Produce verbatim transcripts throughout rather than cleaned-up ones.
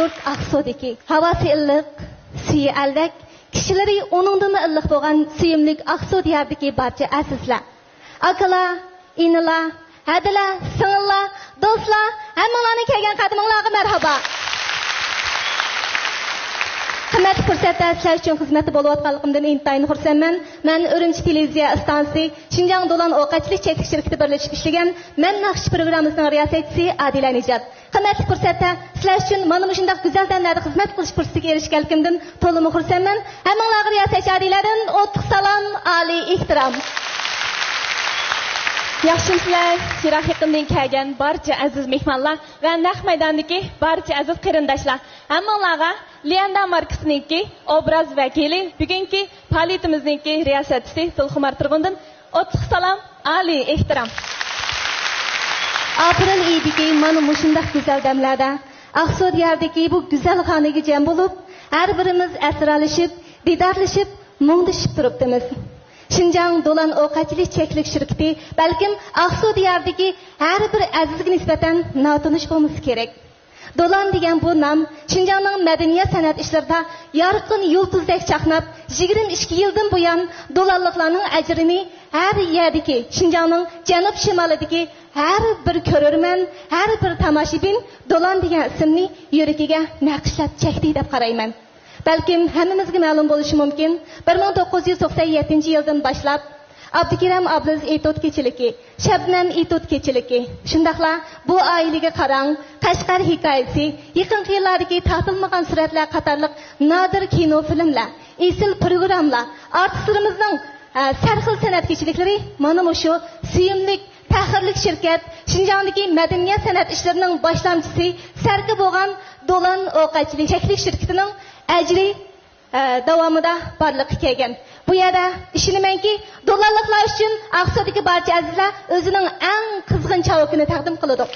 يۇرت ئاقسۇدىكى ھاۋاسى ئىللىق، سۈيى ئەلۋەك، كىشىلىرى ئۇنىڭدىنمۇ ئىللىق بولغان سۆيۈملۈك ئاقسۇ دىيارىدىكى بارچە ئەزىزلەر، ئاكىلار، ئىنىلار، ھەدىلەر، سىڭىللار، دوستلار، ھەممىڭلارنىڭ كەلگەن قەدىمىڭلارغا مەرھابا! قىممەتلىك پۇرسەتتە سىلەر ئۈچۈن خىزمەتتە بولۇۋاتقانلىقىمدىن ئىنتايىن خۇرسەنمەن. مەن ئۈرۈمچى تېلېۋىزىيە ئىستانسىسى شىنجاڭ دولان ئوق ئەتچىلىك چەكلىك شىركىتى بىرلىشىپ ئىشلىگەن مەن ناخشا پروگراممىسىنىڭ رىياسەتچىسى ئادىلە نىجات. قىممەتلىك پۇرسەتتە سىلەر ئۈچۈن مانا مۇشۇنداق گۈزەل دەملەردە خىزمەت قىلىش پۇرسىتىگە ئېرىشكەنلىكىمدىن تولىمۇ خۇرسەنمەن. ھەممىڭلارغا رىياسەتچى ئادىلەدىن ئوتلۇق سالام، ئالىي ئېھتىرام. ياخشىمۇسىلەر؟ يىراق يېقىندىن كەلگەن بارچە ئەزىز مېھمانلار ۋە نەق مەيداندىكى بارچە ئەزىز قېرىنداشلار، ھەممىڭلارغا ليەندا ماركىسىنىڭكى ئوبراز ۋەكىلى، بۈگۈنكى پائالىيىتىمىزنىڭكى رىياسەتچىسى دىلخۇمار تۇرغۇندىن ئوتلۇق سالام، ئالىي ئېھتىرام. ئاپرېل ئېيىدىكى مانا مۇشۇنداق گۈزەل دەملەردە ئاقسۇ دىيارىدىكى بۇ گۈزەل خانىگە جەم بولۇپ، ھەر بىرىمىز ئەسرالىشىپ، دىدارلىشىپ، مۇڭدىشىپ تۇرۇپتىمىز. شىنجاڭ دولان ئوق ئەتچىلىك چەكلىك شىركىتى بەلكىم ئاقسۇ دىيارىدىكى ھەر بىر ئەزىزگە نىسبەتەن ناتونۇش بولمىسا كېرەك. دولان دېگەن بۇ نام شىنجاڭنىڭ مەدەنىيەت سەنئەت ئىشلىرىدا يارقىن يۇلتۇزدەك چاقناپ، يىگىرمە ئىككى يىلدىن بۇيان دولانلىقلارنىڭ ئەجرىنى ھەر يەردىكى، شىنجاڭنىڭ جەنۇب شىمالىدىكى ھەر بىر كۆرۈرمەن، ھەر بىر تاماشىبىن دولان دېگەن ئىسىمنى يۈرىكىگە نەقىشلەپ چەكتى دەپ قارايمەن. بەلكىم ھەممىمىزگە مەلۇم بولۇشى مۇمكىن، بىر مىڭ توققۇز يۈز توقسەن يەتتىنچى يىلدىن باشلاپ ئابدۇكېرەم ئابلىز ئېتوت كېچىلىكى، شەبنەم ئېتوت كېچىلىكى، شۇنداقلا بۇ ئائىلىگە قاراڭ، قەشقەر ھېكايىسى، يېقىنقى يىللاردىكى تارتىلمىغان سۈرەتلەر قاتارلىق نادىر كىنو فىلىملار، ئېسىل پروگراممىلار، ئارتىسلىرىمىزنىڭ، ئە، سەرخىل سەنئەت كېچىلىكلىرى مانا مۇشۇ سۆيۈملۈك، پەخىرلىك شىركەت، شىنجاڭدىكى مەدەنىيەت سەنئەت ئىشلىرىنىڭ باشلامچىسى، سەركە بولغان دولان ئوق ئەتچىلىك چەكلىك شىركىتىنىڭ ئەجرى، ئە، داۋامىدا بارلىققا كەلگەن. بۇ يەردە ئىشىنىمەنكى، دولانلىقلار ئۈچۈن ئاقسۇدىكى بارچە ئەزىزلەر ئۆزىنىڭ ئەڭ قىزغىن چاۋىكىنى تەقدىم قىلىدۇ.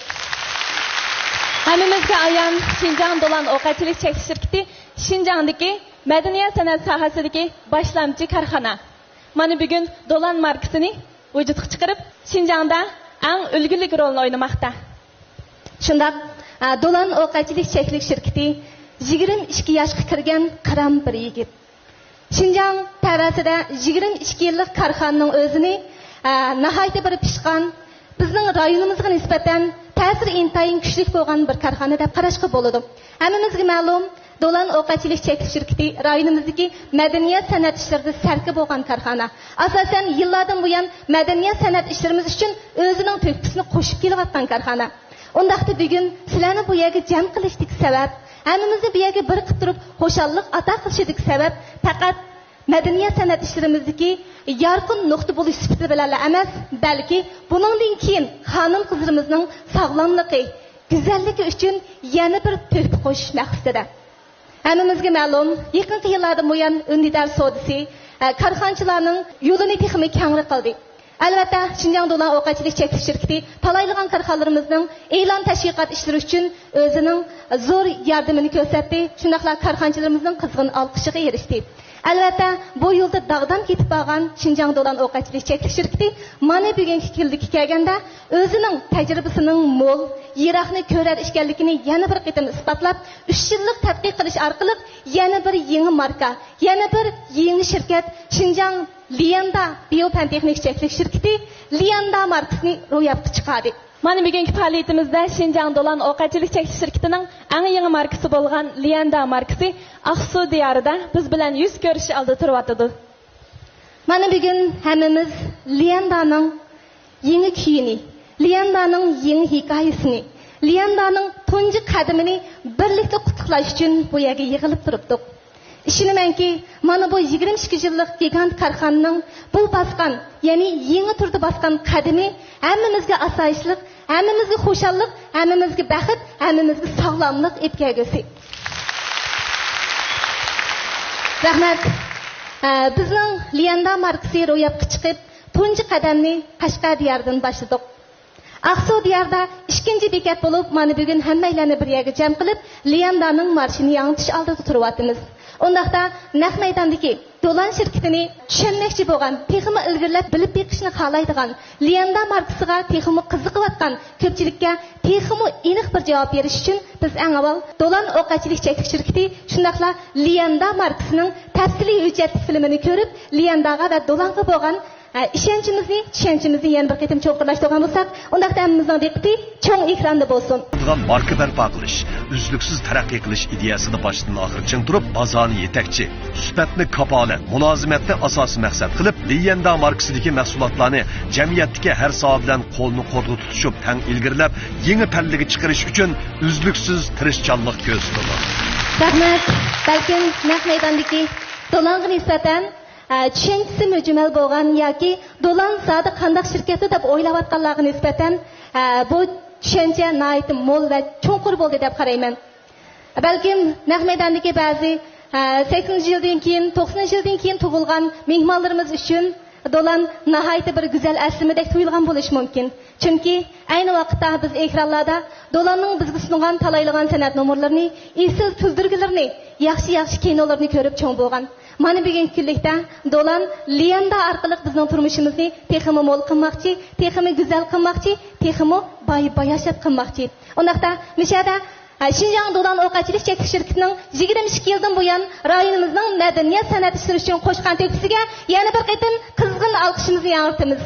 ھەممىمىزگە ئايان، شىنجاڭ دولان ئوق ئەتچىلىك چەكلىك شىركىتى شىنجاڭدىكى مەدەنىيەت سەنئەت ساھەسىدىكى باشلامچى كارخانا. مانا بۈگۈن دولان ماركىسىنى ۋۇجۇدقا چىقىرىپ، شىنجاڭدا ئەڭ ئۈلگىلىك رولنى ئوينىماقتا. شۇنداق، ئا، دولان ئوق ئەتچىلىك چەكلىك شىركىتى يىگىرمە ئىككى ياشقا كىرگەن قىران بىر يىگىت. شىنجاڭ تەۋەسىدە يىگىرمە ئىككى يىللىق كارخانىنىڭ ئۆزىنى، ئا، ناھايىتى بىر پىشقان، بىزنىڭ رايونىمىزغا نىسبەتەن تەسىرى ئىنتايىن كۈچلۈك بولغان بىر كارخانا دەپ قاراشقا بولىدۇ. ھەممىمىزگە مەلۇم، دولان ئوق ئەتچىلىك چەكلىك شىركىتى رايونىمىزدىكى مەدەنىيەت سەنئەت ئىشلىرىدا سەركە بولغان كارخانا. ئاساسەن، يىللاردىن بۇيان مەدەنىيەت سەنئەت ئىشلىرىمىز ئۈچۈن ئۆزىنىڭ تۆھپىسىنى قوشۇپ كېلىۋاتقان كارخانا. ئۇنداقتا بۈگۈن سىلەرنى بۇ يەرگە جەم قىلىشتىكى سەۋەب، ھەممىمىزنى بۇ يەرگە بىر قىلىپ تۇرۇپ خۇشاللىق ئاتا قىلىشىدىكى سەۋەب پەقەت مەدەنىيەت سەنئەت ئىشلىرىمىزدىكى يارقىن نۇقتا بولۇش سۈپىتى بىلەنلا ئەمەس، بەلكى بۇنىڭدىن كېيىن خانىم-قىزلىرىمىزنىڭ ساغلاملىقى، گۈزەللىكى ئۈچۈن يەنە بىر تۆھپە قوشۇش مەقسىتىدە. ھەممىمىزگە مەلۇم، يېقىنقى يىللاردىن بۇيان ئۈندىدار سودىسى، ئە، كارخانىچىلارنىڭ يولىنى تېخىمۇ كەڭرى قىلدى. ئەلۋەتتە، شىنجاڭ دولان ئوق ئەتچىلىك چەكلىك شىركىتى تالايلىغان كارخانىلىرىمىزنىڭ ئېلان تەشۋىقات ئىشلىرى ئۈچۈن ئۆزىنىڭ زور ياردىمىنى كۆرسەتتى، شۇنداقلا كارخانىچىلىرىمىزنىڭ قىزغىن ئالقىشىغا ئېرىشتى. ئەلۋەتتە، بۇ يولدا داغدام كېتىپ بارغان شىنجاڭ دولان ئوق ئەتچىلىك چەكلىك شىركىتى مانا بۈگۈنكى كۈنلۈككە كەلگەندە، ئۆزىنىڭ تەجرىبىسىنىڭ مول، يىراقنى كۆرەر ئىكەنلىكىنى يەنە بىر قېتىم ئىسپاتلاپ، ئۈچ يىللىق تەتقىق قىلىش ئارقىلىق يەنە بىر يېڭى ماركا، يەنە بىر يېڭى شىركەت، شىنجاڭ ليەندا بىيو پەن تېخنىك چەكلىك شىركىتى ليەندا ماركىسىنى روياپقا چىقاردى. مانا بۈگۈنكى پائالىيىتىمىزدە شىنجاڭ دولان ئوق ئەتچىلىك چەكلىك شىركىتىنىڭ ئەڭ يېڭى ماركىسى بولغان ليەندا ماركىسى ئاقسۇ دىيارىدا بىز بىلەن يۈز كۆرۈش ئالدىدا تۇرۇۋاتىدۇ. مانا بۈگۈن ھەممىمىز ليەندانىڭ يېڭى كۈيىنى، ليەندانىڭ يېڭى ھېكايىسىنى، ليەندانىڭ تۇنجى قەدىمىنى بىرلىكتە قۇتلۇقلاش ئۈچۈن بۇ يەرگە يىغىلىپ تۇرۇپتۇق. ئىشىنىمەنكى، مانا بۇ يىگىرمە ئىككى يىللىق گىگانت كارخانىنىڭ بۇ باسقان، يەنى يېڭى تۈردە باسقان قەدىمى ھەممىمىزگە ئاسايىشلىق، ھەممىمىزگە خۇشاللىق، ھەممىمىزگە بەخت، ھەممىمىزگە ساغلاملىق ئېلىپ كەلگۈسى. رەھمەت. ئە، بىزنىڭ ليەندا ماركىسى روياپقا چىقىپ، تۇنجى قەدەمنى قەشقەر دىيارىدىن باشلىدۇق. ئاقسۇ دىيارىدا ئىككىنچى بېكەت بولۇپ، مانا بۈگۈن ھەممەيلەننى بىر يەرگە جەم قىلىپ، ليەندانىڭ مارشىنى ياڭرىتىش ئالدىدا تۇرۇۋاتىمىز. ئۇنداقتا نەق مەيداندىكى دولان شىركىتىنى چۈشەنمەكچى بولغان، تېخىمۇ ئىلگىرىلەپ بىلىپ بېقىشنى خالايدىغان، ليەندا ماركىسىغا تېخىمۇ قىزىقىۋاتقان كۆپچىلىككە تېخىمۇ ئېنىق بىر جاۋاب بېرىش ئۈچۈن بىز ئەڭ ئاۋۋال دولان ئوق ئەتچىلىك چەكلىك شىركىتى شۇنداقلا ليەندا ماركىسىنىڭ تەپسىلىي ھۆججەتلىك فىلىمىنى كۆرۈپ، ليەنداغا ۋە دولانغا بولغان، ئە، ئىشەنچىمىزنى، چۈشەنچىمىزنى يەنە بىر قېتىم چوڭقۇرلاشتۇرغان بولساق، ئۇنداقتا ھەممىمىزنىڭ دىققىتى چوڭ ئېكراندا بولسۇن. ماركا بەرپا قىلىش، ئۈزلۈكسىز تەرەققىي قىلىش ئىدىيەسىنى باشتىن ئاخىر چىڭ تۇرۇپ، بازارنى يېتەكچى، سۈپەتنى كاپالەت، مۇلازىمەتنى ئاساسىي مەقسەت قىلىپ، ليەندا ماركىسىدىكى مەھسۇلاتلارنى جەمئىيەتتىكى ھەر ساھە بىلەن قولنى قولغا تۇتۇشۇپ تەڭ ئىلگىرىلەپ، يېڭى پەللىگە چىقىرىش ئۈچۈن ئۈزلۈكسىز تىرىشچانلىق كۆرسىتىدۇ. رەھمەت. بەلكىم نەق مەيداندىكى دولانغا نىسبەتەن، ئە، چۈشەنچىسى مۈجمەل بولغان ياكى دولان زادى قانداق شىركەتتۇ دەپ ئويلاۋاتقانلارغا نىسبەتەن، ئە، بۇ چۈشەنچە ناھايىتى مول ۋە چوڭقۇر بولدى دەپ قارايمەن. بەلكىم نەق مەيداندىكى بەزى، ھە، سەكسىنىنچى يىلدىن كېيىن، توقسىنىنچى يىلدىن كېيىن تۇغۇلغان مېھمانلىرىمىز ئۈچۈن دولان ناھايىتى بىر گۈزەل ئەسلىمىدەك تۇيۇلغان بولۇشى مۇمكىن. چۈنكى ئەينى ۋاقىتتا بىز ئېكرانلاردا دولاننىڭ بىزگە سۇنغان تالايلىغان سەنئەت نومۇرلىرىنى ئېسىل كۈلدۈرگىلىرىنى، ياخشى-ياخشى كىنولىرىنى كۆرۈپ چوڭ بولغان. مانا بۈگۈنكى كۈنلۈكتە دولان ليەندا ئارقىلىق بىزنىڭ تۇرمۇشىمىزنى تېخىمۇ مول قىلماقچى، تېخىمۇ گۈزەل قىلماقچى، تېخىمۇ باي-باياشات قىلماقچى. ئۇنداقتا مۇشۇ يەردە، ھە، شىنجاڭ دولان ئوق ئەتچىلىك چەكلىك شىركىتىنىڭ يىگىرمە ئىككى يىلدىن بۇيان رايونىمىزنىڭ مەدەنىيەت سەنئەت ئىشلىرى ئۈچۈن قوشقان تۆھپىسىگە يەنە بىر قېتىم قىزغىن ئالقىشىمىزنى ياڭرىتىمىز.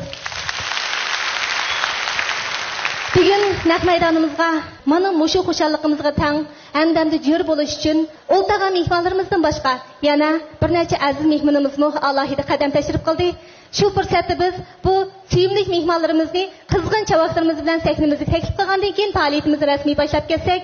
بۈگۈن نەق مەيدانىمىزغا مانا مۇشۇ خۇشاللىقىمىزغا تەڭ ھەمدەمدە جۆر بولۇش ئۈچۈن ئولتۇرغان مېھمانلىرىمىزدىن باشقا يەنە بىر نەچچە ئەزىز مېھمىنىمىزمۇ ئالاھىدە قەدەم تەشرىپ قىلدى. شۇ پۇرسەتتە بىز بۇ سۆيۈملۈك مېھمانلىرىمىزنى قىزغىن چاۋاكلىرىمىز بىلەن سەھنىمىزگە تەكلىپ قىلغاندىن كېيىن، پائالىيىتىمىزنى رەسمىي باشلاپ كەتسەك.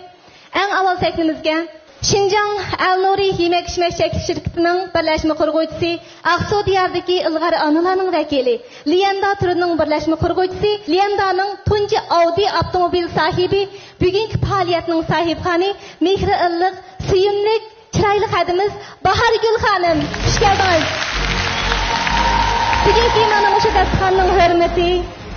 ئەڭ ئاۋۋال سەھنىمىزگە شىنجاڭ ئەلنۇرى يېمەك-ئىچمەك چەكلىك شىركىتىنىڭ بىرلەشمە قۇرغۇچىسى، ئاقسۇ دىيارىدىكى ئىلغار ئانىلارنىڭ ۋەكىلى، ليەندا تۈرىنىڭ بىرلەشمە قۇرغۇچىسى، ليەندانىڭ تۇنجى ئاۋدى ئاپتوموبىل ساھىبى، بۈگۈنكى پائالىيەتنىڭ ساھىبخانى، مېھرى ئىللىق، سۆيۈملۈك، چىرايلىق ھەدىمىز باھارگۈل خانىم، خۇش كەلدىڭىز. بۈگۈنكى مانا مۇشۇ داستىخاننىڭ ھۆرمىتى،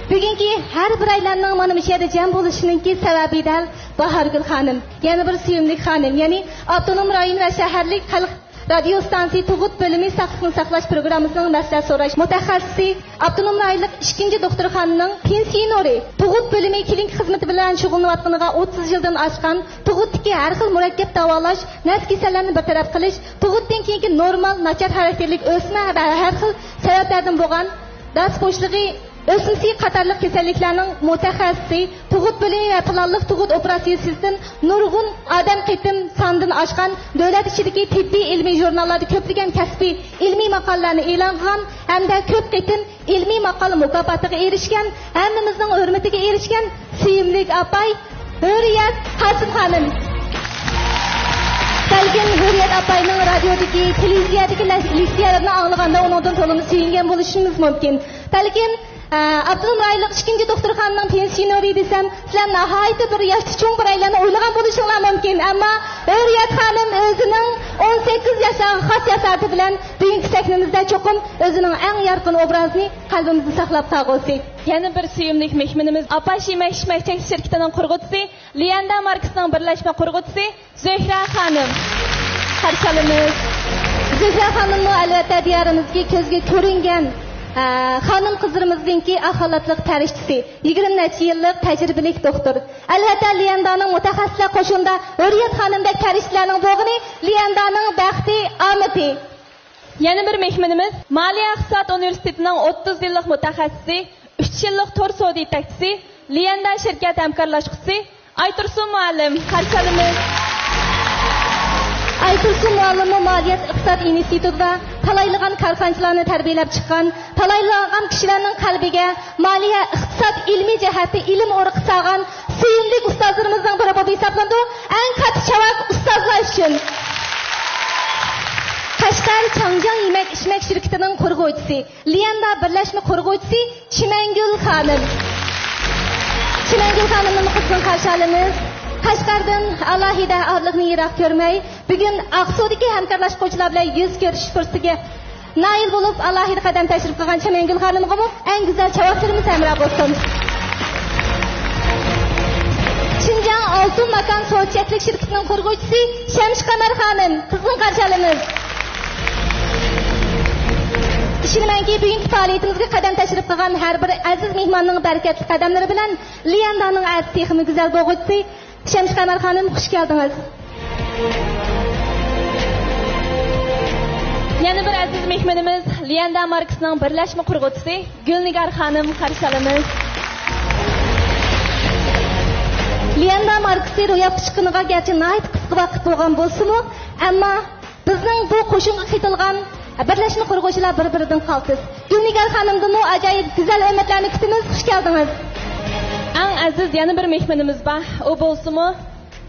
بۈگۈنكى ھەر بىرەيلەننىڭ مانا مۇشۇ يەردە جەم بولۇشىنىڭكى سەۋەبى دەل باھارگۈل خانىم. يەنە بىر سۆيۈملۈك خانىم، يەنى ئاپتونوم رايون ۋە شەھەرلىك خەلق رادىيو ئىستانسىسى تۇغۇت بۆلۈمى ساقلىقنى ساقلاش پروگراممىسىنىڭ مەسلىھەت سوراش مۇتەخەسسىسى، ئاپتونوم رايونلۇق ئىككىنچى دوختۇرخانىنىڭ پېنسىيونېرى، تۇغۇت بۆلۈمى كلىنىكا خىزمىتى بىلەن شۇغۇللىنىۋاتقىنىغا ئوتتۇز يىلدىن ئاشقان، تۇغۇتتىكى ھەر خىل مۇرەككەپ داۋالاش، نەرسە كېسەللەرنى بىر تەرەپ قىلىش، تۇغۇتتىن كېيىنكى نورمال، ناچار خاراكتېرلىك ئۆسمە ۋە ھەر خىل سەۋەبلەردىن بولغان داس بوشلۇقى، ئۆسمىسى قاتارلىق كېسەللىكلەرنىڭ مۇتەخەسسىسى، تۇغۇت بۆلۈمى ۋە پىلانلىق تۇغۇت ئوپېراتسىيىسىدىن نۇرغۇن ئادەم قېتىم ساندىن ئاشقان، دۆلەت ئىچىدىكى تېببىي ئىلمىي ژۇرناللاردا كۆپلىگەن كەسپىي ئىلمىي ماقالىلەرنى ئېلان قىلغان ھەمدە كۆپ قېتىم ئىلمىي ماقالە مۇكاپاتىغا ئېرىشكەن، ھەممىمىزنىڭ ھۆرمىتىگە ئېرىشكەن سۆيۈملۈك ئاپاي ھۆرىيەت قاسىم خانىم. بەلكىم ھۆرىيەت ئاپاينىڭ رادىيودىكى، تېلېۋىزىيەدىكى لە-، لېكسىيەلىرىنى ئاڭلىغاندا ئۇنىڭدىن تولىمۇ سۆيۈنگەن بولۇشىمىز مۇمكىن. بەلكىم، ئە، ئاپتونوم رايونلۇق ئىككىنچى دوختۇرخانىنىڭ پېنسىيونېرى دېسەم، سىلەر ناھايىتى بىر ياشتا چوڭ بىرەيلەننى ئويلىغان بولۇشۇڭلار مۇمكىن. ئەمما ھۆرىيەت خانىم ئۆزىنىڭ ئون سەككىز ياشلارغا خاس جاسارىتى بىلەن بۈگۈنكى سەھنىمىزدە چوقۇم ئۆزىنىڭ ئەڭ يارقىن ئوبرازىنى قەلبىمىزدە ساقلاپ قالغۇسى. يەنە بىر سۆيۈملۈك مېھمىنىمىز ئاپاش يېمەك-ئىچمەك چەكلىك شىركىتىنىڭ قۇرغۇچىسى، ليەندا ماركىسىنىڭ بىرلەشمە قۇرغۇچىسى زۆھرە خانىم. قارشى ئالىمىز. زۆھرە خانىممۇ ئەلۋەتتە دىيارىمىزدىكى كۆزگە كۆرۈنگەن، ئە، خانىم-قىزلىرىمىزنىڭكى ئاق خالاتلىق پەرىشتىسى، يىگىرمە نەچچە يىللىق تەجرىبىلىك دوختۇر. ئەلۋەتتە ليەندانىڭ مۇتەخەسسىسلەر قوشۇنىدا ھۆرىيەت خانىمدەك پەرىشتىلەرنىڭ بولغىنى ليەندانىڭ بەختى، ئامىتى. يەنە بىر مېھمىنىمىز مالىيە ئىقتىساد ئۇنىۋېرسىتېتىنىڭ ئوتتۇز يىللىق مۇتەخەسسىسى، ئۈچ يىللىق تور سودا يېتەكچىسى، ليەندان شىركەت ھەمكارلاشقۇچىسى ئايتۇرسۇن مۇئەللىم، قارشى ئالىمىز. ئايتۇرسۇن مۇئەللىممۇ مالىيە ئىقتىساد ئىنستىتۇتىدا تالايلىغان كارخانىچىلارنى تەربىيەلەپ چىققان، تالايلىغان كىشىلەرنىڭ قەلبىگە مالىيە ئىقتىساد ئىلمىي جەھەتتە ئىلىم ئۇرۇقى سالغان سۆيۈملۈك ئۇستازلىرىمىزنىڭ بىرى بولۇپ ھېسابلىنىدۇ. ئەڭ كاتتا چاۋاك ئۇستازلار ئۈچۈن. قەشقەر چاڭجياڭ يېمەك-ئىچمەك شىركىتىنىڭ قۇرغۇچىسى، ليەندا بىرلەشمە قۇرغۇچىسى چىمەنگۈل خانىم. چىمەنگۈل خانىمنىمۇ قىزغىن قارشى ئالىمىز. قەشقەردىن ئالاھىدە ئارىلىقنى يىراق كۆرمەي، بۈگۈن ئاقسۇدىكى ھەمكارلاشقۇچىلار بىلەن يۈز كۆرۈشۈش پۇرسىتىگە نائىل بولۇپ، ئالاھىدە قەدەم تەشرىپ قىلغان چىمەنگۈل خانىمغىمۇ ئەڭ گۈزەل چاۋاكلىرىمىز ھەمراھ بولسۇن. ئالتۇن ماكان سودا چەكلىك شىركىتىنىڭ قۇرغۇچىسى شەمشى قەمەر خانىم، قىزغىن قارشى ئالىمىز. ئىشىنىمەنكى، بۈگۈنكى پائالىيىتىمىزگە قەدەم تەشرىپ قىلغان ھەر بىر ئەزىز مېھماننىڭ بەرىكەتلىك قەدەملىرى بىلەن ليەندانىڭ ئەتىسى تېخىمۇ گۈزەل بولغۇچىسى شەمشى قەمەر خانىم، خۇش كەلدىڭىز. يەنە بىر ئەزىز مېھمىنىمىز، ليەندا ماركىسىنىڭ بىرلەشمە قۇرغۇچىسى گۈلنىگار خانىم، قارشى ئالىمىز. ليەندا ماركىسى روياپقا چىققىنىغا گەرچە ناھايىتى قىسقا ۋاقىت بولغان بولسىمۇ، ئەمما بىزنىڭ بۇ قوشۇنغا قېتىلغان بىرلەشمە قۇرغۇچىلار بىر-بىرىدىن قالتىس. گۈلنىگار خانىمدىنمۇ ئاجايىپ گۈزەل ئۈمىدلەرنى كۈتىمىز. خۇش كەلدىڭىز. ئەڭ ئەزىز يەنە بىر مېھمىنىمىز بار. ئۇ بولسىمۇ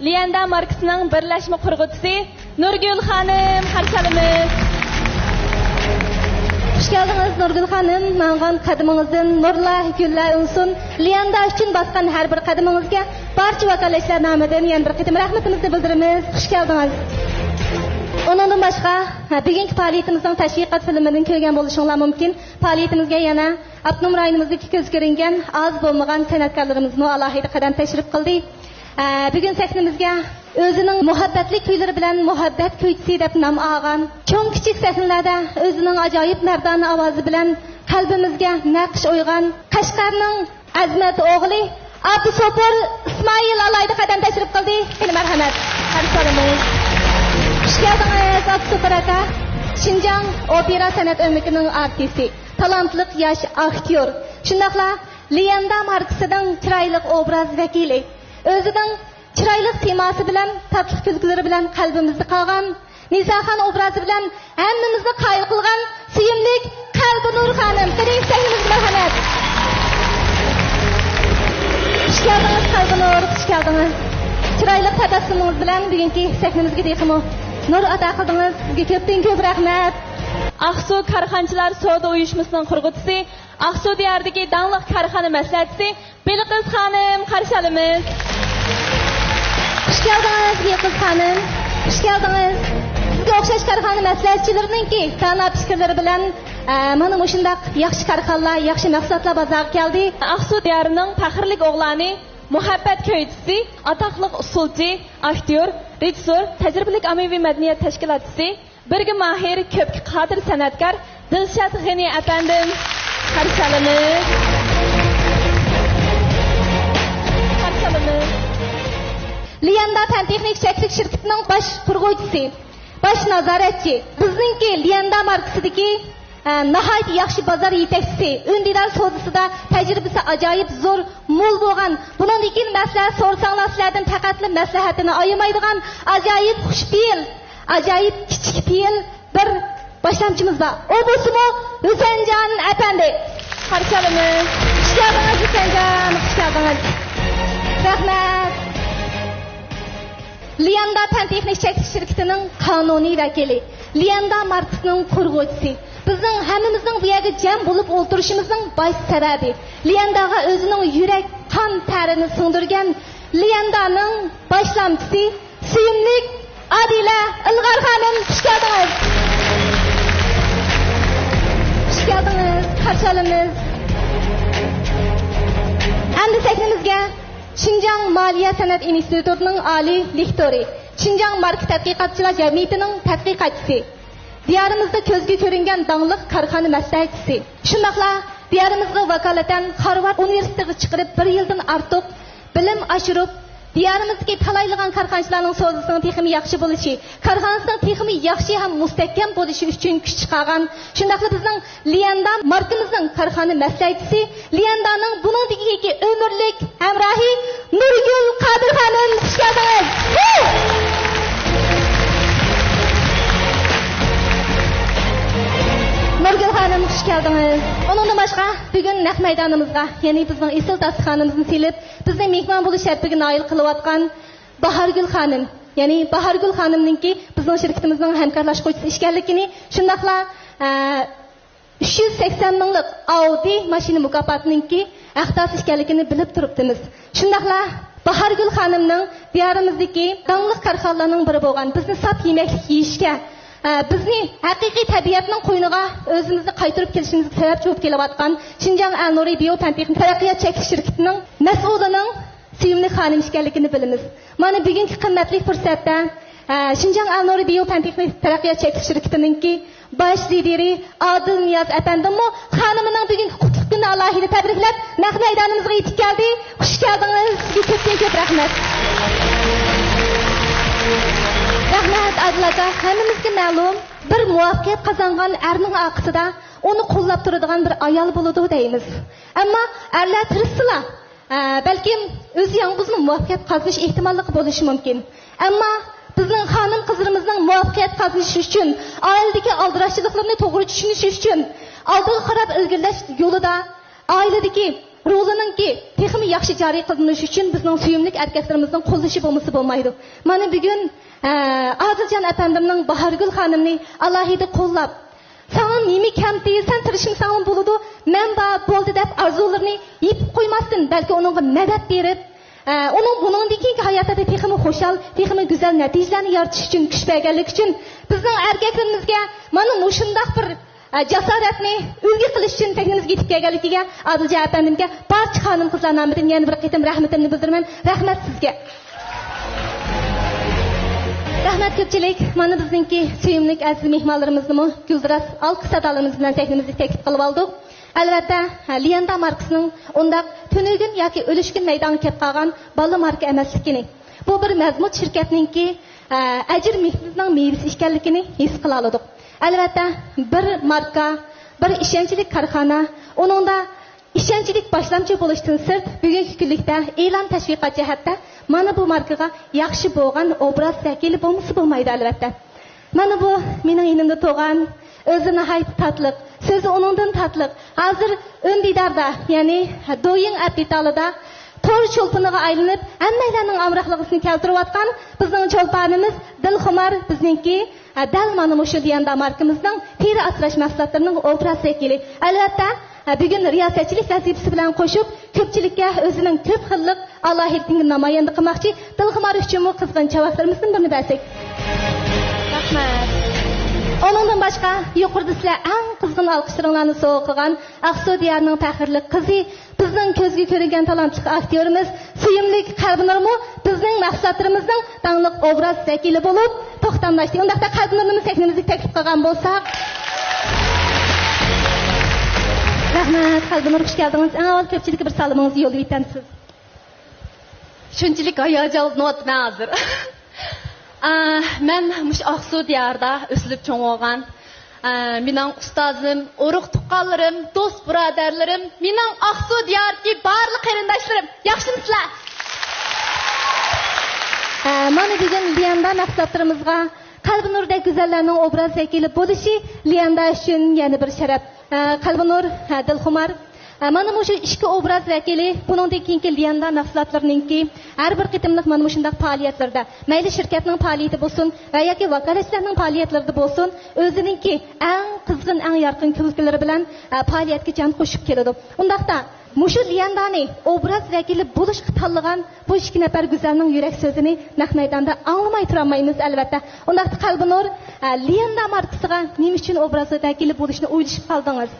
ليەندا ماركىسىنىڭ بىرلەشمە قۇرغۇچىسى نۇرگۈل خانىم، قارشى ئالىمىز. خۇش كەلدىڭىز نۇرگۈل خانىم. ماڭغان قەدىمىڭىزدىن نۇرلار، گۈللەر ئۈنسۇن. ليەندا ئۈچۈن باسقان ھەر بىر قەدىمىڭىزگە بارچە ۋاكالەتچىلەر نامىدىن يەنە بىر قېتىم رەھمىتىمىزنى بىلدۈرىمىز. خۇش كەلدىڭىز. ئۇنىڭدىن باشقا، ھە، بۈگۈنكى پائالىيىتىمىزنىڭ تەشۋىقات فىلىمىدىن كۆرگەن بولۇشۇڭلار مۇمكىن. پائالىيىتىمىزگە يەنە ئاپتونوم رايونىمىزدىكى كۆزگە كۆرۈنگەن ئاز بولمىغان سەنئەتكارلىرىمىزمۇ ئالاھىدە قەدەم تەشرىپ قىلدى. ئە، بۈگۈن سەھنىمىزگە ئۆزىنىڭ مۇھەببەتلىك كۈيلىرى بىلەن مۇھەببەت كۈيچىسى دەپ نام ئالغان، چوڭ كىچىك سەھنىلەردە ئۆزىنىڭ ئاجايىپ مەردانە ئاۋازى بىلەن قەلبىمىزگە نەقىش ئويغان قەشقەرنىڭ ئەزىمەت ئوغلى ئابدۇسوپۇر ئىسمائىل ئالاھىدە قەدەم تەشرىپ قىلدى. قېنى مەرھەمەت، قارشى ئالىمىز. خۇش كەلدىڭىز، ئابدۇسوپۇر ئاكا. شىنجاڭ ئوپېرا سەنئەت ئۆمىكىنىڭ ئارتىسى، تالانتلىق ياش ئاكتيور، شۇنداقلا ليەندا ماركىسىنىڭ چىرايلىق ئوبراز ۋەكىلى، ئۆزىنىڭ چىرايلىق سىيماسى بىلەن، تاتلىق كۈلكىلىرى بىلەن قەلبىمىزدە قالغان نىساخان ئوبرازى بىلەن ھەممىمىزنى قايىل قىلغان سۆيۈملۈك قەلبىنۇر خانىم. قېنى سەھنىمىزگە مەرھەمەت. خۇش كەلدىڭىز قەلبىنۇر، خۇش كەلدىڭىز. چىرايلىق تەبەسسۇمىڭىز بىلەن بۈگۈنكى سەھنىمىزگە تېخىمۇ نۇر ئاتا قىلدىڭىز. سىزگە كۆپتىن كۆپ رەھمەت. ئاقسۇ كارخانىچىلار سودا ئۇيۇشمىسىنىڭ قۇرغۇچىسى، ئاقسۇ دىيارىدىكى داڭلىق كارخانا مەسلىھەتچىسى بېلىقىز خانىم، قارشى ئالىمىز. خۇش كەلدىڭىز، بېلىقىز خانىم. خۇش كەلدىڭىز. سىزگە ئوخشاش كارخانا مەسلىھەتچىلىرىنىڭكى دانا پىكىرلىرى بىلەن، ئە، مانا مۇشۇنداق ياخشى كارخانىلار، ياخشى مەھسۇلاتلار بازارغا كەلدى. ئاقسۇ دىيارىنىڭ پەخىرلىك ئوغلانى، مۇھەببەت كۈيچىسى، ئاتاقلىق ئۇسسۇلچى، ئاكتيور، رېژىسسور، تەجرىبىلىك ئاممىۋى مەدەنىيەت تەشكىلاتچىسى، بىرگە ماھىر، كۆپكە قادىر سەنئەتكار دىلشات غېنى ئەپەندىم، قارشى ئالىمىز. قارشى ئالىمىز. ليەندا پەن تېخنىك چەكلىك شىركىتىنىڭ باش قۇرغۇچىسى، باش نازارەتچى، بىزنىڭكى ليەندا ماركىسىدىكى، ئە، ناھايىتى ياخشى بازار يېتەكچىسى، ئۈندىدار سودىسىدا تەجرىبىسى ئاجايىپ زور، مول بولغان، بۇنىڭدىن كېيىن مەسلىھەت سورىساڭلار سىلەردىن پەقەتلا مەسلىھەتىنى ئايىمايدىغان ئاجايىپ خۇشپېئىل، ئاجايىپ كىچىك پېئىل بىر باشلامچىمىز بار. ئۇ بولسىمۇ ھۈسەنجان ئەپەندى. قارشى ئالىمىز. خۇش كەلدىڭىز ھۈسەنجان، خۇش كەلدىڭىز. رەھمەت. ليەندا پەن تېخنىك چەكلىك شىركىتىنىڭ قانۇنىي ۋەكىلى، ليەندا ماركىسىنىڭ قۇرغۇچىسى، بىزنىڭ ھەممىمىزنىڭ بۇ يەرگە جەم بولۇپ ئولتۇرۇشىمىزنىڭ باش سەۋەبى، ليەنداغا ئۆزىنىڭ يۈرەك، قان تەرىنى سىڭدۈرگەن ليەندانىڭ باشلامچىسى، سۆيۈملۈك ئادىلە ئىلغار خانىم، خۇش كەلدىڭىز. خۇش كەلدىڭىز، قارشى ئالىمىز. ئەمدى سەھنىمىزگە شىنجاڭ مالىيە سەنئەت ئىنستىتۇتىنىڭ ئالىي لېكتورى، شىنجاڭ ماركا تەتقىقاتچىلار جەمئىيىتىنىڭ تەتقىقاتچىسى، دىيارىمىزدا كۆزگە كۆرۈنگەن داڭلىق كارخانا مەسلىھەتچىسى، شۇنداقلا دىيارىمىزغا ۋاكالىتەن خارۋارد ئۇنىۋېرسىتېتىغا چىقىرىپ بىر يىلدىن ئارتۇق بىلىم ئاشۇرۇپ، دىيارىمىزدىكى تالايلىغان كارخانىچىلارنىڭ سودىسىنىڭ تېخىمۇ ياخشى بولۇشى، كارخانىسىنىڭ تېخىمۇ ياخشى ھەم مۇستەھكەم بولۇشى ئۈچۈن كۈچ چىقارغان، شۇنداقلا بىزنىڭ ليەندا ماركىمىزنىڭ كارخانا مەسلىھەتچىسى، ليەندانىڭ بۇنىڭدىن كېيىنكى ئۆمۈرلۈك ھەمراھى نۇرگۈل قادىر خانىم، خۇش كەلدىڭىز! نۇرگۈل خانىم، خۇش كەلدىڭىز! ئۇنىڭدىن باشقا، بۈگۈن نەق مەيدانىمىزغا، يەنى بىزنىڭ ئېسىل داستىخانىمىزنى سېلىپ، بىزنى مېھمان بولۇش شەرىپىگە نائىل قىلىۋاتقان باھارگۈل خانىم، يەنى باھارگۈل خانىمنىڭكى بىزنىڭ شىركىتىمىزنىڭ ھەمكارلاشقۇچىسى ئىكەنلىكىنى، شۇنداقلا، ئە، ئۈچ يۈز سەكسەن مىڭلىق ئاۋدى ماشىنا مۇكاپاتىنىڭكى ھەقدارى ئىكەنلىكىنى بىلىپ تۇرۇپتىمىز. شۇنداقلا باھارگۈل خانىمنىڭ دىيارىمىزدىكى داڭلىق كارخانىلارنىڭ بىرى بولغان، بىزنى ساپ يېمەكلىك يېيىشكە، ئە، بىزنى ھەقىقىي تەبىئەتنىڭ قوينىغا ئۆزىمىزنى قايتۇرۇپ كېلىشىمىزگە سەۋەبچى بولۇپ كېلىۋاتقان شىنجاڭ ئەلنۇرى بىيو پەن تېخنىك تەرەققىيات چەكلىك شىركىتىنىڭ مەسئۇلىنىڭ سۆيۈملۈك خانىم ئىكەنلىكىنى بىلىمىز. مانا بۈگۈنكى قىممەتلىك پۇرسەتتە، ئە، شىنجاڭ ئەلنۇرى بىيو پەن تېخنىك تەرەققىيات چەكلىك شىركىتىنىڭكى باش لىدىرى ئادىل نىياز ئەپەندىممۇ خانىمىنىڭ بۈگۈنكى قۇتلۇق كۈنىنى ئالاھىدە تەبرىكلەپ، نەق مەيدانىمىزغا يېتىپ كەلدى. خۇش كەلدىڭىز، سىزگە كۆپتىن كۆپ رەھمەت. رەھمەت، ئادىل ئاكا. ھەممىمىزگە مەلۇم، بىر مۇۋەپپەقىيەت قازانغان ئەرنىڭ ئارقىسىدا ئۇنى قوللاپ تۇرىدىغان بىر ئايال بولىدۇ دەيمىز. ئەمما ئەرلەر تىرىشسىلا، ئە، بەلكىم ئۆزى يالغۇزمۇ مۇۋەپپەقىيەت قازىنىش ئېھتىماللىقى بولۇشى مۇمكىن. ئەمما بىزنىڭ خانىم قىزلىرىمىزنىڭ مۇۋەپپەقىيەت قازىنىشى ئۈچۈن، ئائىلىدىكى ئالدىراشچىلىقلىرىنى توغرا چۈشىنىشى ئۈچۈن، ئالدىغا قاراپ ئىلگىرىلەش يولىدا ئائىلىدىكى رولىنىڭكى تېخىمۇ ياخشى جارى قىلىنىشى ئۈچۈن بىزنىڭ سۆيۈملۈك ئەركەكلىرىمىزنىڭ قوللىشى بولمىسا بولمايدۇ. مانا بۈگۈن، ئە، ئادىلجان ئەپەندىمنىڭ باھارگۈل خانىمنى ئالاھىدە قوللاپ، ساڭا نېمە كەمتى، سەن تىرىشمىساڭمۇ بولىدۇ، مەن بار، بولدى دەپ ئارزۇلىرىنى يېپىپ قويماستىن، بەلكى ئۇنىڭغا مەدەت بېرىپ، ئە، ئۇنىڭ بۇنىڭدىن كېيىنكى ھاياتىدا تېخىمۇ خۇشال، تېخىمۇ گۈزەل نەتىجىلەرنى يارىتىش ئۈچۈن كۈچ بەرگەنلىكى ئۈچۈن بىزنىڭ ئەركەكلىرىمىزگە مانا مۇشۇنداق بىر، ئە، جاسارەتنى ئۈلگە قىلىش ئۈچۈن سەھنىمىزگە يېتىپ كەلگەنلىكىگە ئادىلجان ئەپەندىمگە بارچە خانىم-قىزلار نامىدىن يەنە بىر قېتىم رەھمىتىمنى بىلدۈرىمەن. رەھمەت سىزگە. رەھمەت كۆپچىلىك. مانا بىزنىڭكى سۆيۈملۈك ئەزىز مېھمانلىرىمىزنىمۇ گۈلدۈراس ئالقىش سادالىرىمىز بىلەن سەھنىمىزگە تەكلىپ قىلىۋالدۇق. ئەلۋەتتە، ليەندا ماركىسىنىڭ ئۇنداق تۈنۈگۈن ياكى ئۆلۈشكۈن مەيدانغا كەپ قالغان بالا ماركا ئەمەسلىكىنى، بۇ بىر مەزمۇت شىركەتنىڭكى، ئە، ئەجىر مېھنىتىنىڭ مېۋىسى ئىكەنلىكىنى ھېس قىلالىدۇق. ئەلۋەتتە، بىر ماركا، بىر ئىشەنچلىك كارخانا، ئۇنىڭدا ئىشەنچلىك باشلامچى بولۇشتىن سىرت، بۈگۈنكى كۈنلۈكتە ئېلان تەشۋىقات جەھەتتە مانا بۇ ماركىغا ياخشى بولغان ئوبراز ۋەكىلى بولمىسا بولمايدۇ، ئەلۋەتتە. مانا بۇ مېنىڭ يېنىمدا تۇرغان، ئۆزى ناھايىتى تاتلىق، سۆزى ئۇنىڭدىن تاتلىق. ھازىر ئۈندىداردا، يەنى دويىڭ ئەپ دېتالىدا تور چولپىنىغا ئايلىنىپ، ھەممەيلەننىڭ ئامراقلىقىنى كەلتۈرۈۋاتقان بىزنىڭ چولپانىمىز دىلخۇمار بىزنىڭكى، ھە، دەل مانا مۇشۇ ليەندا ماركىمىزنىڭ تېرە ئاسراش مەھسۇلاتلىرىنىڭ ئوبراز ۋەكىلى. ئەلۋەتتە، ھە، بۈگۈن رىياسەتچىلىك ۋەزىپىسى بىلەن قوشۇپ، كۆپچىلىككە ئۆزىنىڭ كۆپ خىللىق ئالاھىدىلىكىنى نامايەندە قىلماقچى. دىلخۇمار ئۈچۈنمۇ قىزغىن چاۋاكلىرىمىزدىن بىرنى بەرسەك. رەھمەت. ئۇنىڭدىن باشقا، يۇقىرىدا سىلەر ئەڭ قىزغىن ئالقىشلىرىڭلارنى سوۋغا قىلغان ئاقسۇ دىيارىنىڭ پەخىرلىك قىزى، بىزنىڭ كۆزگە كۆرۈنگەن تالانتلىق ئاكتيورىمىز، سۆيۈملۈك قەلبىنۇرمۇ بىزنىڭ مەھسۇلاتلىرىمىزنىڭ داڭلىق ئوبراز ۋەكىلى بولۇپ توختاملاشتى. ئۇنداقتا قەلبىنۇرنىمۇ سەھنىمىزگە تەكلىپ قىلغان بولساق. رەھمەت، قەلبىنۇر، خۇش كەلدىڭىز. ئەڭ ئاۋۋال كۆپچىلىككە بىر سالىمىڭىزنى يوللىۋېتەمسىز؟ شۇنچىلىك ھاياجانلىنىۋاتىمەن ھازىر. ئا، مەن مۇشۇ ئاقسۇ دىيارىدا ئۆسۈلۈپ چوڭ بولغان. ئا، مېنىڭ ئۇستازىم، ئۇرۇق-تۇغقانلىرىم، دوست-بۇرادەرلىرىم، مېنىڭ ئاقسۇ دىيارىدىكى بارلىق قېرىنداشلىرىم، ياخشىمۇسىلەر؟ ئا، مانا بۈگۈن ليەندا مەھسۇلاتلىرىمىزغا قەلبىنۇردەك گۈزەللەرنىڭ ئوبراز ۋەكىلى بولۇشى ليەندا ئۈچۈن يەنە بىر شەرەپ. ئە، قەلبىنۇر، ئە، دىلخۇمار. ئە، مانا مۇشۇ ئىككى ئوبراز ۋەكىلى بۇنىڭدىن كېيىنكى ليەندا مەھسۇلاتلىرىنىڭكى ھەر بىر قېتىملىق مانا مۇشۇنداق پائالىيەتلىرىدە، مەيلى شىركەتنىڭ پائالىيىتى بولسۇن ۋە ياكى ۋاكالەتچىلەرنىڭ پائالىيەتلىرىدە بولسۇن، ئۆزىنىڭكى ئەڭ قىزغىن، ئەڭ يارقىن كۈلكىلىرى بىلەن، ئە، پائالىيەتكە جان قوشۇپ كېلىدۇ. ئۇنداقتا، مۇشۇ ليەندانى ئوبراز ۋەكىلى بولۇشقا تاللىغان بۇ ئىككى نەپەر گۈزەلنىڭ يۈرەك سۆزىنى نەق مەيداندا ئاڭلىماي تۇرالمايمىز، ئەلۋەتتە. ئۇنداقتا قەلبىنۇر، ئە، ليەندا ماركىسىغا نېمە ئۈچۈن ئوبراز ۋەكىلى بولۇشنى ئويلىشىپ قالدىڭىز؟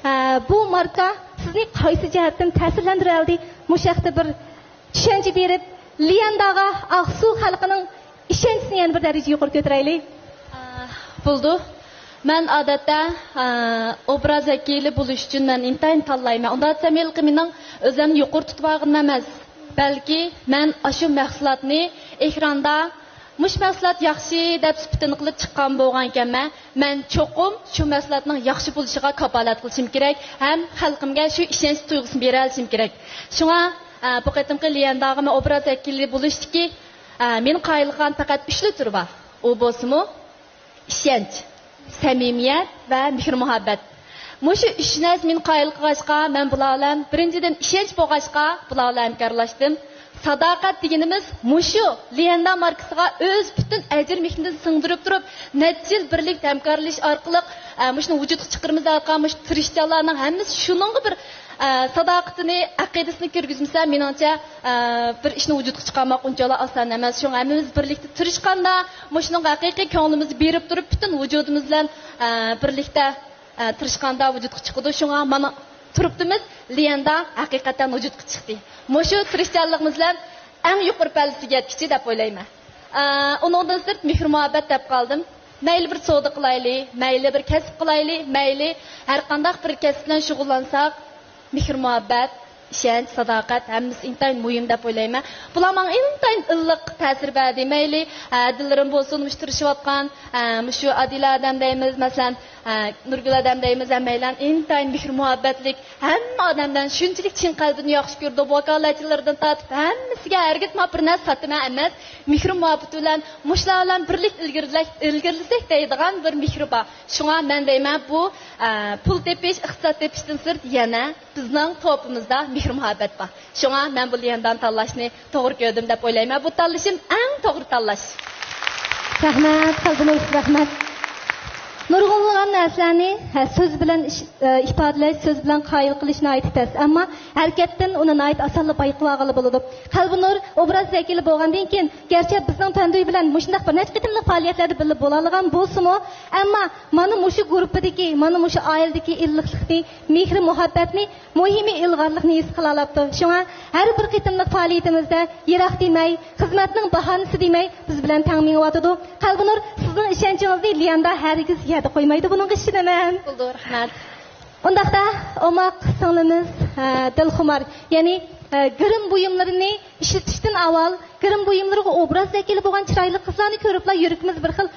ئە، بۇ ماركا سىزنى قايسى جەھەتتىن تەسىرلەندۈرەلىدى؟ مۇشۇ ھەقتە بىر چۈشەنچە بېرىپ، ليەنداغا ئاقسۇ خەلقىنىڭ ئىشەنچىسىنى يەنە بىر دەرىجە يۇقىرى كۆتۈرەيلى. ئا، بولىدۇ. مەن ئادەتتە، ئا، ئوبراز ۋەكىلى بولۇش ئۈچۈن مەن ئىنتايىن تاللايمەن. ئۇنداق دېسەم، ھېلىقى مېنىڭ ئۆزۈمنى يۇقىرى تۇتۇۋالغىنىم ئەمەس. بەلكى مەن ئاشۇ مەھسۇلاتنى ئېكراندا، «مۇشۇ مەھسۇلات ياخشى» دەپ سۈپىتىنى قىلىپ چىققان بولغانىكەنمەن، مەن چوقۇم شۇ مەھسۇلاتنىڭ ياخشى بولۇشىغا كاپالەت قىلىشىم كېرەك ھەم خەلقىمگە شۇ ئىشەنچ تۇيغۇسىنى بېرەلىشىم كېرەك. شۇڭا، ئا، بۇ قېتىمقى ليەنداغا مەن ئوبراز ۋەكىلى بولۇشتىكى، ئا، مېنى قايىل قىلغان پەقەت ئۈچلا تۈر بار. ئۇ بولسىمۇ، ئىشەنچ، سەمىمىيەت ۋە مېھىر-مۇھەببەت. مۇشۇ ئۈچ نەرسە مېنى قايىل قىلغاچقا، مەن بۇلار بىلەن، بىرىنچىدىن، ئىشەنچ بولغاچقا، بۇلار بىلەن ھەمكارلاشتىم. ساداقەت دېگىنىمىز مۇشۇ ليەندا ماركىسىغا ئۆز پۈتۈن ئەجىر-مېھنىتىنى سىڭدۈرۈپ تۇرۇپ، نەچچە يىل بىرلىكتە ھەمكارلىشىش ئارقىلىق، ئە، مۇشۇنى ۋۇجۇدقا چىقىرىمىز دەۋاتقان مۇشۇ تىرىشچانلارنىڭ ھەممىسى شۇنىڭغا بىر، ئە، ساداقىتىنى، ئەقىدىسىنى كىرگۈزمىسە، مېنىڭچە، ئە، بىر ئىشنى ۋۇجۇدقا چىقارماق ئۇنچىۋالا ئاسان ئەمەس. شۇڭا ھەممىمىز بىرلىكتە تىرىشقاندا، مۇشۇنىڭغا ھەقىقىي كۆڭلىمىزنى بېرىپ تۇرۇپ، پۈتۈن ۋۇجۇدىمىز بىلەن، ئە، بىرلىكتە، ئە، تىرىشقاندا ۋۇجۇدقا چىقىدۇ. شۇڭا مانا تۇرۇپتىمىز، ليەندا ھەقىقەتەن ۋۇجۇدقا چىقتى. مۇشۇ تىرىشچانلىقىمىز بىلەن ئەڭ يۇقىرى پەللىسىگە يەتكۈچى دەپ ئويلايمەن. ئە، ئۇنىڭدىن سىرت مېھىر-مۇھەببەت دەپ قالدىم. مەيلى بىر سودا قىلايلى، مەيلى بىر كەسىپ قىلايلى، مەيلى ھەر قانداق بىر كەسىپ بىلەن شۇغۇللانساق، مېھىر-مۇھەببەت، ئىشەنچ، ساداقەت ھەممىسى ئىنتايىن مۇھىم دەپ ئويلايمەن. بۇلار ماڭا ئىنتايىن ئىللىق تەسىر بەردى. مەيلى، ئە، دىللىرىم بولسۇن، مۇشۇ تىرىشىۋاتقان، ئە، مۇشۇ ئادىلە ئادەم دەيمىز، مەسىلەن، ئە، نۇرگۈل ئادەم دەيمىز، ھەممەيلەن ئىنتايىن مېھىر-مۇھەببەتلىك، ھەممە ئادەمدىن شۇنچىلىك چىن قەلبىدىن ياخشى كۆرىدۇ، ۋاكالەتچىلىرىدىن تارتىپ ھەممىسىگە ھەرگىز مانا بىر نەرسە ساتىمەن ئەمەس، مېھىر-مۇھەببىتى بىلەن مۇشۇلار بىلەن بىرلىكتە ئىلگىرىلەك-، ئىلگىرىلىسەك دەيدىغان بىر مېھرى بار. شۇڭا مەن دەيمەن، بۇ، ئە، پۇل تېپىش، ئىقتىساد تېپىشتىن سىرت يەنە بىزنىڭ توپىمىزدا مېھىر-مۇھەببەت بار. شۇڭا مەن بۇ ليەندانى تاللاشنى توغرا كۆردۈم دەپ ئويلايمەن. بۇ تاللىشىم ئەڭ توغرا تاللاش. رەھمەت، قەلبىنۇر، رەھمەت. نۇرغۇنلىغان نەرسىلەرنى، ھە، سۆز بىلەن ئىش-، ئە، ئىپادىلەش، سۆز بىلەن قايىل قىلىش ناھايىتى تەس. ئەمما ھەرىكەتتىن ئۇنى ناھايىتى ئاسانلا بايقىۋالغىلى بولىدۇ. قەلبىنۇر ئوبراز ۋەكىلى بولغاندىن كېيىن، گەرچە بىزنىڭ تەندۇي بىلەن مۇشۇنداق بىر نەچچە قېتىملىق پائالىيەتلەردە بىللە بولالىغان بولسىمۇ، ئەمما مانا مۇشۇ گۇرۇپپىدىكى، مانا مۇشۇ ئائىلىدىكى ئىللىقلىقنى، مېھرى-مۇھەببەتنى، مۇھىمى ئىلغارلىقنى ھېس قىلالاپتۇ. شۇڭا ھەر بىر قېتىملىق پائالىيىتىمىزدە يىراق دېمەي، خىزمەتنىڭ باھانىسى دېمەي، بىز بىلەن تەڭ مېڭىۋاتىدۇ. قەلبىنۇر، سىزنىڭ ئىشەنچىڭىزنى ليەندا ھەرگىز يەردە قويمايدۇ، بۇنىڭغا ئىشىنىمەن. بولىدۇ، رەھمەت. ئۇنداقتا، ئوماق سىڭلىمىز، ئە، دىلخۇمار، يەنى، ئە، گىرىم بۇيۇملىرىنى ئىشلىتىشتىن ئاۋۋال، گىرىم بۇيۇملىرىغا ئوبراز ۋەكىلى بولغان چىرايلىق قىزلارنى كۆرۈپلا يۈرىكىمىز بىر خىل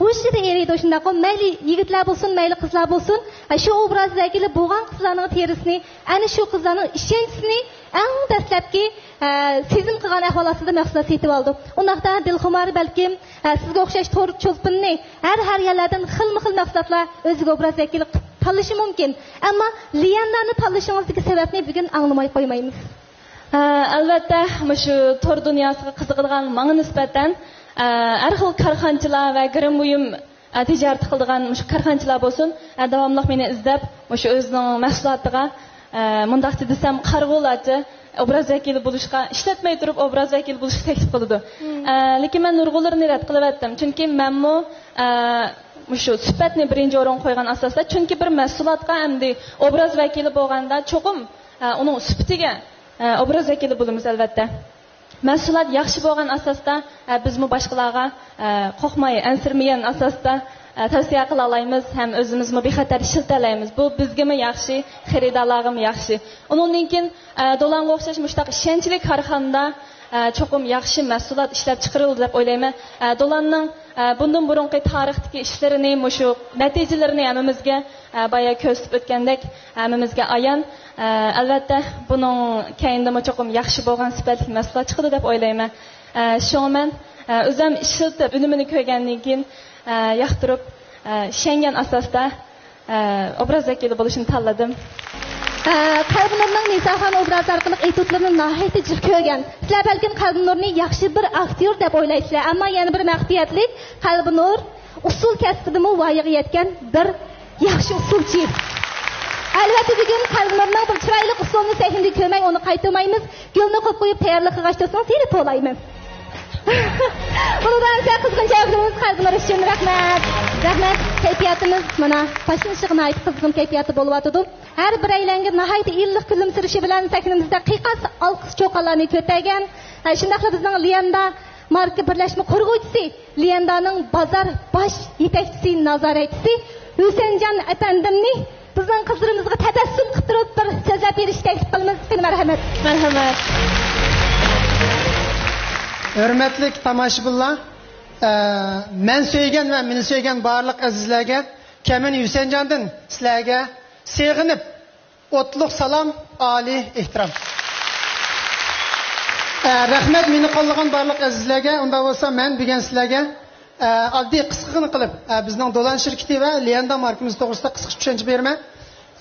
ھۇششىدە ئېرىيدۇ، شۇنداققۇ؟ مەيلى يىگىتلەر بولسۇن، مەيلى قىزلار بولسۇن، ئە، شۇ ئوبراز ۋەكىلى بولغان قىزلارنىڭ تېرىسىنى، ئەنە شۇ قىزلارنىڭ ئىشەنچىسىنى ئەڭ دەسلەپكى، ئە، سېزىم قىلغان ئەھۋال ئاستىدا مەھسۇلات سېتىۋالىدۇ. ئۇنداقتا دىلخۇمار بەلكىم، ئە، سىزگە ئوخشاش تور چولپىنىنى ھەر، ھەر يەرلەردىن خىلمۇ خىل مەھسۇلاتلار ئۆزىگە ئوبراز ۋەكىلى قىلىپ تاللىشى مۇمكىن. ئەمما ليەندانى تاللىشىڭىزدىكى سەۋەبنى بۈگۈن ئاڭلىماي قويمايمىز. ئە، ئەلۋەتتە، مۇشۇ تور دۇنياسىغا قىزىقىدىغان ماڭا نىسبەتەن، ئە، ھەر خىل كارخانىچىلار ۋە گىرىم بۇيۇم، ئە، تىجارىتى قىلىدىغان مۇشۇ كارخانىچىلار بولسۇن، ئە، داۋاملىق مېنى ئىزدەپ، مۇشۇ ئۆزىنىڭ مەھسۇلاتىغا، ئە، مۇنداقچە دېسەم، قارىغۇلارچە ئوبراز ۋەكىلى بولۇشقا، ئىشلەتمەي تۇرۇپ ئوبراز ۋەكىلى بولۇشقا تەكلىپ قىلىدۇ. مم. ئە، لېكىن مەن نۇرغۇنلىرىنى رەت قىلىۋەتتىم. چۈنكى مەنمۇ، ئە، مۇشۇ سۈپەتنى بىرىنچى ئورۇنغا قويغان ئاساستا، چۈنكى بىر مەھسۇلاتقا ئەمدى ئوبراز ۋەكىلى بولغاندا چوقۇم، ئە، ئۇنىڭ سۈپىتىگە، ئە، ئوبراز ۋەكىلى بولىمىز، ئەلۋەتتە. مەھسۇلات ياخشى بولغان ئاساستا، ئە، بىزمۇ باشقىلارغا، ئە، قورقماي، ئەنسىرىمىگەن ئاساستا، ئە، تەۋسىيە قىلالايمىز ھەم ئۆزىمىزمۇ بىخەتەر ئىشلىتەلەيمىز. بۇ بىزگىمۇ ياخشى، خېرىدارلارغىمۇ ياخشى. ئۇنىڭدىن كېيىن، ئە، دولانغا ئوخشاش مۇشۇنداق ئىشەنچلىك كارخانىدا، ئە، چوقۇم ياخشى مەھسۇلات ئىشلەپ چىقىرىلىدۇ دەپ ئويلايمەن. ئە، دولاننىڭ، ئە، بۇندىن بۇرۇنقى تارىختىكى ئىشلىرىنى، مۇشۇ نەتىجىلىرىنى ھەممىمىزگە، ئە، بايا كۆرسىتىپ ئۆتكەندەك، ھەممىمىزگە ئايان. ئە، ئەلۋەتتە، بۇنىڭ كەينىدىمۇ چوقۇم ياخشى بولغان سۈپەتلىك مەھسۇلات چىقىدۇ دەپ ئويلايمەن. ئە، شۇڭا مەن، ئە، ئۆزۈم ئىشلىتىپ، ئۈنۈمىنى كۆرگەندىن كېيىن، ئە، ياقتۇرۇپ، ئە، ئىشەنگەن ئاساستا، ئە، ئوبراز ۋەكىلى بولۇشنى تاللىدىم. ئە، قەلبىنۇرنىڭ نىساخان ئوبرازى ئارقىلىق ئېتيۇدلىرىنى ناھايىتى جىق كۆرگەن. سىلەر بەلكىم قەلبىنۇرنى ياخشى بىر ئاكتيور دەپ ئويلايسىلەر، ئەمما يەنە بىر مەخپىيەتلىك، قەلبىنۇر ئۇسسۇل كەسپىدىمۇ ۋايىغا يەتكەن بىر ياخشى ئۇسسۇلچى. ئەلۋەتتە، بۈگۈن قەلبىنۇرنىڭ بىر چىرايلىق ئۇسسۇلىنى سەھنىدە كۆرمەي ئۇنى قايتۇرمايمىز. گۈلنى قويۇپ قويۇپ تەييارلىق قىلغاچ تۇرسىڭىز، يېرى تولايمىز. بۇنىڭ بىلەن سىلەر قىزغىن جاۋابلىرىڭىز قەلبىنۇر ئۈچۈن رەھمەت. رەھمەت. كەيپىياتىمىز مانا باشلىنىشىغا ناھايىتى قىزغىن كەيپىياتتا بولۇۋاتىدۇ. ھەر بىرەيلەنگە ناھايىتى ئىللىق كۈلۈمسىرىشى بىلەن سەھنىمىزدە قىيقاس ئالقىش چوققانلارنى كۆتەرگەن. ھە، شۇنداقلا بىزنىڭ ليەندا ماركا بىرلەشمە قۇرغۇچىسى، ليەندانىڭ بازار باش يېتەكچىسى، نازارەتچىسى ھۈسەنجان ئەپەندىمنى بىزنىڭ قىزلىرىمىزغا تەبەسسۇم قىلىپ تۇرۇپ بىر سۆزلەپ بېرىشكە تەكلىپ قىلىمىز. قېنى، مەرھەمەت. مەرھەمەت. ھۆرمەتلىك تاماشىبىنلار، ئە، مەن سۆيگەن ۋە مېنى سۆيگەن بارلىق ئەزىزلەرگە كەمىنە ھۈسەنجاندىن سىلەرگە سېغىنىپ ئوتلۇق سالام، ئالىي ئېھتىرام. ئە، رەھمەت مېنى قوللىغان بارلىق ئەزىزلەرگە. ئۇنداق بولسا مەن بۈگۈن سىلەرگە، ئە، ئاددىي قىسقىغىنا قىلىپ، ئە، بىزنىڭ دولان شىركىتى ۋە ليەندا ماركىمىز توغرىسىدا قىسقىچە چۈشەنچە بېرىمەن.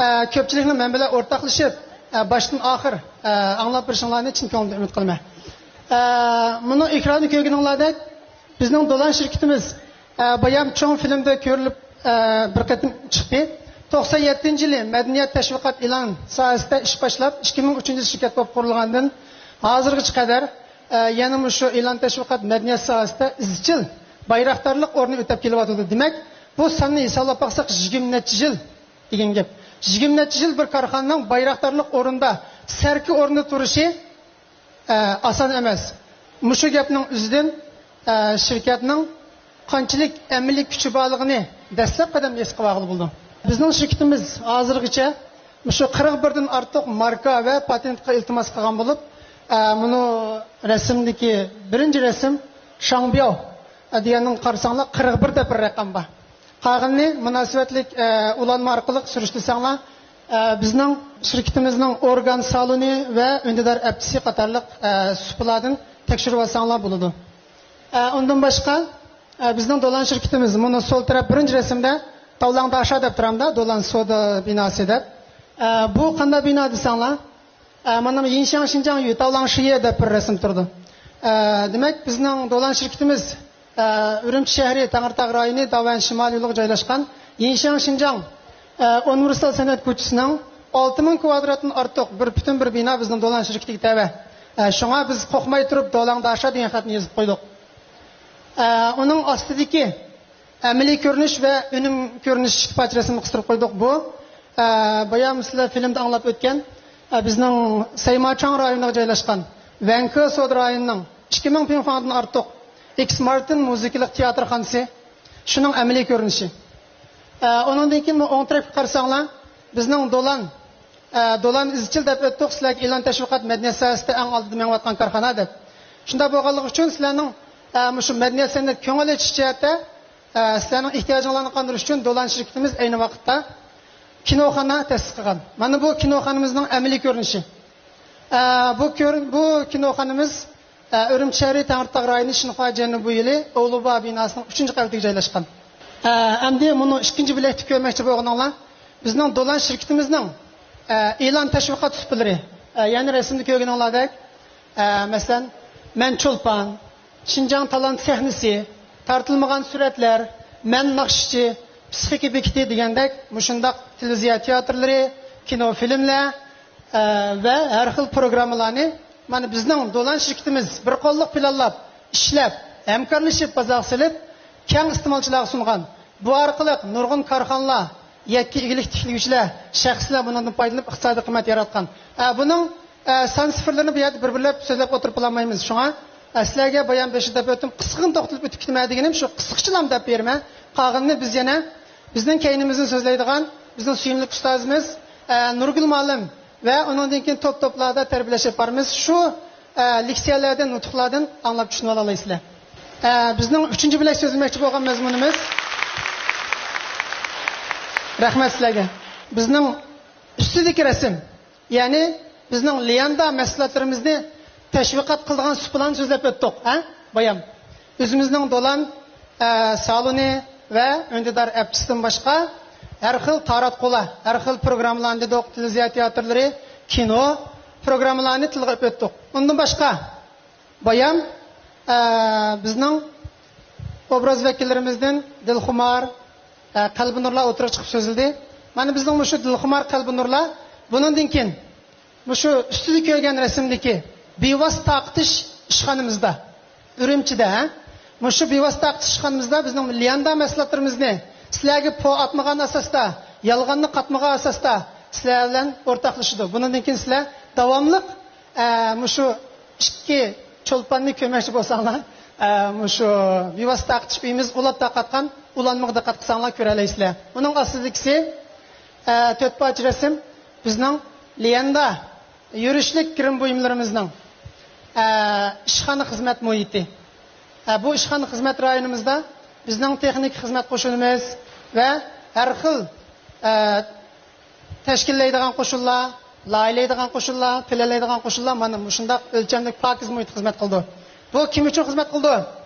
ئە، كۆپچىلىكنىڭ مەن بىلەن ئورتاقلىشىپ، ئە، باشتىن ئاخىر، ئە، ئاڭلاپ بېرىشىڭلارنى چىن كۆڭلۈمدىن ئۈمىد قىلىمەن. ئە، مۇنۇ ئېكراندا كۆرگىنىڭلاردەك، بىزنىڭ دولان شىركىتىمىز، ئە، بايام چوڭ فىلىمدا كۆرۈلۈپ، ئە، بىر قېتىم چىقتى. توقسان يەتتىنچى يىلى مەدەنىيەت، تەشۋىقات، ئېلان ساھەسىدە ئىش باشلاپ، ئىككى مىڭ ئۈچىنچى يىلى شىركەت بولۇپ قۇرۇلغاندىن ھازىرغىچە قەدەر، ئە، يەنە مۇشۇ ئېلان، تەشۋىقات، مەدەنىيەت ساھەسىدە ئىزچىل بايراقدارلىق ئورنىنى ئۆتەپ كېلىۋاتىدۇ. دېمەك، بۇ ساننى ھېسابلاپ باقساق، يىگىرمە نەچچە يىل دېگەن گەپ. يىگىرمە نەچچە يىل بىر كارخانىنىڭ بايراقدارلىق ئورنىدا، سەركى ئورنىدا تۇرۇشى، ئە، ئاسان ئەمەس. مۇشۇ گەپنىڭ ئۆزىدىن، ئە، شىركەتنىڭ قانچىلىك ئەمەلىي كۈچى بارلىقىنى دەسلەپ قەدەمدە ھېس قىلىۋالغىلى بولىدۇ. بىزنىڭ شىركىتىمىز ھازىرغىچە مۇشۇ قىرىق بىردىن ئارتۇق ماركا ۋە پاتېنتقا ئىلتىماس قىلغان بولۇپ، ئە، مۇنۇ رەسىمدىكى بىرىنچى رەسىم شاڭبياۋ، ئە، دېگەننىڭ قارىساڭلار قىرىق بىر دەپ بىر رەقەم بار. قالغىنىنى مۇناسىۋەتلىك، ئە، ئۇلانما ئارقىلىق سۈرۈشتۈرسەڭلار، ئە، بىزنىڭ شىركىتىمىزنىڭ ئورگان سالونى ۋە ئۈندىدار ئەپچىسى قاتارلىق، ئە، سۇپىلاردىن تەكشۈرۈۋالساڭلار بولىدۇ. ئە، ئۇندىن باشقا، ئە، بىزنىڭ دولان شىركىتىمىز، مۇنۇ سول تەرەپ بىرىنچى رەسىمدە تاۋلاڭ داشا دەپ تۇرامدا، دولان سودا بىناسى دەپ. ئە، بۇ قانداق بىنا دېسەڭلار، ئە، مانا يىنشاڭ شىنجاڭ يۈ تاۋلاڭ شىيې دەپ بىر رەسىم تۇرىدۇ. ئە، دېمەك، بىزنىڭ دولان شىركىتىمىز، ئە، ئۈرۈمچى شەھىرى، تەڭرىتاغ رايونى، داۋەن شىمالىي يولىغا جايلاشقان يىنشاڭ شىنجاڭ، ئە، ئۇنىۋېرسال سەنئەت كوچىسىنىڭ ئالتە مىڭ كۋادراتتىن ئارتۇق بىر پۈتۈن بىر بىنا بىزنىڭ دولان شىركىتىگە تەۋە. ئە، شۇڭا بىز قورقماي تۇرۇپ دولان داشا دېگەن خەتنى يېزىپ قويدۇق. ئە، ئۇنىڭ ئاستىدىكى ئەمەلىي كۆرۈنۈش ۋە ئۈنۈم كۆرۈنۈش ئىككى پارچە رەسىمنى قىستۇرۇپ قويدۇق. بۇ، ئە، بايام سىلەر فىلىمدا ئاڭلاپ ئۆتكەن، ئە، بىزنىڭ سەيماچاڭ رايونىغا جايلاشقان ۋەنكې سودا رايونىنىڭ ئىككى مىڭ پىڭفاڭدىن ئارتۇق ئېكس مارتىن مۇزىكىلىق تىياتىرخانىسى، شۇنىڭ ئەمەلىي كۆرۈنۈشى. ئە، ئۇنىڭدىن كېيىن ئوڭ تەرەپكە قارىساڭلار، بىزنىڭ دولان، ئە، دولان ئىزچىل دەپ ئۆتتۇق، سىلەرگە ئېلان تەشۋىقات مەدەنىيەت ساھەسىدە ئەڭ ئالدىدا مېڭىۋاتقان كارخانا دەپ. شۇنداق بولغانلىقى ئۈچۈن سىلەرنىڭ، ئە، مۇشۇ مەدەنىيەت سەنئەت كۆڭۈل ئېچىش جەھەتتە، ئە، سىلەرنىڭ ئېھتىياجىڭلارنى قاندۇرۇش ئۈچۈن دولان شىركىتىمىز ئەينى ۋاقىتتا كىنوخانا تەسىس قىلغان. مانا بۇ كىنوخانىمىزنىڭ ئەمەلىي كۆرۈنۈشى. ئە، بۇ كۆر-، بۇ كىنوخانىمىز، ئە، ئۈرۈمچى شەھىرى تەڭرىتاغ رايونى شىنخۇا جيەننىن بۇ يىلى ئوۋلۇبا بىناسىنىڭ ئۈچىنچى قەۋىتىگە جايلاشقان. ئە، ئەمدى مۇنۇ ئىككىنچى بۆلەكتە كۆرمەكچى بولغىنىڭلار، بىزنىڭ دولان شىركىتىمىزنىڭ، ئە، ئېلان تەشۋىقات سۇپىلىرى، ئە، يەنە رەسىمدە كۆرگىنىڭلاردەك، ئە، مەسىلەن، مەن چولپان، شىنجاڭ تالانت سەھنىسى، تارتىلمىغان سۈرەتلەر، مەن ناخشىچى، پىسخىكا بېكىتى دېگەندەك مۇشۇنداق تېلېۋىزىيە تىياتىرلىرى، كىنو، فىلىملەر، ئە، ۋە ھەر خىل پروگراممىلارنى مانا بىزنىڭ دولان شىركىتىمىز بىر قوللۇق پىلانلاپ، ئىشلەپ، ھەمكارلىشىپ بازارغا سېلىپ، كەڭ ئىستېمالچىلارغا سۇنغان. بۇ ئارقىلىق نۇرغۇن كارخانىلار، يەككە ئىگىلىك تىكلىگۈچىلەر، شەخسلەر بۇنىڭدىن پايدىلىنىپ ئىقتىسادىي قىممەت ياراتقان. ئە، بۇنىڭ، ئە، سان سىفىرلىرىنى بۇ يەردە بىر-بىرلەپ سۆزلەپ ئولتۇرۇپ بولالمايمىز. شۇڭا، ئە، سىلەرگە بايام بېشىدا دەپ ئۆتتۈم، قىسقىغىنە توختىلىپ ئۆتۈپ كېتىمەن دېگىنىم شۇ، قىسقىچىلام دەپ بېرىمەن. قالغىنىنى بىز يەنە بىزنىڭ كەينىمىزدىن سۆزلەيدىغان بىزنىڭ سۆيۈملۈك ئۇستازىمىز، ئە، نۇرگۈل مۇئەللىم ۋە ئۇنىڭدىن كېيىن توپ-توپلاردا تەربىيەلەش ئېلىپ بارىمىز. شۇ، ئە، لېكسىيەلەردىن، نۇتۇقلاردىن ئاڭلاپ چۈشىنىۋالالايسىلەر. ئە، بىزنىڭ ئۈچىنچى بۆلەك سۆزلىمەكچى بولغان مەزمۇنىمىز. رەھمەت سىلەرگە. بىزنىڭ ئۈستىدىكى رەسىم، يەنى بىزنىڭ ليەندا مەھسۇلاتلىرىمىزنى تەشۋىقات قىلىدىغان سۇپىلارنى سۆزلەپ ئۆتتۇق، ھە؟ بايام. ئۆزىمىزنىڭ دولان، ئە، سالونى ۋە ئۈندىدار ئەپچىسىدىن باشقا ھەر خىل تاراتقۇلار، ھەر خىل پروگراممىلارنى دېدۇق، تېلېۋىزىيە تىياتىرلىرى، كىنو پروگراممىلارنى تىلغا ئېلىپ ئۆتتۇق. ئۇندىن باشقا، بايام، ئە، بىزنىڭ ئوبراز ۋەكىللىرىمىزدىن دىلخۇمار، ئە، قەلبىنۇرلار ئوتتۇرىغا چىقىپ سۆزلىدى. مانا بىزنىڭ مۇشۇ دىلخۇمار قەلبىنۇرلار بۇنىڭدىن كېيىن مۇشۇ ئۈستىدە كۆرگەن رەسىمدىكى بىۋاسىتە تارقىتىش ئىشخانىمىزدا، ئۈرۈمچىدە، ھە؟ مۇشۇ بىۋاسىتە تارقىتىش ئىشخانىمىزدا بىزنىڭ ليەندا مەھسۇلاتلىرىمىزنى سىلەرگە پو ئاتمىغان ئاساستا، يالغاننى قاتمىغان ئاساستا سىلەر بىلەن ئورتاقلىشىدۇ. بۇنىڭدىن كېيىن سىلەر داۋاملىق، ئە، مۇشۇ ئىككى چولپاننى كۆرمەكچى بولساڭلار، ئە، مۇشۇ بىۋاسىتە تارقىتىش ئۆيىمىز ئۇلاپ تارقاتقان ئۇلانمىغا دىققەت قىلساڭلار كۆرەلەيسىلەر. ئۇنىڭ ئاستىدىكىسى، ئە، تۆت پارچە رەسىم بىزنىڭ ليەندا يۈرۈشلۈك گىرىم بۇيۇملىرىمىزنىڭ، ئە، ئىشخانا خىزمەت مۇھىتى. ئە، بۇ ئىشخانا خىزمەت رايونىمىزدا بىزنىڭ تېخنىكا خىزمەت قوشۇنىمىز ۋە ھەر خىل، ئە، تەشكىللەيدىغان قوشۇنلار، لايىھەلەيدىغان قوشۇنلار، پىلانلايدىغان قوشۇنلار مانا مۇشۇنداق ئۆلچەملىك پاكىز مۇھىتتا خىزمەت قىلىدۇ. بۇ كىم ئۈچۈن خىزمەت قىلىدۇ؟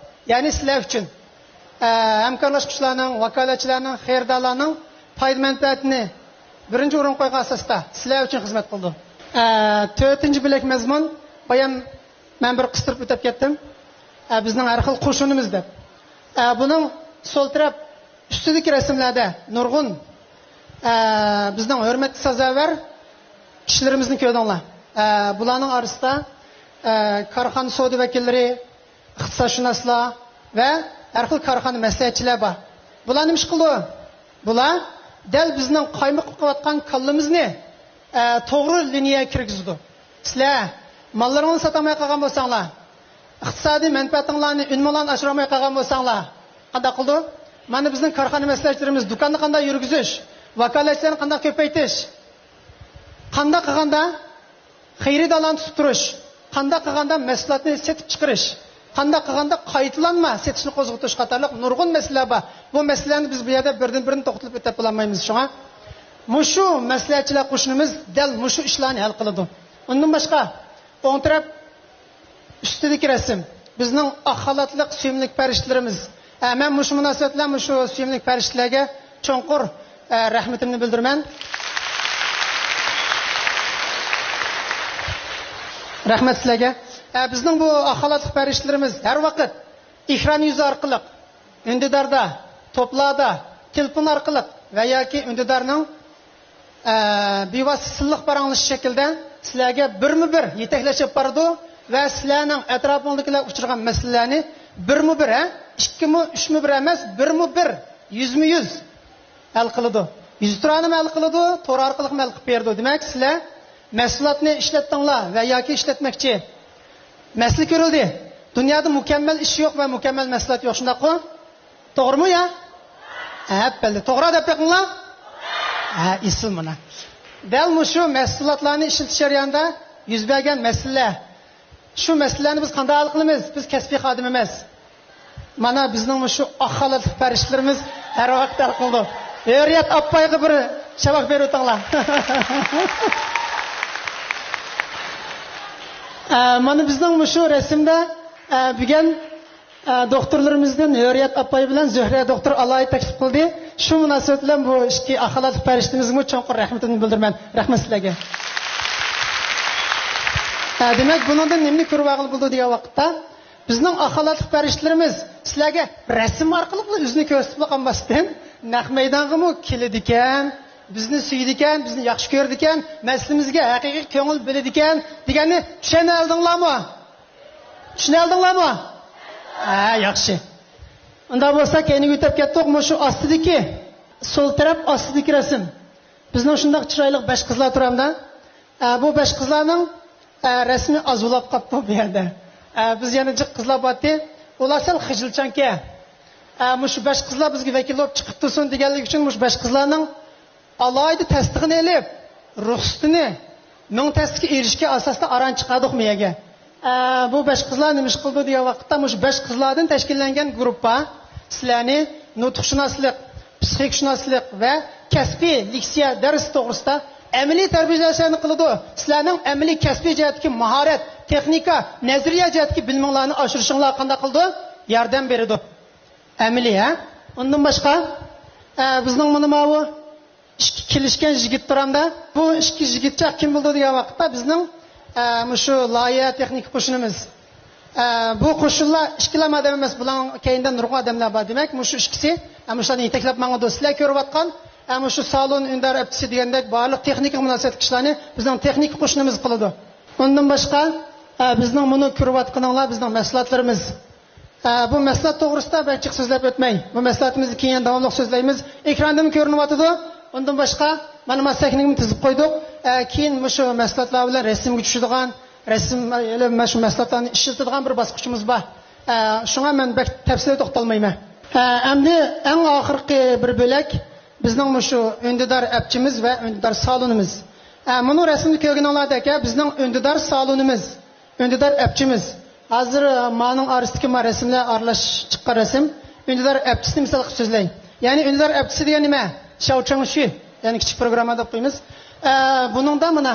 يەنى سىلەر ئۈچۈن. ئە، ھەمكارلاشقۇچىلارنىڭ، ۋاكالەتچىلەرنىڭ، خېرىدارلارنىڭ پايدا مەنپەئەتىنى بىرىنچى ئورۇنغا قويغان ئاساستا سىلەر ئۈچۈن خىزمەت قىلىدۇ. ئە، تۆتىنچى بۆلەك مەزمۇن، بايام مەن بىر قىستۇرۇپ ئۆتۈپ كەتتىم. ئە، بىزنىڭ ھەر خىل قوشۇنىمىز دەپ. ئە، بۇنىڭ سول تەرەپ ئۈستىدىكى رەسىملەردە نۇرغۇن، ئە، بىزنىڭ ھۆرمەتكە سازاۋەر كىشىلىرىمىزنى كۆردۈڭلار. ئە، بۇلارنىڭ ئارىسىدا، ئە، كارخانا سودا ۋەكىللىرى، ئىقتىسادشۇناسلار ۋە ھەر خىل كارخانا مەسلىھەتچىلەر بار. بۇلار نېمە ئىش قىلىدۇ؟ بۇلار دەل بىزنىڭ قايمۇقۇپ قېلىۋاتقان كاللىمىزنى، ئە، توغرا لىنىيەگە كىرگۈزىدۇ. سىلەر ماللىرىڭلارنى ساتالماي قالغان بولساڭلار، ئىقتىسادىي مەنپەئەتىڭلارنى، ئۈنۈمۈڭلارنى ئاشۇرالماي قالغان بولساڭلار، قانداق قىلىدۇ؟ مانا بىزنىڭ كارخانا مەسلىھەتچىلىرىمىز دۇكاننى قانداق يۈرگۈزۈش، ۋاكالەتچىلەرنى قانداق كۆپەيتىش، قانداق قىلغاندا خېرىدارلارنى تۇتۇپ تۇرۇش، قانداق قىلغاندا مەھسۇلاتنى سېتىپ چىقىرىش، قانداق قىلغاندا قايتىلانما سېتىشنى قوزغىتىش قاتارلىق نۇرغۇن مەسىلىلەر بار. بۇ مەسىلىلەرنى بىز بۇ يەردە بىردىن-بىرىنى توختىلىپ ئۆتەپ بولالمايمىز. شۇڭا مۇشۇ مەسلىھەتچىلەر قوشۇنىمىز دەل مۇشۇ ئىشلارنى ھەل قىلىدۇ. ئۇندىن باشقا، ئوڭ تەرەپ ئۈستىدىكى رەسىم بىزنىڭ ئاق خالاتلىق سۆيۈملۈك پەرىشتىلىرىمىز. ئە، مەن مۇشۇ مۇناسىۋەت بىلەن مۇشۇ سۆيۈملۈك پەرىشتىلەرگە چوڭقۇر، ئە، رەھمىتىمنى بىلدۈرىمەن. رەھمەت سىلەرگە. ئە، بىزنىڭ بۇ ئاق خالاتلىق پەرىشتىلىرىمىز ھەر ۋاقىت ئېكران يۈزى ئارقىلىق، ئۈندىداردا، توپلاردا، تېلېفون ئارقىلىق ۋە ياكى ئۈندىدارنىڭ ئە، بىۋاسىتە سىلىق پاراڭلىشىش شەكلىدە سىلەرگە بىرمۇ بىر يېتەكلەش ئېلىپ بارىدۇ ۋە سىلەرنىڭ ئەتراپىڭىزدىكىلەر ئۇچرىغان مەسىلىلەرنى بىرمۇ بىر، ھە، ئىككىمۇ، ئۈچمۇ بىر ئەمەس، بىرمۇ بىر، يۈزمۇ يۈز ھەل قىلىدۇ. يۈزتۇرانىمۇ ھەل قىلىدۇ، تور ئارقىلىقمۇ ھەل قىلىپ بېرىدۇ. دېمەك، سىلەر مەھسۇلاتنى ئىشلەتتىڭلار ۋە ياكى ئىشلەتمەكچى. مەسىلە كۆرۈلدى. دۇنيادا مۇكەممەل ئىش يوق ۋە مۇكەممەل مەھسۇلات يوق، شۇنداققۇ؟ توغرىمۇ يا؟ ھە، بەللى. توغرا دەپ بېقىڭلار. ھە، ئېسىل مانا. دەل مۇشۇ مەھسۇلاتلارنى ئىشلىتىش جەريانىدا يۈز بەرگەن مەسىلىلەر. شۇ مەسىلىلەرنى بىز قانداق ھەل قىلىمىز؟ بىز كەسپىي خادىم ئەمەس. مانا بىزنىڭ مۇشۇ ئاق خالاتلىق پەرىشتىلىرىمىز ھەر ۋاقىت ھەل قىلىدۇ. ھۆرىيەت ئاپپايغا بىر شاۋاق بېرىۋېتىڭلار. ئە، مانا بىزنىڭ مۇشۇ رەسىمدە، ئە، بۈگۈن ئە، دوختۇرلىرىمىزدىن ھۆرىيەت ئاپاي بىلەن زۆھرە دوختۇر ئالاھىدە تەكلىپ قىلدى. شۇ مۇناسىۋەت بىلەن بۇ ئىككى ئاق خالاتلىق پەرىشتىمىزگىمۇ چوڭقۇر رەھمىتىمنى بىلدۈرىمەن. رەھمەت سىلەرگە. ئە، دېمەك، بۇنىڭدىن نېمىنى كۆرۈۋالغىلى بولىدۇ دېگەن ۋاقىتتا، بىزنىڭ ئاق خالاتلىق پەرىشتىلىرىمىز سىلەرگە رەسىم ئارقىلىقلا ئۆزىنى كۆرسىتىپلا قالماستىن، نەق مەيدانغىمۇ كېلىدىكەن، بىزنى سۆيىدىكەن، بىزنى ياخشى كۆرىدىكەن، مەسىلىمىزگە ھەقىقىي كۆڭۈل بۆلىدىكەن دېگەننى چۈشەنەلدىڭلارمۇ؟ چۈشىنەلدىڭلارمۇ؟ ھە، ياخشى. ئۇنداق بولسا كەينىگە ئۆتۈپ كەتتۇق. مۇشۇ ئاستىدىكى، سول تەرەپ ئاستىدىكى رەسىم. بىزنىڭ شۇنداق چىرايلىق بەش قىزلار تۇرامدا. ئە، بۇ بەش قىزلارنىڭ، ئە، رەسىمى ئاز بولاپ قاپتۇ بۇ يەردە. ئە، بىز يەنە جىق قىزلار بارتى. ئۇلار سەل خىجىلچانكەن. ئە، مۇشۇ بەش قىزلار بىزگە ۋەكىل بولۇپ چىقىپ تۇرسۇن دېگەنلىكى ئۈچۈن مۇشۇ بەش قىزلارنىڭ ئالاھىدە تەستىقىنى ئېلىپ، رۇخسىتىنى مىڭ تەستىكى ئېرىشكەن ئاساستا ئاران چىقاردۇق مۇ يەرگە. ئە، بۇ بەش قىزلار نېمە ئىش قىلىدۇ دېگەن ۋاقىتتا، مۇشۇ بەش قىزلاردىن تەشكىللەنگەن گۇرۇپپا سىلەرنى نۇتۇقشۇناسلىق، پسىخىكشۇناسلىق ۋە كەسپىي لېكسىيە دەرس توغرىسىدا ئەمەلىي تەربىيەلەشنى قىلىدۇ. سىلەرنىڭ ئەمەلىي كەسپىي جەھەتتىكى ماھارەت، تېخنىكا، نەزەرىيە جەھەتتىكى بىلىمىڭلارنى ئاشۇرۇشۇڭلارغا قانداق قىلىدۇ؟ ياردەم بېرىدۇ. ئەمەلىي، ھە؟ ئۇندىن باشقا، ئە، بىزنىڭ مانا ماۋۇ ئىككى كېلىشكەن يىگىت تۇرامدا. بۇ ئىككى يىگىتچە كىم بولىدۇ دېگەن ۋاقىتتا بىزنىڭ، ئە، مۇشۇ لايىھە تېخنىكا قوشۇنىمىز. ئە، بۇ قوشۇنلار ئىككىلا ئادەم ئەمەس، بۇلارنىڭ كەينىدە نۇرغۇن ئادەملەر بار. دېمەك، مۇشۇ ئىككىسى، ئە، مۇشۇلارنى يېتەكلەپ ماڭىدۇ. سىلەر كۆرۈۋاتقان، ئە، مۇشۇ سالون ئۈندىدار ئەپچىسى دېگەندەك بارلىق تېخنىكىغا مۇناسىۋەتلىك ئىشلارنى بىزنىڭ تېخنىكا قوشۇنىمىز قىلىدۇ. ئۇندىن باشقا، ئە، بىزنىڭ مۇنۇ كۆرۈۋاتقىنىڭلار بىزنىڭ مەھسۇلاتلىرىمىز. ئە، بۇ مەھسۇلات توغرىسىدا بەك جىق سۆزلەپ ئۆتمەي، بۇ مەھسۇلاتىمىزنى كېيىن داۋاملىق سۆزلەيمىز. ئېكراندىمۇ كۆرۈنۈۋاتىدۇ. ئۇندىن باشقا، مانا ما سەھنىگىمۇ تىزىپ قويدۇق. ئە، كېيىن مۇشۇ مەھسۇلاتلار بىلەن رەسىمگە چۈشىدىغان، رەسىم، ئە، مانا شۇ مەھسۇلاتلارنى ئىشلىتىدىغان بىر باسقۇچىمىز بار. ئە، شۇڭا مەن بەك تەپسىلىي توختالمايمەن. ئە، ئەمدى ئەڭ ئاخىرقى بىر بۆلەك بىزنىڭ مۇشۇ ئۈندىدار ئەپچىمىز ۋە ئۈندىدار سالونىمىز. ئە، مۇنۇ رەسىمنى كۆرگىنىڭلاردەك، بىزنىڭ ئۈندىدار سالونىمىز. ئۈندىدار ئەپچىمىز. ھازىر، ئە، مانىڭ ئارىسىدىكى ما رەسىملەر ئارىلاش چىققان رەسىم. ئۈندىدار ئەپچىسىنى مىسال قىلىپ سۆزلەي. يەنى ئۈندىدار ئەپچىسى دېگەن نېمە؟ شياۋچېڭشۈ، يەنى كىچىك پروگرامما دەپ قويىمىز. ئە، بۇنىڭدا مانا،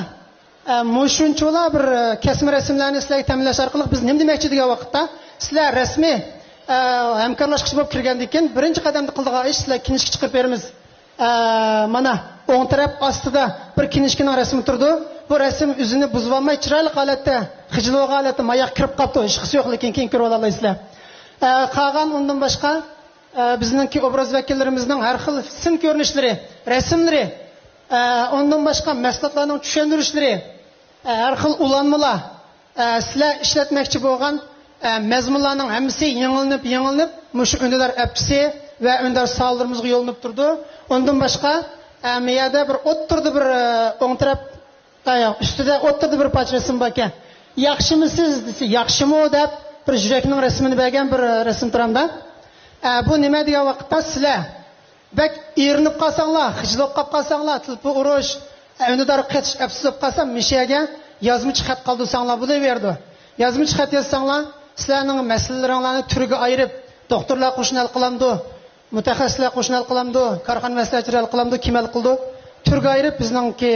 ئە، مۇشۇنچىۋالا بىر، ئە، كەسمە رەسىملەرنى سىلەرگە تەمىنلەش ئارقىلىق بىز نېمە دېمەكچى دېگەن ۋاقىتتا، سىلەر رەسمىي، ئە، ھەمكارلاشقۇچى بولۇپ كىرگەندىن كېيىن بىرىنچى قەدەمدە قىلىدىغان ئىش، سىلەرگە كىنىشكا چىقىرىپ بېرىمىز. ئە، مانا، ئوڭ تەرەپ ئاستىدا بىر كىنىشكىنىڭ رەسىمى تۇرىدۇ. بۇ رەسىم ئۆزىنى بۇزۇۋالماي، چىرايلىق ھالەتتە، خىجىل بولغان ھالەتتە ماياق كىرىپ قاپتۇ. ھېچقىسى يوق، لېكىن كېيىن كۆرۈۋالالايسىلەر. ئە، قالغان ئۇندىن باشقا، ئە، بىزنىڭكى ئوبراز ۋەكىللىرىمىزنىڭ ھەر خىل سىن كۆرۈنۈشلىرى، رەسىملىرى، ئە، ئۇندىن باشقا مەھسۇلاتلارنىڭ چۈشەندۈرۈشلىرى، ئە، ھەر خىل ئۇلانمىلار، ئە، سىلەر ئىشلەتمەكچى بولغان، ئە، مەزمۇنلارنىڭ ھەممىسى يېڭىلىنىپ، يېڭىلىنىپ، مۇشۇ ئۈندىدار ئەپچىسى ۋە ئۈندىدار سالونلىرىمىزغا يوللىنىپ تۇرىدۇ. ئۇندىن باشقا، ئە، مەيەردە بىر ئوتتۇرىدا بىر، ئە، ئوڭ تەرەپ، ئە، ياق، ئۈستىدە ئوتتۇرىدا بىر پارچە رەسىم باركەن. «ياخشىمۇسىز؟» دېسە، «ياخشىمۇ؟» دەپ بىر يۈرەكنىڭ رەسىمىنى بەرگەن بىر، ئە، رەسىم تۇرامدا. ئە، بۇ نېمە دېگەن ۋاقىتتا، سىلەر بەك ئېرىنىپ قالساڭلار، خىجىل بولۇپ قالساڭلار، تېلېفون ئۇرۇش، ئە، ئۈندىدار قېتىش ئەپسىز بولۇپ قالسا، مىشەگە يازمىچە خەت قالدۇرساڭلار بولۇۋېرىدۇ. يازمىچە خەت يازساڭلار، سىلەرنىڭ مەسىلىلىرىڭلارنى تۈرگە ئايرىپ، دوختۇرلار قوشۇن ھەل قىلامدۇ؟ مۇتەخەسسىسلەر قوشۇن ھەل قىلامدۇ؟ كارخانا مەسلىھەتچىلىرى ھەل قىلامدۇ؟ كىم ھەل قىلىدۇ؟ تۈرگە ئايرىپ، بىزنىڭكى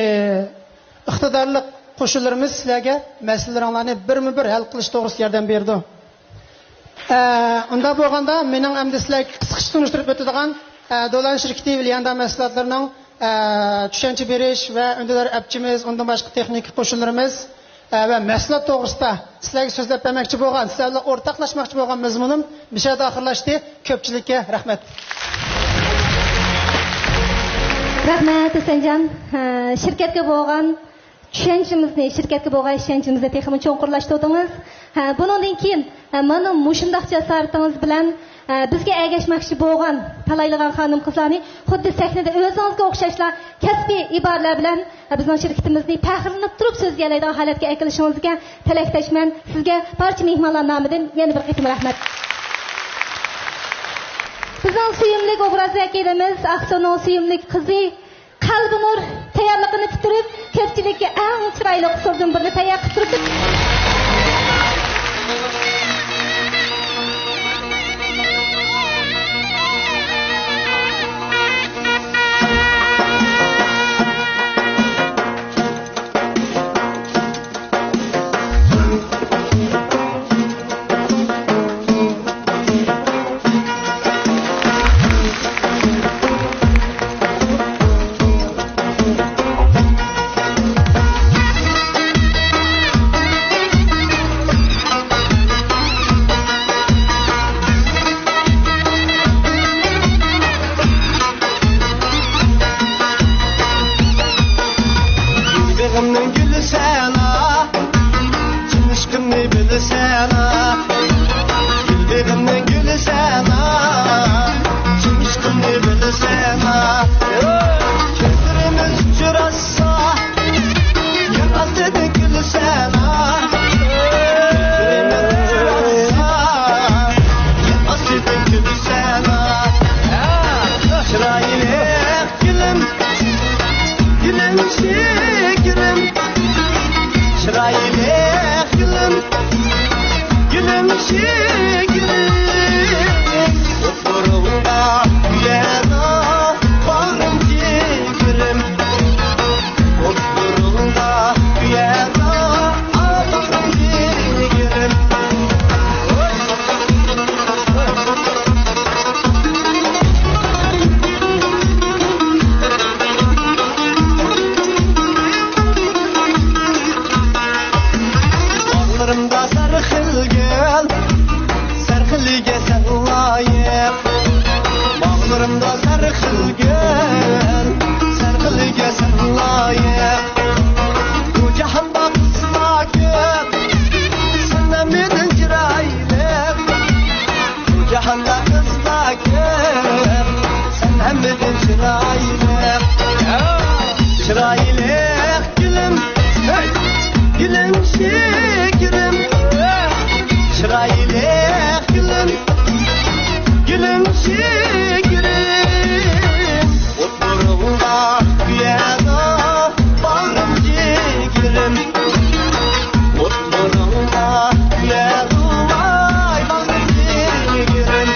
ئىقتىدارلىق قوشۇنلىرىمىز سىلەرگە مەسىلىلىرىڭلارنى بىرمۇ بىر ھەل قىلىش توغرىسىدا ياردەم بېرىدۇ. ئە، ئۇنداق بولغاندا، مېنىڭ ئەمدى سىلەرگە قىسقىچە تونۇشتۇرۇپ ئۆتىدىغان، ئە، دولان شىركىتى ليەنداڭ مەھسۇلاتلىرىنىڭ، ئە، چۈشەنچە بېرىش ۋە ئۈندىدار ئەپچىمىز، ئۇندىن باشقا تېخنىكا قوشۇنلىرىمىز، ئە، ۋە مەھسۇلات توغرىسىدا سىلەرگە سۆزلەپ بەرمەكچى بولغان، سىلەر بىلەن ئورتاقلاشماقچى بولغان مەزمۇنۇم مۇشۇ يەردە ئاخىرلاشتى. كۆپچىلىككە رەھمەت. رەھمەت، ھۈسەنجان. ھە، شىركەتكە بولغان چۈشەنچىمىزنى، شىركەتكە بولغان ئىشەنچىمىزنى تېخىمۇ چوڭقۇرلاشتۇردىڭىز. ھە، بۇنىڭدىن كېيىن، ھە، مانا مۇشۇنداق جاسارىتىڭىز بىلەن، ھە، بىزگە ئەگەشمەكچى بولغان تالايلىغان خانىم-قىزلارنى خۇددى سەھنىدە ئۆزىڭىزگە ئوخشاشلا كەسپىي ئىبارىلەر بىلەن، ھە، بىزنىڭ شىركىتىمىزنى پەخىرلىنىپ تۇرۇپ سۆزلىيەلەيدىغان ھالەتكە ئەكېلىشىڭىزگە تىلەكداشمەن. سىزگە بارچە مېھمانلار نامىدىن يەنە بىر قېتىم رەھمەت. بىزنىڭ سۆيۈملۈك ئوبراز ۋەكىلىمىز، ئاقسۇنىڭ سۆيۈملۈك قىزى، قەلبىنۇر تەييارلىقىنى پۈتتۈرۈپ، كۆپچىلىككە ئەڭ چىرايلىق ئۇسسۇلدىن بىرنى تەييار قىلىپ تۇرۇپتۇ. بېغىمنىڭ گۈلى سەن، چىن ئىشقىمنى بىلىسەن، گۈل بېغىمنىڭ گۈلى سەن، چىن ئىشقىمنى بىلىسەن. كۆزلىرىمىز ئۇچراشسا، يەر ئاستىدىن كۈلىسەن، كۆزلىرىمىز ئۇچراشسا، يەر ئاستىدىن كۈلىسەن. چىرايلىق گۈلۈم، گۈلۈم شېكىرىم، چىرايلىق گۈلۈم، گۈلۈم شېكىرىم. ئوتلىرىڭدا كۆيەدۇ باغرىم جىگىرىم. ئوتلىرىڭدا كۆيەدۇ باغرىم جىگىرىم. باغلىرىمدا سەرخىل گۈل، سەرخىلىگە سەن لايىق. باغلىرىمدا سەرخىل گۈل، سەرخىلىگە سەن لايىق. بۇ جاھاندا قىزلار كۆپ، سەن ھەممىدىن چىرايلىق. بۇ جاھاندا قىزلار كۆپ، سەن ھەممىدىن چىرايلىق. چىرايلىق گۈلۈم، ھەي، گۈلۈم شېكىرىم. چىرايلىق گۈلۈم، گۈلۈم شېكىرىم. ئوتلىرىڭدا كۆيەدۇ باغرىم جىگىرىم. ئوتلىرىڭدا كۆيەدۇ ۋاي باغرىم جىگىرىم.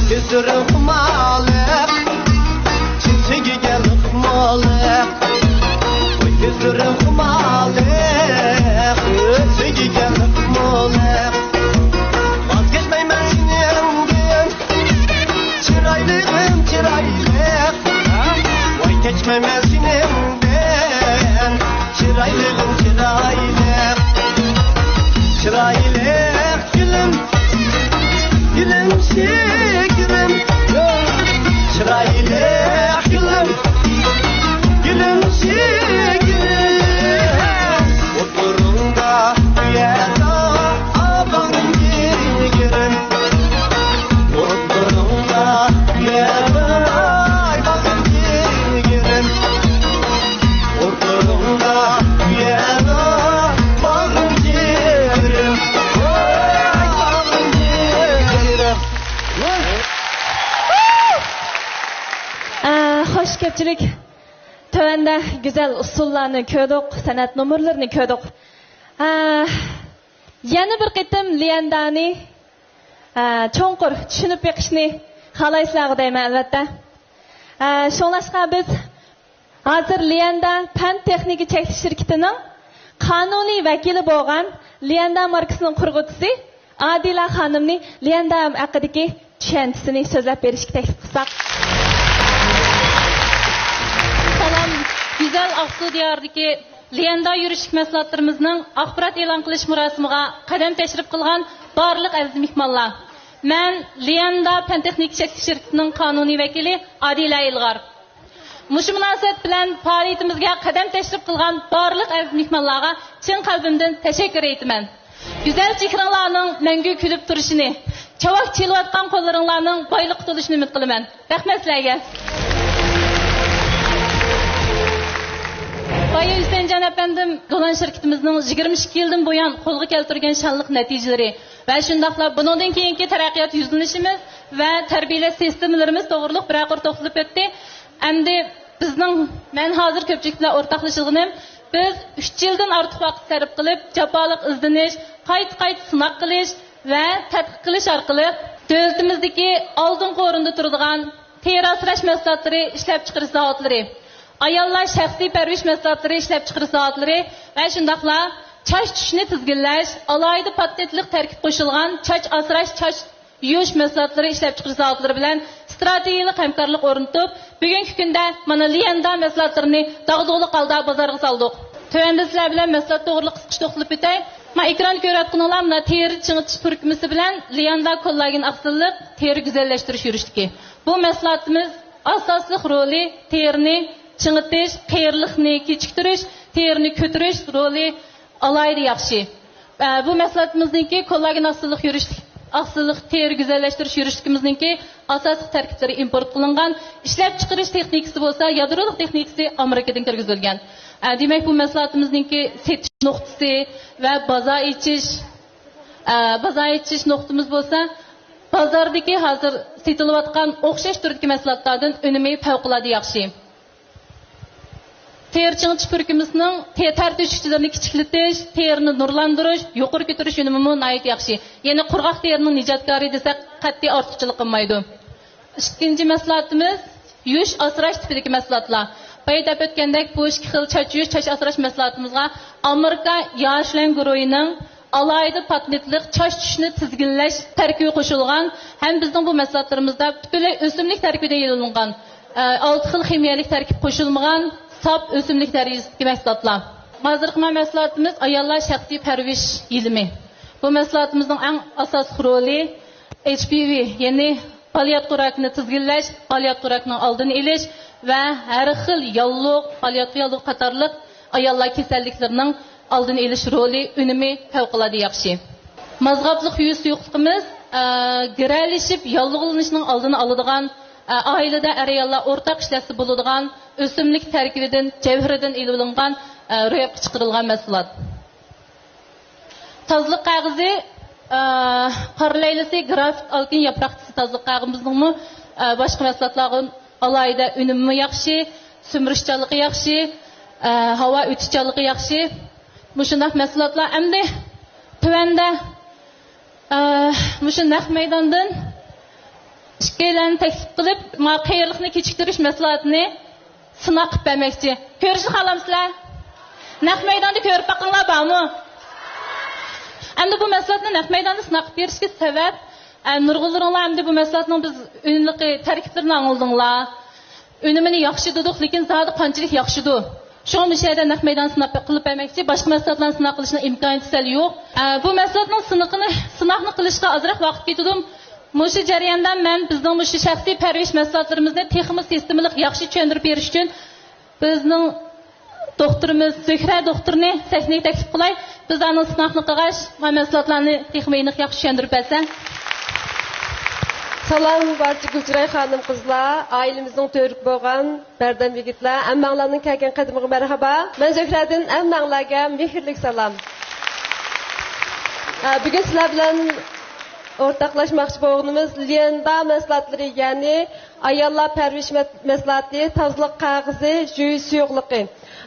كۆزلىرىڭ خۇمارلىق، چىن سۆيگۈگە لىقمالىق. كۆزلىرىڭ خۇمارلىق، سۆيگۈگە لىقمالىق. ۋاز كەچمەيمەن سېنىڭدىن، چىرايلىقىم چىرايلىق. ۋاي كەچمەيمەن سېنىڭدىن، چىرايلىقىم چىرايلىق. چىرايلىق گۈلۈم، گۈلۈم شېكىرىم، چىرايلىق گۈلۈم، گۈلۈم شېكىرىم. كۆپچىلىك، تۆۋەندە گۈزەل ئۇسسۇللارنى كۆردۇق، سەنئەت نومۇرلىرىنى كۆردۇق. ھە، يەنە بىر قېتىم ليەندانى، ھە، چوڭقۇر چۈشىنىپ بېقىشنى خالايسىلەرغۇ دەيمەن، ئەلۋەتتە. ھە، شۇڭلاشقا بىز ھازىر ليەندا پەن تېخنىكا چەكلىك شىركىتىنىڭ قانۇنىي ۋەكىلى بولغان ليەندا ماركىسىنىڭ قۇرغۇچىسى ئادىلە خانىمنى ليەندا ھەققىدىكى چۈشەنچىسىنى سۆزلەپ بېرىشكە تەكلىپ قىلساق. سالام، گۈزەل ئاقسۇ دىيارىدىكى ليەندا يۈرۈشلۈك مەھسۇلاتلىرىمىزنىڭ ئاخبارات ئېلان قىلىش مۇراسىمىغا قەدەم تەشرىپ قىلغان بارلىق ئەزىز مېھمانلار. مەن ليەندا پەن تېخنىكا چەكلىك شىركىتىنىڭ قانۇنىي ۋەكىلى ئادىلە ئىلغار. مۇشۇ مۇناسىۋەت بىلەن پائالىيىتىمىزگە قەدەم تەشرىپ قىلغان بارلىق ئەزىز مېھمانلارغا چىن قەلبىمدىن تەشەككۈر ئېيتىمەن. گۈزەل چېھرىڭلارنىڭ مەڭگۈ كۈلۈپ تۇرۇشىنى، چاۋاك چېلىۋاتقان قوللىرىڭلارنىڭ بايلىققا تولۇشىنى ئۈمىد قىلىمەن. رەھمەت سىلەرگە. بايا ھۈسەيىنجان ئەپەندىم دولان شىركىتىمىزنىڭ يىگىرمە ئىككى يىلدىن بۇيان قولغا كەلتۈرگەن شانلىق نەتىجىلىرى ۋە شۇنداقلا بۇنىڭدىن كېيىنكى تەرەققىيات يۈزلىنىشىمىز ۋە تەربىيەلەش سىستېمىلىرىمىز توغرۇلۇق بىرەر قۇر توختىلىپ ئۆتتى. ئەمدى بىزنىڭ، مەن ھازىر كۆپچىلىك بىلەن ئورتاقلىشىدىغىنىم، بىز ئۈچ يىلدىن ئارتۇق ۋاقىت سەرپ قىلىپ، جاپالىق ئىزدىنىش، قايتا-قايتا سىناق قىلىش ۋە تەتقىق قىلىش ئارقىلىق دۆلىتىمىزدىكى ئالدىنقى ئورۇندا تۇرىدىغان تېرە ئاسراش مەھسۇلاتلىرى ئىشلەپچىقىرىش زاۋۇتلىرى، ئاياللار شەخسىي پەرۋىش مەھسۇلاتلىرى ئىشلەپچىقىرىش زاۋۇتلىرى ۋە شۇنداقلا چاچ چۈشۈشىنى تىزگىنلەش، ئالاھىدە پاتېنتلىق تەركىب قوشۇلغان چاچ ئاسراش، چاچ يۇيۇش مەھسۇلاتلىرى ئىشلەپچىقىرىش زاۋۇتلىرى بىلەن ئىستراتېگىيەلىك ھەمكارلىق ئورنىتىپ، بۈگۈنكى كۈندە مانا ليەندا مەھسۇلاتلىرىنى داغدۇغىلىق ھالدا بازارغا سالدۇق. تۆۋەندە سىلەر بىلەن مەھسۇلات توغرىلىق قىسقىچە توختىلىپ ئۆتەي. مانا ئېكراندا كۆرۈۋاتقىنىڭلار مانا تېرە چىڭىتىش پۈركۈمىسى بىلەن ليەندا كوللاگېن ئاقسىللىق تېرە گۈزەللەشتۈرۈش يۈرۈشلۈكى. بۇ مەھسۇلاتىمىز ئاساسلىق رولى تېرىنى چىڭىتىش، قېرىلىقنى كېچىكتۈرۈش، تېرىنى كۆتۈرۈش رولى ئالاھىدە ياخشى. ئە، بۇ مەھسۇلاتىمىزنىڭكى كوللاگېن ئاقسىللىق يۈرۈشلۈك، ئاقسىللىق تېرە گۈزەللەشتۈرۈش يۈرۈشلۈكىمىزنىڭكى ئاساسلىق تەركىبلىرى ئىمپورت قىلىنغان، ئىشلەپچىقىرىش تېخنىكىسى بولسا يادرولۇق تېخنىكىسى ئامېرىكىدىن كىرگۈزۈلگەن. ئە، دېمەك، بۇ مەھسۇلاتىمىزنىڭكى سېتىش نۇقتىسى ۋە بازار ئېچىش، ئە، بازار ئېچىش نۇقتىمىز بولسا بازاردىكى ھازىر سېتىلىۋاتقان ئوخشاش تۈردىكى مەھسۇلاتلاردىن ئۈنۈمى پەۋقۇلئاددە ياخشى. تېرە چىڭىتىش پۈركۈمىسىنىڭ تە-، تەر تۆشۈكچىلىرىنى كىچىكلىتىش، تېرىنى نۇرلاندۇرۇش، يۇقىرى كۆتۈرۈش ئۈنۈمىمۇ ناھايىتى ياخشى. يەنى قۇرغاق تېرىنىڭ نىجاتكارى دېسەك قەتئىي ئارتۇقچىلىق قىلمايدۇ. ئىككىنچى مەھسۇلاتىمىز يۇيۇش ئاسراش تىپىدىكى مەھسۇلاتلار. بايا دەپ ئۆتكەندەك، بۇ ئىككى خىل چاچ يۇيۇش، چاچ ئاسراش مەھسۇلاتىمىزغا ئامېرىكا ياشلەن گۇرۇھىنىڭ ئالاھىدە پاتېنتلىق چاچ چۈشۈشنى تىزگىنلەش تەركىبى قوشۇلغان ھەم بىزنىڭ بۇ مەھسۇلاتلىرىمىزدا پۈتۈنلەي ئۆسۈملۈك تەركىبىدىن ياسالغان، ئە، ئالتە خىل خىمىيەلىك تەركىب قوشۇلمىغان ساپ ئۆسۈملۈك دەرىجىسىدىكى مەھسۇلاتلار. ھازىرقى مەھسۇلاتىمىز ئاياللار شەخسىي پەرۋىش يېلىمى. بۇ مەھسۇلاتىمىزنىڭ ئەڭ ئاساسلىق رولى ھېچ پى ۋى، يەنى بالىياتقۇ راكىنى تىزگىنلەش، بالىياتقۇ راكىنىڭ ئالدىنى ئېلىش ۋە ھەر خىل ياللۇغ، بالىياتقۇ ياللۇغى قاتارلىق ئاياللار كېسەللىكلىرىنىڭ ئالدىنى ئېلىش رولى، ئۈنۈمى پەۋقۇلئاددە ياخشى. مازغاپلىق يۈز سۇيۇقلۇقىمىز، ئە، گىرەلىشىپ ياللۇغلىنىشنىڭ ئالدىنى ئالىدىغان، ئە، ئائىلىدە ئەر-ئاياللار ئورتاق ئىشلەتسە بولىدىغان ئۆسۈملۈك تەركىبىدىن، جەۋھىرىدىن ئېلىۋېلىنغان، ئە، روياپقا چىقىرىلغان مەھسۇلات. تازىلىق قەغىزى، ئە، قارا لەيلىسى، گرافىت ئالكىن ياپراقچىسى تازىلىق قەغىزىمىزنىڭمۇ، ئە، باشقا مەھسۇلاتلارغا ئالاھىدە ئۈنۈمىمۇ ياخشى، سۈمۈرۈشچانلىقى ياخشى، ئە، ھاۋا ئۆتۈشچانلىقى ياخشى. مۇشۇنداق مەھسۇلاتلار ئەمدى تۆۋەندە، ئە، مۇشۇ نەق مەيداندىن ئىككىيلەننى تەكلىپ قىلىپ، ماڭا قېرىلىقنى كېچىكتۈرۈش مەھسۇلاتىنى سىناق قىلىپ بەرمەكچى. كۆرۈشنى خالامسىلەر؟ نەق مەيداندا كۆرۈپ باققانلار بارمۇ؟ ئەمدى بۇ مەھسۇلاتنى نەق مەيداندا سىناق قىلىپ بېرىشكە سەۋەب، ئە، نۇرغۇنلىرىڭلار ئەمدى بۇ مەھسۇلاتنىڭ بىز ئۈنلۈقى تەركىبلىرىنى ئاڭلىدىڭلار. ئۈنۈمىنى ياخشى دېدۇق، لېكىن زادى قانچىلىك ياخشىدۇ؟ شۇڭا مۇشۇ يەردە نەق مەيدان سىناق قىلىپ بەرمەكچى، باشقا مەھسۇلاتلارنى سىناق قىلىشنىڭ ئىمكانىيىتى سەل يوق. ئە، بۇ مەھسۇلاتنىڭ سىنىقىنى، سىناقنى قىلىشقا ئازراق ۋاقىت كېتىدۇ. مۇشۇ جەرياندا مەن بىزنىڭ مۇشۇ شەخسىي پەرۋىش مەھسۇلاتلىرىمىزنى تېخىمۇ سىستېمىلىق، ياخشى چۈشەندۈرۈپ بېرىش ئۈچۈن بىزنىڭ دوختۇرىمىز زۆھرە دوختۇرنى سەھنىگە تەكلىپ قىلاي. بىز ئانىڭ سىناقنى قىلغاچ، مانا مەھسۇلاتلارنى تېخىمۇ ئېنىق، ياخشى چۈشەندۈرۈپ بەرسە. سالام بارچە گۈلچىراي خانىم قىزلار، ئائىلىمىزنىڭ تۈۋرۈكى بولغان بەردەم يىگىتلەر، ھەممەڭلارنىڭ كەلگەن قەدىمىگە مەرھابا. مەن زۆھرەدىن ھەممەڭلارگە مېھىرلىك سالام. ئە، بۈگۈن سىلەر بىلەن ئورتاقلاشماقچى بولغىنىمىز ليەندا مەھسۇلاتلىرى، يەنى ئاياللار پەرۋىش مەس-، مەھسۇلاتى، تازىلىق قەغىزى، جۈيى سۇيۇقلۇقى.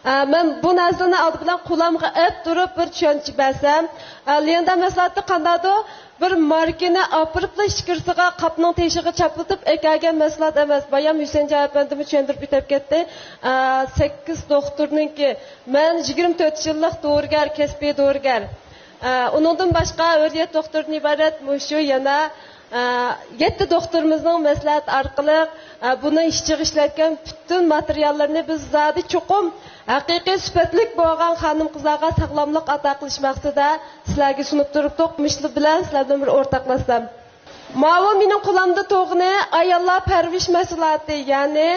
ئە، مەن بۇ نەرسىلەرنى ئالدى بىلەن قولۇمغا ئەپ تۇرۇپ بىر چۈشەنچە بەرسەم، ئە، ليەندا مەھسۇلاتى قانداقدۇر بىر ماركىنى ئاپىرىپلا ئىچكىرىسىغا قاپنىڭ تېشىغا چاپلىتىپ ئەكەلگەن مەھسۇلات ئەمەس. بايام ھۈسەنجان ئەپەندىمۇ چۈشەندۈرۈپ ئۆتۈپ كەتتى. ئە، سەككىز دوختۇرنىڭكى، مەن يىگىرمە تۆت يىللىق دورىگەر، كەسپىي دورىگەر. ئە، ئۇنىڭدىن باشقا ھۆرىيەت دوختۇردىن ئىبارەت مۇشۇ يەنە، ئە، يەتتە دوختۇرىمىزنىڭ مەسلىھەت ئارقىلىق، ئە، بۇنىڭ ئىشچىغا ئىشلەتكەن پۈتۈن ماتېرىياللىرىنى بىز زادى چوقۇم ھەقىقىي سۈپەتلىك بولغان خانىم-قىزلارغا ساغلاملىق ئاتا قىلىش مەقسىتىدە سىلەرگە سۇنۇپ تۇرۇپتۇق. مۇشۇ بىلەن سىلەر بىلەن بىر ئورتاقلاشسام. ماۋۇ مېنىڭ قولۇمدا تۇرغىنى ئاياللار پەرۋىش مەھسۇلاتى، يەنى،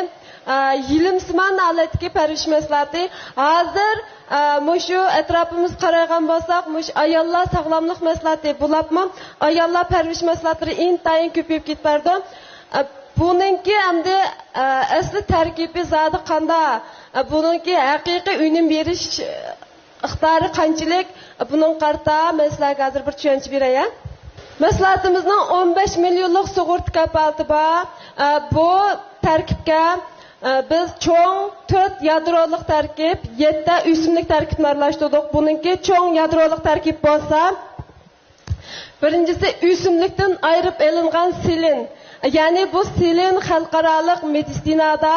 ئە، يېلىمسىمان ھالەتتىكى پەرۋىش مەھسۇلاتى. ھازىر، ئە، مۇشۇ ئەتراپىمىزغا قارايدىغان بولساق، مۇشۇ ئاياللار ساغلاملىق مەھسۇلاتى، بولۇپمۇ ئاياللار پەرۋىش مەھسۇلاتلىرى ئىنتايىن كۆپىيىپ كېتىپ بارىدۇ. ئە، بۇنىڭكى ئەمدى، ئە، ئەسلى تەركىبى زادى قانداق؟ ئە، بۇنىڭكى ھەقىقىي ئۈنۈم بېرىش ئىقتىدارى قانچىلىك؟ بۇنىڭغا قارىتا مەن سىلەرگە ھازىر بىر چۈشەنچە بېرەي. مەھسۇلاتىمىزنىڭ ئون بەش مىليونلۇق سۇغۇرتا كاپالىتى بار. ئە، بۇ تەركىبكە، ئە، بىز چوڭ تۆت يادرولۇق تەركىب، يەتتە ئۆسۈملۈك تەركىبنى ئارىلاشتۇردۇق. بۇنىڭكى چوڭ يادرولۇق تەركىب بولسا، بىرىنچىسى، ئۆسۈملۈكتىن ئايرىپ ئېلىنغان سېلېن. يەنى بۇ سېلېن خەلقئارالىق مېدىتسىنادا،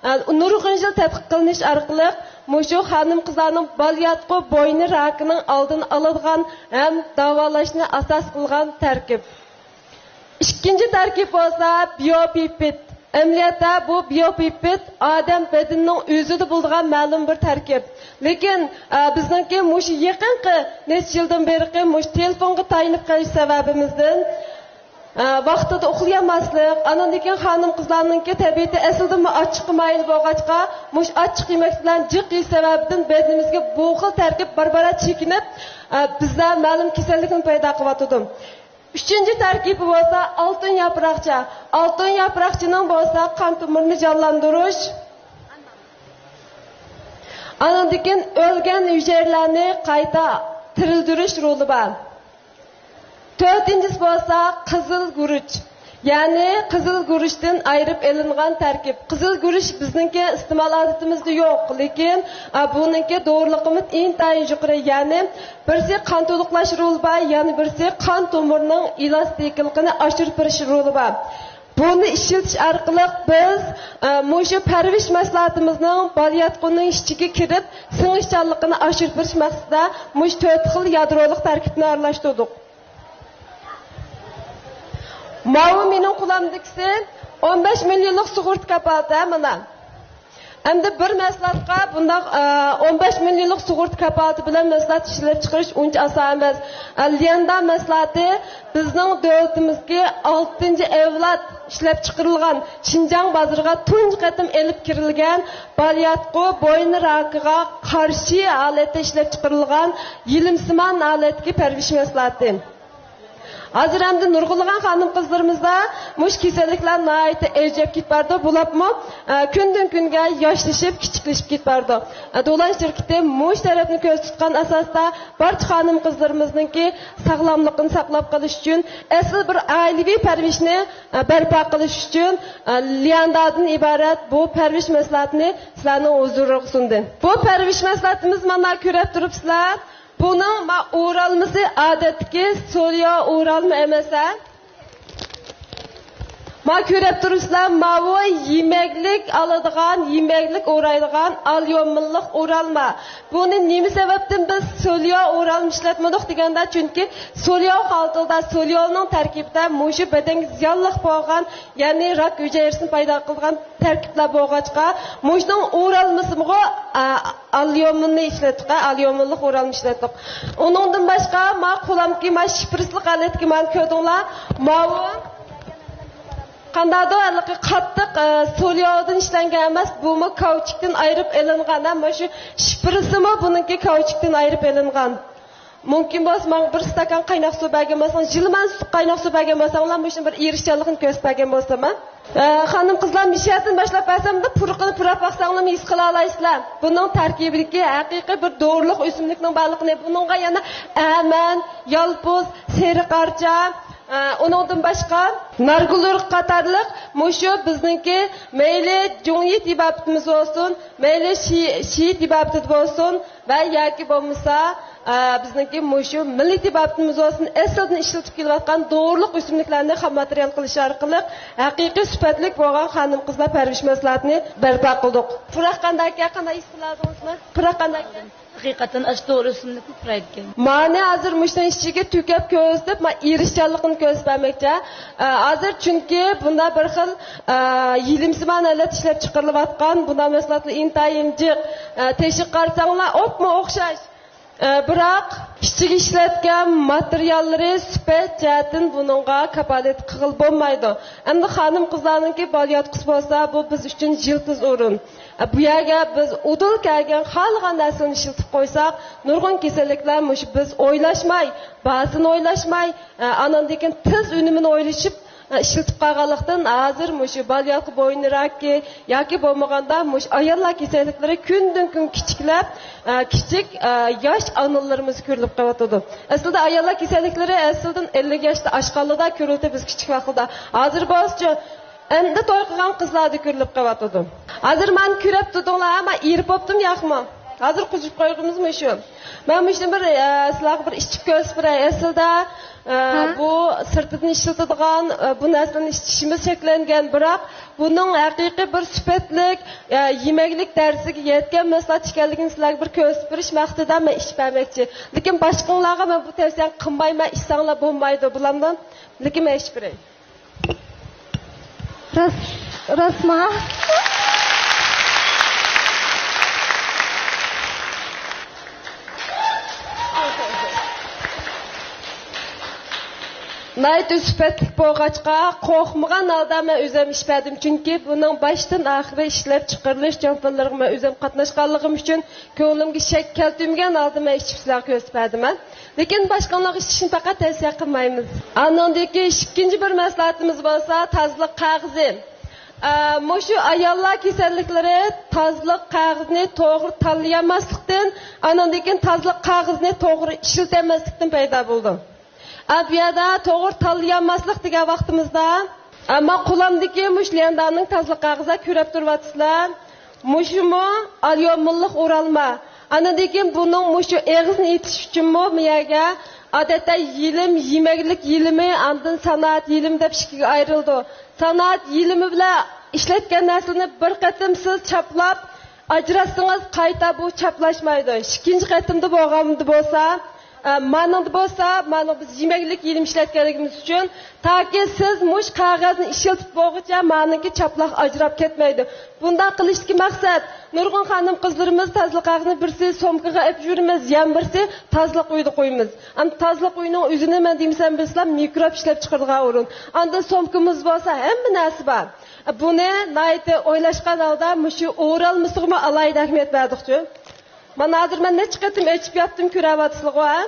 ئە، نۇرغۇن يىل تەتقىق قىلىنىش ئارقىلىق مۇشۇ خانىم-قىزلارنىڭ بالىياتقۇ بوينى راكىنىڭ ئالدىنى ئالىدىغان ھەم داۋالاشنى ئاساس قىلغان تەركىب. ئىككىنچى تەركىب بولسا بىيوپىپىد. ئەمەلىيەتتە بۇ بىيوپىپىد ئادەم بەدىنىنىڭ ئۆزىدە بولىدىغان مەلۇم بىر تەركىب. لېكىن، ئە، بىزنىڭكى مۇشۇ يېقىنقى نەچچە يىلدىن بېرىقى مۇشۇ تېلېفونغا تايىنىپ قېلىش سەۋەبىمىزدىن، ئە، ۋاقتىدا ئۇخلىيالماسلىق، ئاندىن كېيىن خانىم-قىزلارنىڭكى تەبىئىتى ئەسلىدىنمۇ ئاچچىققا مايىل بولغاچقا، مۇشۇ ئاچچىق يېمەكلىك بىلەن جىق يېيىش سەۋەبىدىن بەدىنىمىزگە بۇ خىل تەركىب بارا-بارا چېكىنىپ، ئە، بىزدە مەلۇم كېسەللىكنى پەيدا قىلىۋاتىدۇ. ئۈچىنچى تەركىبى بولسا ئالتۇن ياپراقچا. ئالتۇن ياپراقچىنىڭ بولسا قان تومۇرىنى جانلاندۇرۇش، ئاندىن كېيىن ئۆلگەن ھۈجەيرىلەرنى قايتا تىرىلدۈرۈش رولى بار. تۆتىنچىسى بولسا قىزىل گۈرۈچ. يەنى قىزىل گۈرۈچتىن ئايرىپ ئېلىنغان تەركىب. قىزىل گۈرۈچ بىزنىڭكى ئىستېمال ئادىتىمىزدە يوق، لېكىن، ئە، بۇنىڭكى دورىلىقىمىز ئىنتايىن يۇقىرى. يەنى بىرسى قان تولۇقلاش رولى بار، يەنە بىرسى قان تومۇرىنىڭ ئېلاستىكلىقىنى ئاشۇرۇپ بېرىش رولى بار. بۇنى ئىشلىتىش ئارقىلىق بىز، ئە، مۇشۇ پەرۋىش مەھسۇلاتىمىزنىڭ بالىياتقۇنىڭ ئىچىگە كىرىپ سىڭىشچانلىقىنى ئاشۇرۇپ بېرىش مەقسىتىدە مۇشۇ تۆت خىل يادرولۇق تەركىبنى ئارىلاشتۇردۇق. ماۋۇ مېنىڭ قولۇمدىكىسى ئون بەش مىليونلۇق سۇغۇرتا كاپالىتى، مانا. ئەمدى بىر مەھسۇلاتقا بۇنداق، ئە، ئون بەش مىليونلۇق سۇغۇرتا كاپالىتى بىلەن مەھسۇلات ئىشلەپ چىقىرىش ئۇنچە ئاسان ئەمەس. ئە، ليەندا مەھسۇلاتى بىزنىڭ دۆلىتىمىزدىكى ئالتىنچى ئەۋلاد ئىشلەپ چىقىرىلغان، شىنجاڭ بازىرىغا تۇنجى قېتىم ئېلىپ كىرىلگەن بالىياتقۇ بوينى راكىغا قارشى ھالەتتە ئىشلەپ چىقىرىلغان يېلىمسىمان ھالەتتىكى پەرۋىش مەھسۇلاتى. ھازىر ئەمدى نۇرغۇنلىغان خانىم-قىزلىرىمىزدا مۇشۇ كېسەللىكلەر ناھايىتى ئەۋج ئېلىپ كېتىپ بارىدۇ. بولۇپمۇ، ئە، كۈندىن-كۈنگە ياشلىشىپ، كىچىكلىشىپ كېتىپ بارىدۇ. ئە، دولان شىركىتى مۇشۇ تەرەپنى كۆزدە تۇتقان ئاساستا بارچە خانىم-قىزلىرىمىزنىڭكى ساغلاملىقىنى ساقلاپ قېلىش ئۈچۈن، ئەسلى بىر ئائىلىۋى پەرۋىشنى، ئە، بەرپا قىلىش ئۈچۈن، ئە، ليەندادىن ئىبارەت بۇ پەرۋىش مەھسۇلاتىنى سىلەرنىڭ ھۇزۇرىغا سۇندى. بۇ پەرۋىش مەھسۇلاتىمىز مانا كۆرۈپ تۇرۇپسىلەر. بۇنىڭ ما-، ئورالمىسى ئادەتتىكى سولياۋ ئورالما ئەمەس ھە. ما كۆرۈپ تۇرۇپسىلەر، ماۋۇ يېمەكلىك ئالىدىغان، يېمەكلىك ئورايدىغان ئاليۇمىنلىق ئورالما. بۇنى نېمە سەۋەبتىن بىز سولياۋ ئورالما ئىشلەتمىدۇق دېگەندە، چۈنكى سولياۋ خالتىلدا، سولياۋنىڭ تەركىبىدە مۇشۇ بەدەنگە زىيانلىق بولغان، يەنى راك ھۈجەيرىسىنى پەيدا قىلىدىغان تەركىبلەر بولغاچقا، مۇشۇنىڭ ئورالمىسىمۇغۇ، ئا، ئاليۇمىننى ئىشلەتتۇق، ئاليۇمىنلىق ئورالما ئىشلەتتۇق. ئۇنىڭدىن باشقا، ما قولامدىكى ما شپرىسلىق ھالەتتىكى مانا كۆردۈڭلار. ماۋۇ قانداقدۇر ھېلىقى قاتتىق، ئە، سولياۋدىن ئىشلەنگەن ئەمەس، بۇمۇ كاۋچۇكتىن ئايرىپ ئېلىنغان، ھە، مانا شۇ شپرىسىمۇ بۇنىڭكى كاۋچۇكتىن ئايرىپ ئېلىنغان. مۇمكىن بولسا ماڭا بىر ئىستاكان قايناق سۇ بەرگەن بولساڭ، يىلىمان سۇ قايناق سۇ بەرگەن بولساڭلار، مۇشۇنى بىر ئېرىشچانلىقنى كۆرسىتىپ بەرگەن بولسىمۇ. ئە، خانىم قىزلار، مىشەدىن باشلاپ بەرسەمدە، پۇرىقىنى پۇراپ باقساڭلارمۇ ھېس قىلالايسىلەر. بۇنىڭ تەركىبىدىكى ھەقىقىي بىر دورىلىق ئۆسۈملۈكنىڭ بارلىقىنى، بۇنىڭغا يەنە ئەمەن، يالپۇز، سېرىق ئارچا، ئە، ئۇنىڭدىن باشقا نارگۈل ئۇرۇق قاتارلىق مۇشۇ بىزنىڭكى مەيلى جۇڭيى تېبابىتىمىز بولسۇن، مەيلى شى-، شىئى تېبابىتىدە بولسۇن ۋە ياكى بولمىسا، ئە، بىزنىڭكى مۇشۇ مىللىي تېبابىتىمىز بولسۇن، ئەسلىدىن ئىشلىتىپ كېلىۋاتقان دورىلىق ئۆسۈملۈكلەرنى خام ماتېرىيال قىلىش ئارقىلىق ھەقىقىي سۈپەتلىك بولغان خانىم-قىزلار پەرۋىش مەھسۇلاتىنى بەرپا قىلدۇق. پۇراق قانداككەن؟ قانداق ھېس قىلىۋالدىڭىزمۇ؟ پۇراق قانداككەن؟ ھەقىقەتەن ئاشۇ دورا ئۆسۈملۈكنى پۇرايدىكەن. مانى ھازىر مۇشۇنىڭ ئىچىگە تۆكۈپ كۆرسىتىپ، ما ئېرىشچانلىقىنى كۆرسىتىپ بەرمەكچى. ئە، ھازىر چۈنكى بۇندا بىر خىل، ئە، يېلىمسىمان ھالەتتە ئىشلەپ چىقىرىلىۋاتقان بۇندا مەھسۇلاتلار ئىنتايىن جىق. ئە، تېشىغا قارىساڭلار ئوپمۇ ئوخشاش. ئە، بىراق ئىچىگە ئىشلەتكەن ماتېرىياللىرى سۈپەت جەھەتتىن بۇنىڭغا كاپالەتلىك قىلغىلى بولمايدۇ. ئەمدى خانىم-قىزلارنىڭكى بالىياتقۇسى بولسا، بۇ بىز ئۈچۈن يىلتىز ئورۇن. ئە، بۇ يەرگە بىز ئۇدۇل كەلگەن خالىغان نەرسىنى ئىشلىتىپ قويساق، نۇرغۇن كېسەللىكلەر مۇشۇ بىز ئويلاشماي، باھاسىنى ئويلاشماي، ئە، ئاناندىن كېيىن تېز ئۈنۈمىنى ئويلىشىپ، ئىشلىتىپ قالغانلىقتىن، ھازىر مۇشۇ بالىياتقۇ بوينى راكى ياكى بولمىغاندا مۇشۇ ئاياللار كېسەللىكلىرى كۈندىن كۈن كىچىكلەپ، كىچىك ياش ئانىلىرىمىز كۆرۈلۈپ قېلىۋاتىدۇ. ئەسلىدە ئاياللار كېسەللىكلىرى ئەسلىدىن ئەللىك ياشتا ئاشقانلىدا كۆرۈلدى بىز كىچىك ۋاقتىدا. ھازىر بولسىچۇ ئەمدى توي قىلغان قىزلاردا كۆرۈلۈپ قېلىۋاتىدۇ. ھازىر مانا كۆرۈپ تۇردۇڭلار، مانا ئېرىپ بوپتۇم ياقمۇ؟ ھازىر قوشۇپ قويغىنىمىزمۇ شۇ. مەن مۇشۇنى بىر، ئە، سىلەرگە بىر ئىچىپ كۆرسىتىپ بېرەي. ئەسلىدە، ئە، ھە؟ بۇ سىرتىدىن ئىشلىتىدىغان، ئە، بۇ نەرسىلەرنى ئىچىشىمىز چەكلەنگەن، بىراق بۇنىڭ ھەقىقىي بىر سۈپەتلىك، ئە، يېمەكلىك دەرىجىسىگە يەتكەن مەھسۇلات ئىكەنلىكىنى سىلەرگە بىر كۆرسىتىپ بېرىش مەقسىتىدە مەن ئىچىپ بەرمەكچى. لېكىن باشقىڭلارغا مەن بۇ تەۋسىيەنى قىلمايمەن، ئىچسەڭلار بولمايدۇ، بولامدۇ؟ لېكىن مەن ئىچىپ بېرەي. راست، راستما؟ ناھايىتى سۈپەتلىك بولغاچقا، قورقمىغان ھالدا مەن ئۆزۈم ئىچىپ بەردىم. چۈنكى بۇنىڭ باشتىن ئاخىرى ئىشلەپ چىقىرىلىش جانپىلىرىغا مەن ئۆزۈم قاتناشقانلىقىم ئۈچۈن كۆڭلۈمگە شەك كەلتۈرمىگەن ھالدا مەن ئىچىپ سىلەرگە كۆرسىتىپ بەردىم. لېكىن باشقىلارغا ئىچىشنى پەقەت تەۋسىيە قىلمايمىز. ئاندىن كېيىن ئىككىنچى بىر مەھسۇلاتىمىز بولسا تازىلىق قەغىزى. ئە، مۇشۇ ئاياللار كېسەللىكلىرى تازىلىق قەغىزىنى توغرا تاللىيالماسلىقتىن، ئاندىن كېيىن تازىلىق قەغىزىنى توغرا ئىشلىتەلمەسلىكتىن پەيدا بولىدۇ. ئە، بۇ يەردە توغرا تاللىيالماسلىق دېگەن ۋاقتىمىزدا، ئەمما قولۇمدىكى مۇشۇ ليەندانىڭ تازىلىق قەغىزى كۆرۈپ تۇرۇۋاتىسىلەر. مۇشۇمۇ ئاليۇمىنلىق ئورالما. ئاندىن كېيىن بۇنىڭ مۇشۇ ئېغىزىنى ئېتىش ئۈچۈنمۇ بۇ يەرگە ئادەتتە يېلىم، يېمەكلىك يېلىمى، ئاندىن سانائەت يېلىمى دەپ ئىككىگە ئايرىلىدۇ. سانائەت يېلىمى بىلەن ئىشلەتكەن نەرسىنى بىر قېتىم سىز چاپلاپ ئاجراتسىڭىز، قايتا بۇ چاپلاشمايدۇ. ئىككىنچى قېتىمدا بولغاندا بولسا، ئە، مانىڭدا بولسا، مانىڭ بىز يېمەكلىك يېلىم ئىشلەتكەنلىكىمىز ئۈچۈن، تاكى سىز مۇش قەغەزنى ئىشلىتىپ بولغۇچە مانىڭكى چاپلاق ئاجراپ كەتمەيدۇ. بۇنداق قىلىشتىكى مەقسەت، نۇرغۇن خانىم-قىزلىرىمىز تازىلىق قەغىزىنى بىرسى سومكىغا ئېلىپ يۈرىمىز، يەنە بىرسى تازىلىق ئۆيىدە قويىمىز. ئەمما تازىلىق ئۆيىنىڭ ئۆزىنى مەن دېمىسەم بىلىسىلەر، مىكروب ئىشلەپ چىقىرىدىغان ئورۇن. ئاندىن سومكىمىز بولسا ھەممە نەرسە بار. بۇنى ناھايىتى ئويلاشقان ھالدا مۇشۇ ئورالمىسىغىمۇ ئالاھىدە ئەھمىيەت بەردۇقچۇ. مانا ھازىر مەن نەچچە قېتىم ئېچىپ ياپتىم، كۆرۈۋاتىسىلىغۇ، ھە؟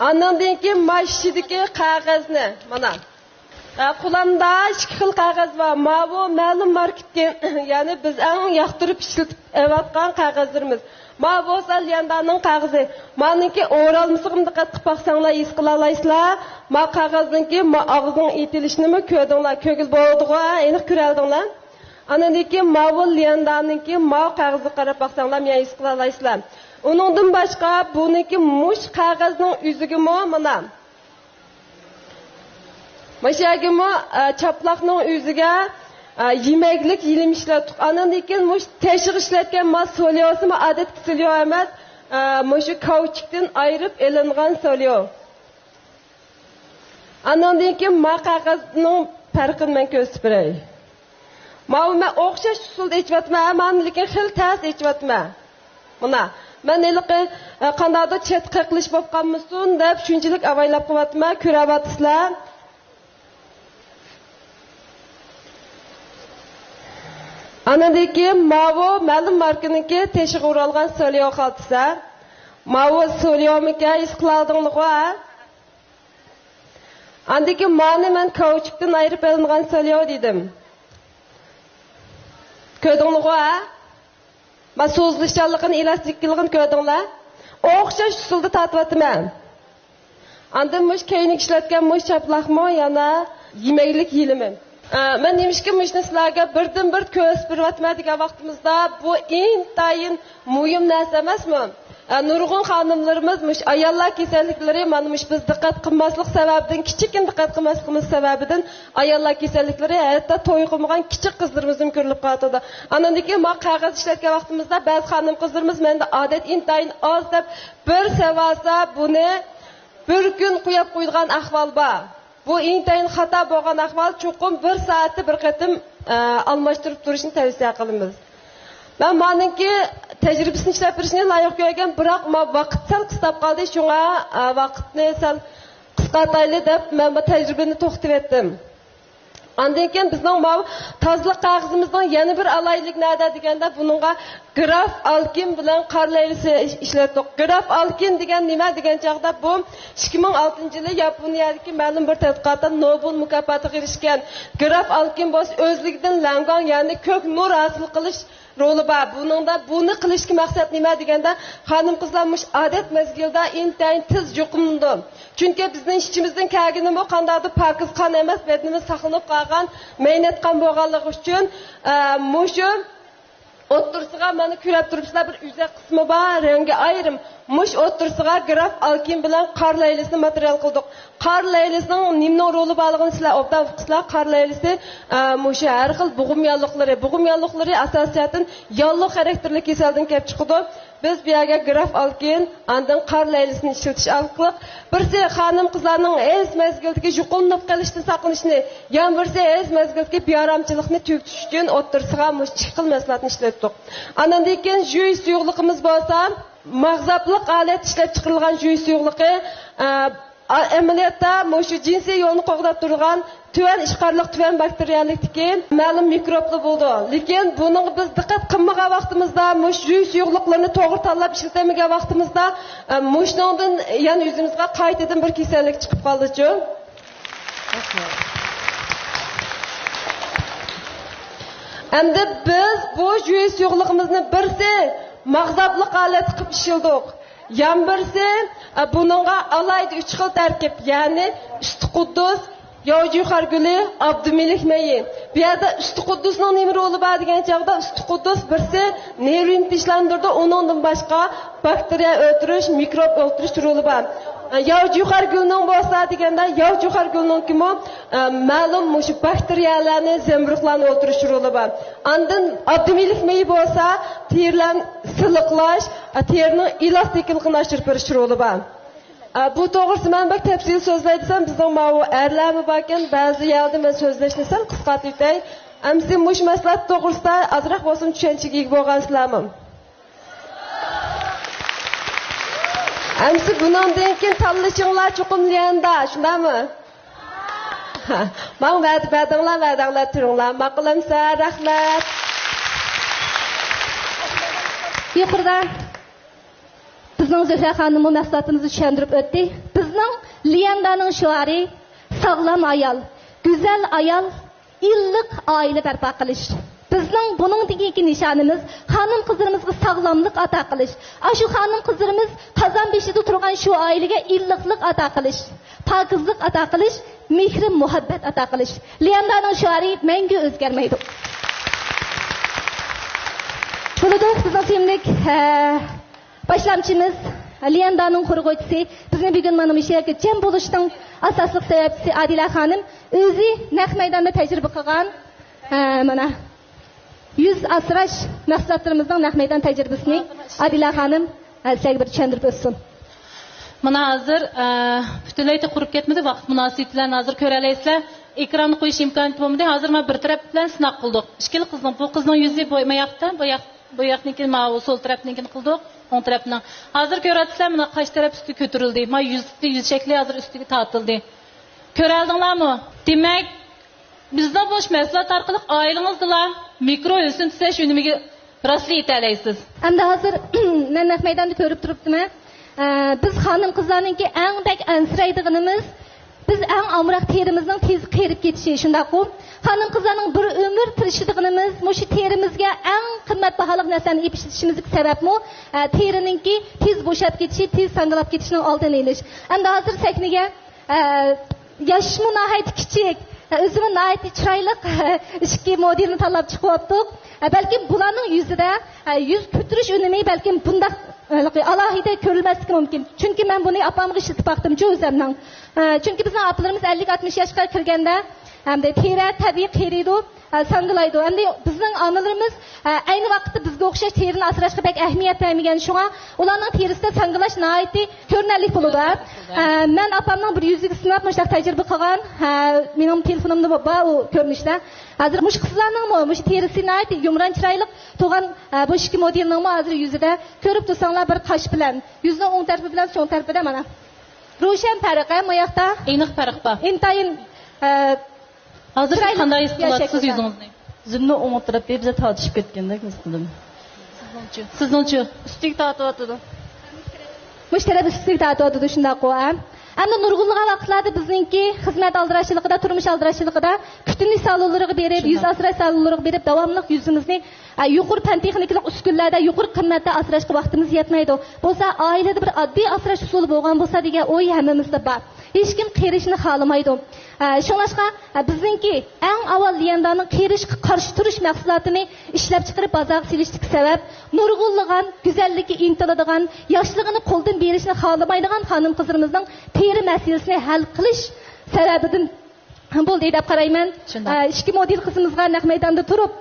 ئاندىن كېيىن مانا ئىچىدىكى قەغەزنى، مانا. ھە، قولۇمدا ئىككى خىل قەغەز بار. ماۋۇ مەلۇم ماركىدىكى، يەنى بىز ئەڭ ياقتۇرۇپ ئىشلىتىپ ئېلىۋاتقان قەغەزلىرىمىز. ماۋۇ بولسا ليەندانىڭ قەغىزى. مانىڭكى ئورالمىسىغىمۇ دىققەت قىلىپ باقساڭلار ھېس قىلالايسىلەر. ما قەغەزنىڭكى ما ئاغزىنىڭ ئېتىلىشىنىمۇ كۆردۈڭلار، كۆرگىلى بولىدىغۇ، ھە؟ ئېنىق كۆرەلىدىڭلار. ئانىڭدىن كېيىن ماۋۇ ليەندانىڭكى ماۋۇ قەغىزىگە قاراپ باقساڭلار مېنى ھېس قىلالايسىلەر. ئۇنىڭدىن باشقا بۇنىڭكى مۇش قەغەزنىڭ ئۆزىگىمۇ مانا مۇشۇ يەرگىمۇ، ئە، چاپلاقنىڭ ئۆزىگە، ئە، يېمەكلىك يېلىم ئىشلەتتۇق. ئاندىن كېيىن مۇشۇ تېشىغا ئىشلەتكەن ما سوليوسىمۇ ئادەتتىكى سوليو ئەمەس، ئە، مۇشۇ كاۋچۇكتىن ئايرىپ ئېلىنغان سوليو. ئاندىن كېيىن ما قەغەزنىڭ پەرقىنى مەن كۆرسىتىپ بېرەي. ماۋۇ مەن ئوخشاش ئۇسۇلدا ئېچىۋاتىمەن، مانا لېكىن خېلى تەس ئېچىۋاتىمەن. مانا، مەن ھېلىقى، ئە، قانداقتۇر چەت قېقىلىش بولۇپ قالمىسۇن دەپ شۇنچىلىك ئاۋايلاپ قىلىۋاتىمەن، كۆرۈۋاتىسىلەر. ئاندىن كېيىن ماۋۇ مەلۇم ماركىنىڭكى تېشىغا ئورالغان سوليو خالتىسى. ماۋۇ سوليومىكەن، ھېس قىلالدىڭلىغۇ، ھە؟ ئاندىن كېيىن مانى مەن كاۋچۇكتىن ئايرىپ ئېلىنغان سوليو دېدىم. كۆردۈڭلىغۇ، ھە؟ ما سوزۇلۇشچانلىقىنى، ئېلاستىكلىقىنى كۆردۈڭلار؟ ئوخشاش ئۇسۇلدا تارتىۋاتىمەن. ئاندىن مۇشۇ كەينىگە ئىشلەتكەن مۇشۇ چاپلاقمۇ يەنە يېمەكلىك يېلىمى. ئە، مەن نېمىشقا مۇشۇنى سىلەرگە بىردىنبىر كۆرسىتىپ بېرىۋاتىمەن دېگەن ۋاقتىمىزدا، بۇ ئىنتايىن مۇھىم نەرسە ئەمەسمۇ؟ ئە، نۇرغۇن خانىملىرىمىز مۇشۇ ئاياللار كېسەللىكلىرى، مانا مۇشۇ بىز دىققەت قىلماسلىق سەۋەبىدىن، كىچىككىنە دىققەت قىلماسلىقىمىز سەۋەبىدىن ئاياللار كېسەللىكلىرى، ھەتتا توي قىلمىغان كىچىك قىزلىرىمىزدىن كۆرۈلۈپ قالىدۇ. ئاندىن كېيىن مانا قەغەز ئىشلەتكەن ۋاقتىمىزدا بەزى خانىم قىزلىرىمىز مەندە ئادەت ئىنتايىن ئاز دەپ بىر سەۋەسە بۇنى بىر كۈن قويۇپ قويىدىغان ئەھۋال بار. بۇ ئىنتايىن خاتا بولغان ئەھۋال، چوقۇم بىر سائەتتە بىر قېتىم، ئە، ئالماشتۇرۇپ تۇرۇشنى تەۋسىيە قىلىمىز. مەن مانىڭكى تەجرىبىسىنى ئىشلەپ بېرىشنى لايىق كۆرگەن، بىراق ما ۋاقىت سەل قىستاپ قالدى، شۇڭا، ئە، ۋاقىتنى سەل قىسقارتايلى دەپ مەن بۇ تەجرىبىنى توختىتىۋەتتىم. ئاندىن كېيىن بىزنىڭ ماۋۇ تازىلىق قەغىزىمىزنىڭ يەنە بىر ئالاھىدىلىكى نەدە دېگەندە، بۇنىڭغا گراف ئالكىن بىلەن قار لەيلىسى ئىش-، ئىشلەتتۇق. گراف ئالكىن دېگەن نېمە دېگەن چاغدا، بۇ ئىككى مىڭ ئالتىنچى يىلى ياپونىيەدىكى مەلۇم بىر تەتقىقاتتا نوبېل مۇكاپاتىغا ئېرىشكەن. گراف ئالكىن بولسا ئۆزلۈكىدىن لەڭگاڭ، يەنى كۆك نۇر ھاسىل قىلىش رولى بار. بۇنىڭدا بۇنى قىلىشتىكى مەقسەت نېمە دېگەندە، خانىم-قىزلار مۇشۇ ئادەت مەزگىلىدە ئىنتايىن تېز يۇقۇملىنىدۇ. چۈنكى بىزنىڭ ئىچىمىزدىن كەلگىنىمۇ قانداقتۇر پاكىز قان ئەمەس، بەدىنىمىز ساقلىنىپ قالغان، مەينەت قان بولغانلىقى ئۈچۈن، ئە، مۇشۇ ئوتتۇرىسىغا مانا كۆرۈپ تۇرۇپسىلەر، بىر ئۈزەك قىسمى بار، رەڭگى ئايرىم. مۇشۇ ئوتتۇرىسىغا گراف ئالكىن بىلەن قار لەيلىسىنى ماتېرىيال قىلدۇق. قار لەيلىسىنىڭ نېمىنىڭ رولى بارلىقىنى سىلەر ئوبدان ئۇقىسىلەر. قار لەيلىسى، ئە، مۇشۇ ھەر خىل بوغۇم ياللۇقلىرى، بوغۇم ياللۇقلىرى ئاساسىي جەھەتتىن ياللۇغ خاراكتېرلىك كېسەلدىن كېلىپ چىقىدۇ. بىز بۇ يەرگە گراف ئالكىن، ئاندىن قار لەيلىسىنى ئىشلىتىش ئارقىلىق، بىرسى خانىم-قىزلارنىڭ ھەيز مەزگىلىدىكى يۇقۇملىنىپ قېلىشتىن ساقلىنىشنى، يەنە بىرسى ھەيز مەزگىلىدىكى بىئارامچىلىقنى تۈگىتىش ئۈچۈن ئوتتۇرىسىغا مۇشۇ ئىككى خىل مەھسۇلاتنى ئىشلەتتۇق. ئاندىن كېيىن جۈيى سۇيۇقلۇقىمىز بولسا، ماغزاپلىق ھالەتتە ئىشلەپ چىقىرىلغان جۈيى سۇيۇقلۇقى، ئە، ئە، ئەمەلىيەتتە مۇشۇ جىنسىي يولنى قوغداپ تۇرىدىغان تۆۋەن ئىشقارلىق، تۆۋەن باكتېرىيەلىكتىكى مەلۇم مىكروبلار بولىدۇ. لېكىن بۇنىڭغا بىز دىققەت قىلمىغان ۋاقتىمىزدا مۇشۇ جۈيى سۇيۇقلۇقلىرىنى توغرا تاللاپ ئىشلىتەلمىگەن ۋاقتىمىزدا، ئە، مۇشۇنىڭدىن يەنە يۈزىمىزگە قايتىدىن بىر كېسەللىك چىقىپ قالىدۇچۇ. ئەمدى بىز بۇ جۈيى سۇيۇقلۇقىمىزنى بىرسى ماغزاپلىق ھالەتتە قىلىپ ئىشلىدۇق. يەنە بىرسى، ئە، بۇنىڭغا ئالاھىدە ئۈچ خىل تەركىب، يەنى ئۈستى قۇددۇس، ياۋا جۇخار گۈلى، ئابدۇمېلىك مېيى. بۇ يەردە ئۈستى قۇددۇسنىڭ نېمە رولى بار دېگەن چاغدا، ئۈستى قۇددۇس بىرسى نېرۋىنى تىنچلاندۇرىدۇ، ئۇنىڭدىن باشقا باكتېرىيە ئۆلتۈرۈش، مىكروب ئۆلتۈرۈش رولى بار. ياۋا جۇخار گۈلىنىڭ بولسا دېگەندە، ياۋا جۇخار گۈلىنىڭكىمۇ، ئە، مەلۇم مۇشۇ باكتېرىيەلەرنى، زەمبۇرۇغلارنى ئۆلتۈرۈش رولى بار. ئاندىن ئابدۇمېلىك مېيى بولسا تېرىلەرنى سىلىقلاش، ئە، تېرىنىڭ ئېلاستىكلىقىنى ئاشۇرۇپ بېرىش رولى بار. ئە، بۇ توغرىسىدا مەن بەك تەپسىلىي سۆزلەي دېسەم، بىزنىڭ ماۋۇ ئەرلەرمۇ باركەن، بەزى يەردە مەن سۆزلەشنى سەل قىسقارتىۋېتەي. ئەمسە مۇشۇ مەھسۇلات توغرىسىدا ئازراق بولسىمۇ چۈشەنچىگە ئىگە بولغانسىلەرمۇ؟ ئەمسە بۇنىڭدىن كېيىن تاللىشىڭلار چوقۇم ليەندا، شۇنداقمۇ؟ ماڭا ۋەدە بەردىڭلار، ۋەدەڭلار تۇرۇڭلار. ماقۇل ئەمسە، رەھمەت. يۇقىرىدا بىزنىڭ زۆھرە خانىممۇ مەھسۇلاتىمىزنى چۈشەندۈرۈپ ئۆتتى. بىزنىڭ ليەندانىڭ شوئارى، ساغلام ئايال، گۈزەل ئايال، ئىللىق ئائىلە بەرپا قىلىش. بىزنىڭ بۇنىڭدىن كېيىنكى نىشانىمىز خانىم-قىزلىرىمىزغا ساغلاملىق ئاتا قىلىش. ئاشۇ خانىم-قىزلىرىمىز قازان بېشىدا تۇرغان شۇ ئائىلىگە ئىللىقلىق ئاتا قىلىش، پاكىزلىق ئاتا قىلىش، مېھرى-مۇھەببەت ئاتا قىلىش. ليەندانىڭ شوئارى مەڭگۈ ئۆزگەرمەيدۇ. بولىدۇ، بىزنىڭ سۆيۈملۈك، ھە، باشلامچىمىز، ليەندانىڭ قۇرغۇچىسى، بىزنى بۈگۈن مانا مۇشۇ يەرگە جەم بولۇشنىڭ ئاساسلىق سەۋەبچىسى ئادىلە خانىم ئۆزى نەق مەيداندا تەجرىبە قىلغان، ھە، مانا، يۈز ئاسراش مەھسۇلاتلىرىمىزنىڭ نەق مەيدان تەجرىبىسىنى ئادىلە خانىم، ھە، سىلەرگە بىر چۈشەندۈرۈپ ئۆتسۇن. مانا ھازىر، ئە، پۈتۈنلەي قۇرۇپ كەتمىدى، ۋاقىت مۇناسىۋىتى بىلەن ھازىر كۆرەلەيسىلەر. ئېكراننى قويۇش ئىمكانىيىتى بولمىدى. ھازىر مانا بىر تەرەپ بىلەن سىناق قىلدۇق. ئىككىلا قىزنىڭ، بۇ قىزنىڭ يۈزى بۇ، ما ياقتا، بۇ ياق، بۇ ياقنىڭكىنى، ماۋۇ سول تەرەپنىڭكىنى قىلدۇق، ئوڭ تەرەپنىڭ. ھازىر كۆرۈۋاتىسىلەر، مانا قاش تەرەپ ئۈستىگە كۆتۈرۈلدى. ما يۈز، يۈز شەكلى ھازىر ئۈستىگە تارتىلدى. كۆرەلدىڭلارمۇ؟ دېمەك، بىزنىڭ بۇ مەھسۇلات ئارقىلىق ئائىلىڭىزدىلا مىكرو ھۆسن تۈزەش ئۈنۈمىگە راسلا يېتەلەيسىز. ئەمدى ھازىر مەن نەق مەيداندا كۆرۈپ تۇرۇپتىمەن. ئە، بىز خانىم-قىزلارنىڭكى ئەڭ بەك ئەنسىرەيدىغىنىمىز، بىز ئەڭ ئامراق تېرىمىزنىڭ تېز قېرىپ كېتىشى، شۇنداققۇ؟ خانىم-قىزلارنىڭ بىر ئۆمۈر تىرىشىدىغىنىمىز مۇشۇ تېرىمىزگە ئەڭ قىممەت باھالىق نەرسىلەرنى ئېلىپ ئىشلىتىشىمىزدىكى سەۋەبمۇ، ئە، تېرىنىڭكى تېز بوشاپ كېتىشى، تېز ساڭگىلاپ كېتىشىنىڭ ئالدىنى ئېلىش. ئەمدى ھازىر سەھنىگە، ئە، ياشمۇ ناھايىتى كىچىك، ئە، ئۆزىمۇ ناھايىتى چىرايلىق ئىككى مودېلنى تاللاپ چىقىۋاپتۇق. ئە، بەلكىم بۇلارنىڭ يۈزىدە، ئە، يۈز كۆتۈرۈش ئۈنۈمى بەلكىم بۇنداق، ئە، ئالاھىدە كۆرۈلمەسلىكى مۇمكىن. چۈنكى مەن بۇنى ئاپامغا ئىشلىتىپ باقتىمچۇ ئۆزەمنىڭ. ئە، چۈنكى بىزنىڭ ئاپىلىرىمىز ئەللىك ئاتمىش ياشقا كىرگەندە، ئەمدى تېرە تەبىئىي قېرىيدۇ، ئە، ساڭگىلايدۇ. ئەمدى بىزنىڭ ئانىلىرىمىز، ئە، ئەينى ۋاقىتتا بىزگە ئوخشاش تېرىنى ئاسراشقا بەك ئەھمىيەت بەرمىگەن، شۇڭا ئۇلارنىڭ تېرىسىدە ساڭگىلاش ناھايىتى كۆرۈنەرلىك بولىدۇ. ئە، مەن ئاپامنىڭ بىر يۈزىگە سىناپ مۇشۇنداق تەجرىبە قىلغان. ئە، مېنىڭ تېلېفونۇمدا بار ئۇ كۆرۈنۈشلەر. ھازىر مۇشۇ قىزلارنىڭمۇ مۇشۇ تېرىسى ناھايىتى يۇمران چىرايلىق تۇغان، ئە، بۇ ئىككى مودېلنىڭمۇ ھازىر يۈزىدە كۆرۈپ تۇرساڭلار بىر قاش بىلەن، يۈزنىڭ ئوڭ تەرىپى بىلەن سول تەرىپىدە مانا. روشەن پەرق، ھە، مۇ ياقتا؟ ئېنىق پەرق بار. ئىنتايىن، ئە، ھازىر سىز چىرايلىق قانداق ھېس قىلىۋاتىسىز يۈزىڭىزنى؟ يۈزۈمنىڭ ئوڭ تەرىپى بىزە تارتىشىپ كەتكەندەك ھېس قىلدىم. سىزنىڭچۇ؟ سىزنىڭچۇ؟ ئۈستىگە تارتىۋاتىدۇ. مۇشۇ تەرەپ ئۈستىگە تارتىۋاتىدۇ، شۇنداققۇ، ھە؟ ئەمدى نۇرغۇنلىغان ۋاقىتلاردا بىزنىڭكى خىزمەت ئالدىراشچىلىقىدا، تۇرمۇش ئالدىراشچىلىقىدا كۈتۈنۈش سالونلىرىغا بېرىپ، يۈز ئاسراش سالونلىرىغا بېرىپ، داۋاملىق يۈزىمىزنى، ئە، يۇقىرى پەن تېخنىكىلىق ئۈسكۈنىلەردە، يۇقىرى قىممەتتە ئاسراشقا ۋاقتىمىز يەتمەيدۇ. بولسا ئائىلىدە بىر ئاددىي ئاسراش ئۇسۇلى بولغان بولسا دېگەن ئوي ھەممىمىزدە بار. ھېچكىم قېرىشنى خالىمايدۇ. ئە، شۇڭلاشقا، ئە، بىزنىڭكى ئەڭ ئاۋۋال ليەندانىڭ قېرىشقا قارشى تۇرۇش مەھسۇلاتىنى ئىشلەپچىقىرىپ بازارغا سېلىشتىكى سەۋەب، نۇرغۇنلىغان گۈزەللىككە ئىنتىلىدىغان، ياشلىقىنى قولدىن بېرىشنى خالىمايدىغان خانىم-قىزلىرىمىزنىڭ تېرە مەسىلىسىنى ھەل قىلىش سەۋەبىدىن بولدى دەپ قارايمەن. شۇنداق. ئە، ئىككى مودېل قىزىمىزغا نەق مەيداندا تۇرۇپ،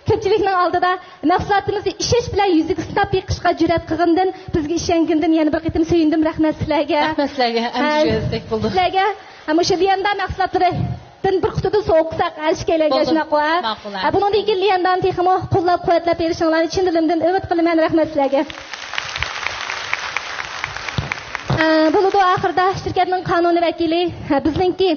كۆپچىلىكنىڭ ئالدىدا مەھسۇلاتىمىزنى ئىشەنچ بىلەن يۈزىگە سىناپ بېقىشقا جۈرئەت قىلغىنىدىن، بىزگە ئىشەنگىنىدىن يەنە بىر قېتىم سۆيۈندۈم. رەھمەت سىلەرگە. رەھمەت سىلەرگە. ھە، ئەمدى ئە، سۆزدەك بولدى. سىلەرگە، ئە، مۇشۇ ليەندا مەھسۇلاتلىرىدىن بىر قۇتىدىن سوۋغا قىلساق، ئەلىشكەيلەنگە بولدى. شۇنداققۇ، ھە؟ ماقۇل، ھە. ئە، بۇنىڭدىن كېيىن ليەندانى تېخىمۇ قوللاپ-قۇۋۋەتلەپ بېرىشىڭلارنى چىن دىلىمدىن ئۈمىد قىلىمەن. رەھمەت سىلەرگە. ئە، بولىدۇ، ئاخىرىدا شىركەتنىڭ قانۇنىي ۋەكىلى، ئە، بىزنىڭكى،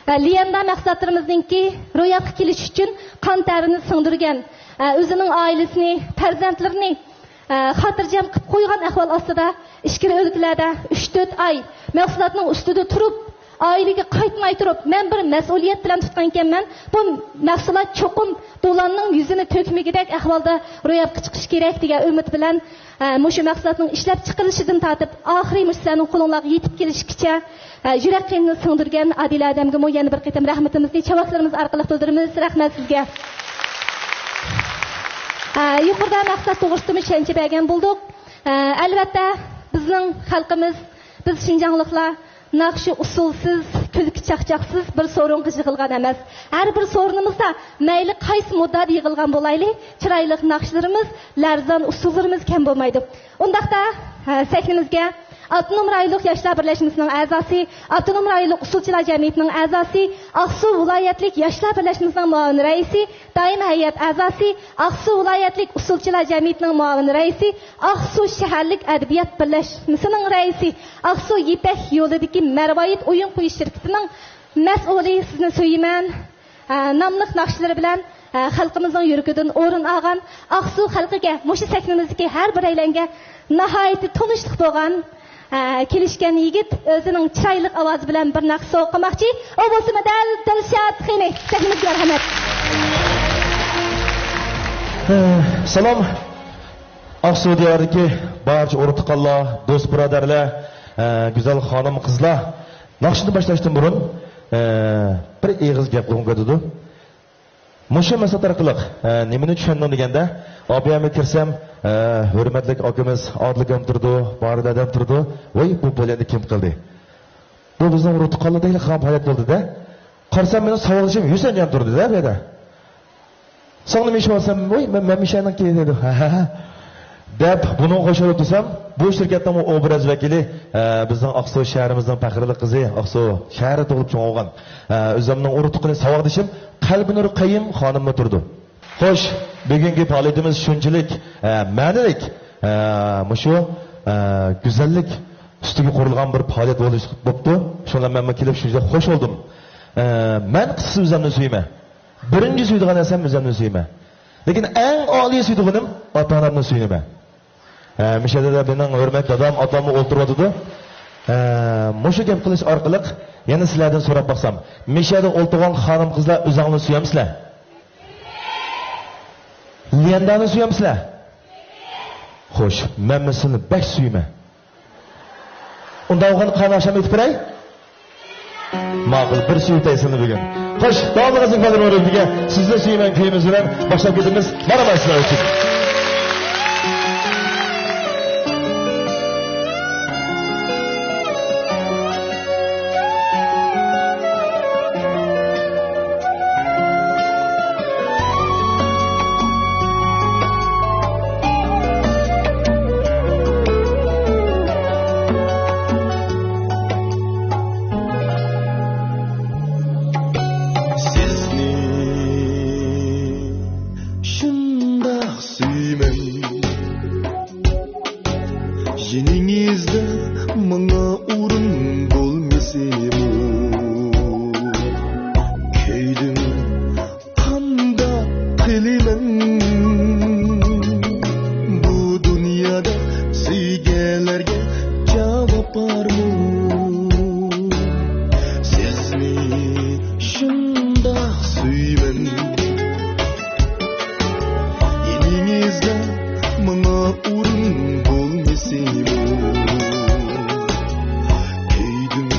ئە، ليەندا مەھسۇلاتلىرىمىزنىڭكى روياپقا كېلىشى ئۈچۈن قان تەرىنى سىڭدۈرگەن، ئە، ئۆزىنىڭ ئائىلىسىنى، پەرزەنتلىرىنى، ئە، خاتىرجەم قىلىپ قويغان ئەھۋال ئاستىدا ئىچكىرى ئۆلكىلەردە ئۈچ تۆت ئاي مەھسۇلاتنىڭ ئۈستىدە تۇرۇپ، ئائىلىگە قايتماي تۇرۇپ، مەن بىر مەسئۇلىيەت بىلەن تۇتقانىكەنمەن، بۇ مەھسۇلات چوقۇم دولاننىڭ يۈزىنى تۆكمىگۈدەك ئەھۋالدا روياپقا چىقىشى كېرەك دېگەن ئۈمىد بىلەن، ئە، مۇشۇ مەھسۇلاتنىڭ ئىشلەپچىقىرىلىشىدىن تارتىپ، ئاخىرى مۇشۇ سىلەرنىڭ قولۇڭلارغا يېتىپ كېلىشىگىچە، ئە، يۈرەك قېنىنى سىڭدۈرگەن ئادىلە ئادەمگىمۇ يەنە بىر قېتىم رەھمىتىمىزنى چاۋاكلىرىمىز ئارقىلىق بىلدۈرىمىز. رەھمەت سىزگە. ئە، يۇقىرىدا مەھسۇلات توغرىسىدىمۇ چۈشەنچە بەرگەن بولدۇق. ئە، ئەلۋەتتە، بىزنىڭ خەلقىمىز، بىز شىنجاڭلىقلار ناخشا ئۇسسۇلسىز، كۈلكە چاقچاقسىز بىر سورۇنغا يىغىلغان ئەمەس. ھەر بىر سورۇنىمىزدا مەيلى قايسى مۇددىدا يىغىلغان بولايلى، چىرايلىق ناخشىلىرىمىز، لەرزان ئۇسسۇللىرىمىز كەم بولمايدۇ. ئۇنداقتا، ھە، سەھنىمىزگە ئاپتونوم رايونلۇق ياشلار بىرلەشمىسىنىڭ ئەزاسى، ئاپتونوم رايونلۇق ئۇسسۇلچىلار جەمئىيىتىنىڭ ئەزاسى، ئاقسۇ ۋىلايەتلىك ياشلار بىرلەشمىسىنىڭ مۇئاۋىن رەئىسى، دائىمىي ھەيئەت ئەزاسى، ئاقسۇ ۋىلايەتلىك ئۇسسۇلچىلار جەمئىيىتىنىڭ مۇئاۋىن رەئىسى، ئاقسۇ شەھەرلىك ئەدەبىيات بىرلەشمىسىنىڭ رەئىسى، ئاقسۇ يىپەك يولىدىكى مەرۋايىت ئويۇن قويۇش شىركىتىنىڭ مەسئۇلى سىزنى سۆيىمەن، ئە، ناملىق ناخشىلىرى بىلەن، ئە، خەلقىمىزنىڭ يۈرىكىدىن ئورۇن ئالغان ئاقسۇ خەلقىگە، مۇشۇ سەھنىمىزدىكى ھەر بىرەيلەنگە ناھايىتى تونۇشلۇق بولغان، ئە، كېلىشكەن يىگىت ئۆزىنىڭ چىرايلىق ئاۋازى بىلەن بىر ناخشا سوۋغا قىلماقچى. ئۇ بولسىمۇ دەل دىلشات خېنى. سەھنىمىزگە مەرھەمەت. سالام. ئاقسۇ دىيارىدىكى بارچە ئۇرۇق-تۇغقانلار، دوست-بۇرادەرلەر، ئە، گۈزەل خانىم-قىزلار، ناخشىنى باشلاشتىن بۇرۇن، ئە، بىر ئېغىز گەپ قىلغۇم كېلىدۇ. مۇشۇ مەسىلە ئارقىلىق، ئە، نېمىنى چۈشەندىڭ دېگەندە، ئابىيەمگە كىرسەم، ئە، ھۆرمەتلىك ئاكىمىز ئادىل ئاكام تۇرىدۇ، بارى دادام تۇرىدۇ. ۋاي، بۇ پائالىيەتنى كىم قىلدى؟ بۇ بىزنىڭ ئۇرۇق-تۇغقانلاردەكلا قىلغان پائالىيەت بولدى-دە. قارىسام، مېنىڭ ساۋاقدىشىم ھۈسەنجان تۇردى-دە بۇ يەردە. ساڭا نېمە ئىش بار دېسەم، ۋاي، مەن، مەن مىشەنىڭكى دېدى. ھە، ھە، ھە. دەپ، بۇنىڭغا خوش بولۇپ تۇرسام، بۇ شىركەتنىڭ ئوبراز ۋەكىلى، ئە، بىزنىڭ ئاقسۇ شەھىرىمىزنىڭ پەخىرلىك قىزى، ئاقسۇ شەھىرىدە تۇغۇلۇپ چوڭ بولغان، ئە، ئۆزۈمنىڭ ئۇرۇق-تۇغقىنى، ساۋاقدىشىم قەلبىنۇر قەييۇم خانىممۇ تۇرىدۇ. خوش، بۈگۈنكى پائالىيىتىمىز شۇنچىلىك، ئە، مەنىلىك، ئە، مۇشۇ، ئە، گۈزەللىك ئۈستىگە قۇرۇلغان بىر پائالىيەت بولۇش، بوپتۇ. شۇڭا مەنمۇ كېلىپ شۇنچىلىك خوش بولدۇم. ئە، مەن قىسقىسى ئۆزۈمنى سۆيىمەن. بىرىنچى سۆيىدىغان نەرسەم ئۆزۈمنى سۆيىمەن. لېكىن ئەڭ ئالىي سۆيىدىغىنىم ئاتا-ئانامنى سۆيىمەن. ھە، مۇشۇ يەردە مېنىڭ ھۆرمەتلىك دادام، ئاتاممۇ ئولتۇرۇۋاتىدۇ. ھە، مۇشۇ گەپ قىلىش ئارقىلىق، يەنە سىلەردىن سوراپ باقسام، مىشەدە ئولتۇرغان خانىم-قىزلار ئۆزۈڭلار سۆيەمسىلەر؟ ليەندانى سۆيەمسىلەر؟ خوش، مەنمۇ سىلىنى بەك سۆيىمەن. ئۇنداق بولغاندا قېنى ئاخشام ئېيتىپ بېرەي؟ ماقۇل، بىر سۆيۈپ ئېيتسۇن بۈگۈن. خوش، داۋاملىق ئەزىز كادىر مۇرەببىگە سىزنى سۆيىمەن كۈيىمىز بىلەن باشلاپ كېتىمىز. مانا مانا سىلەر ئۈچۈن. سىزنى شۇنداق سۆيىمەن، يېنىڭىزدا ماڭا ئورۇن بولمىسىمۇ، كۆيدۈم، قانداق قىلىمەن؟ بۇ دۇنيادا سۆيگەنلەرگە جاۋاب بارمۇ؟ سىزنى شۇنداق سۆيىمەن، يېنىڭىزدا ماڭا ئورۇن بولمىسىمۇ، كۆيدۈم،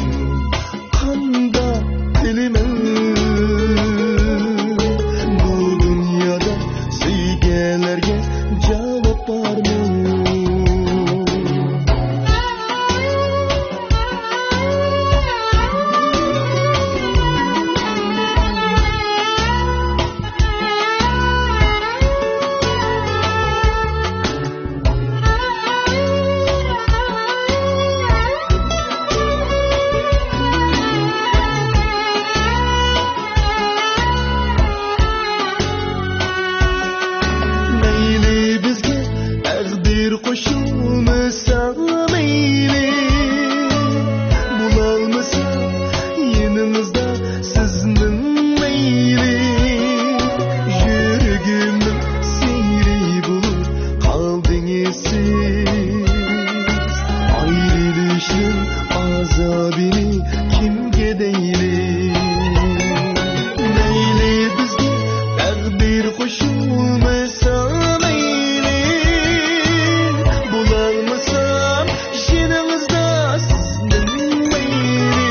قانداق قىلىمەن؟ بۇ دۇنيادا سۆيگەنلەرگە جاۋاب بارمۇ؟ مەيلى بىزگە تەقدىر قوشۇلمىسا مەيلى، بولالمىسا يېنىڭىزدا سىزنىڭ مەيلى، يۈرىكىمنىڭ سېھرى بولۇپ قالدىڭىز سىز. ئايرىلىشنىڭ ئازابىنى كىمگە دەيلى؟ مەيلى بىزگە تەقدىر قوشۇلمىسا مەيلى، بولالمىسام يېنىڭىزدا سىزنىڭ مەيلى،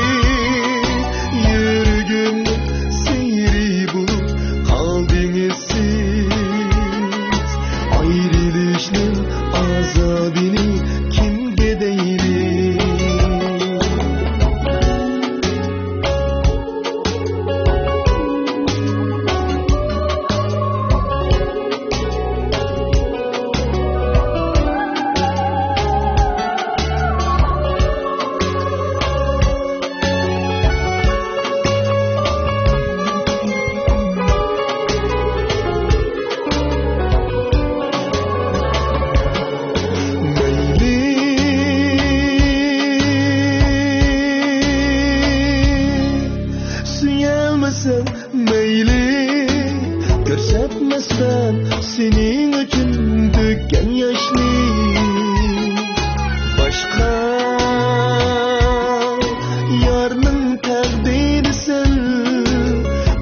يۈرىكىمنىڭ سېھرى بولۇپ قالدىڭىز سىز. ئايرىلىشنىڭ ئازابىنى كىمگە دەيلى؟ مەيلى، سۆيەلمىسەڭ مەيلى، كۆرسەتمەسمەن سېنىڭ ئۈچۈن تۆككەن ياشنى. باشقا يارنىڭ تەقدىرى سەن،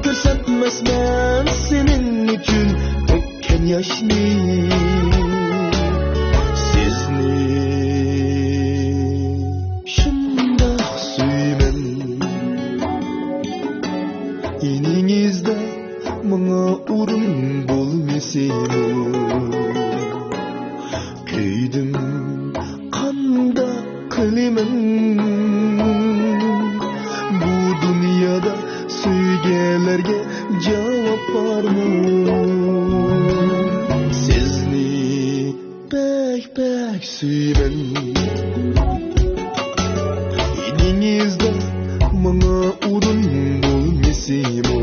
كۆرسەتمەسمەن سېنىڭ ئۈچۈن تۆككەن ياشنى. سىزنى شۇنداق سۆيىمەن، يېنىڭىزدا ماڭا ئورۇن بولمىسىمۇ، كۆيدۈم، قانداق قىلىمەن؟ بۇ دۇنيادا سۆيگەنلەرگە جاۋاب بارمۇ؟ سىزنى بەك، بەك سۆيىمەن. يېنىڭىزدا ماڭا ئورۇن بولمىسىمۇ،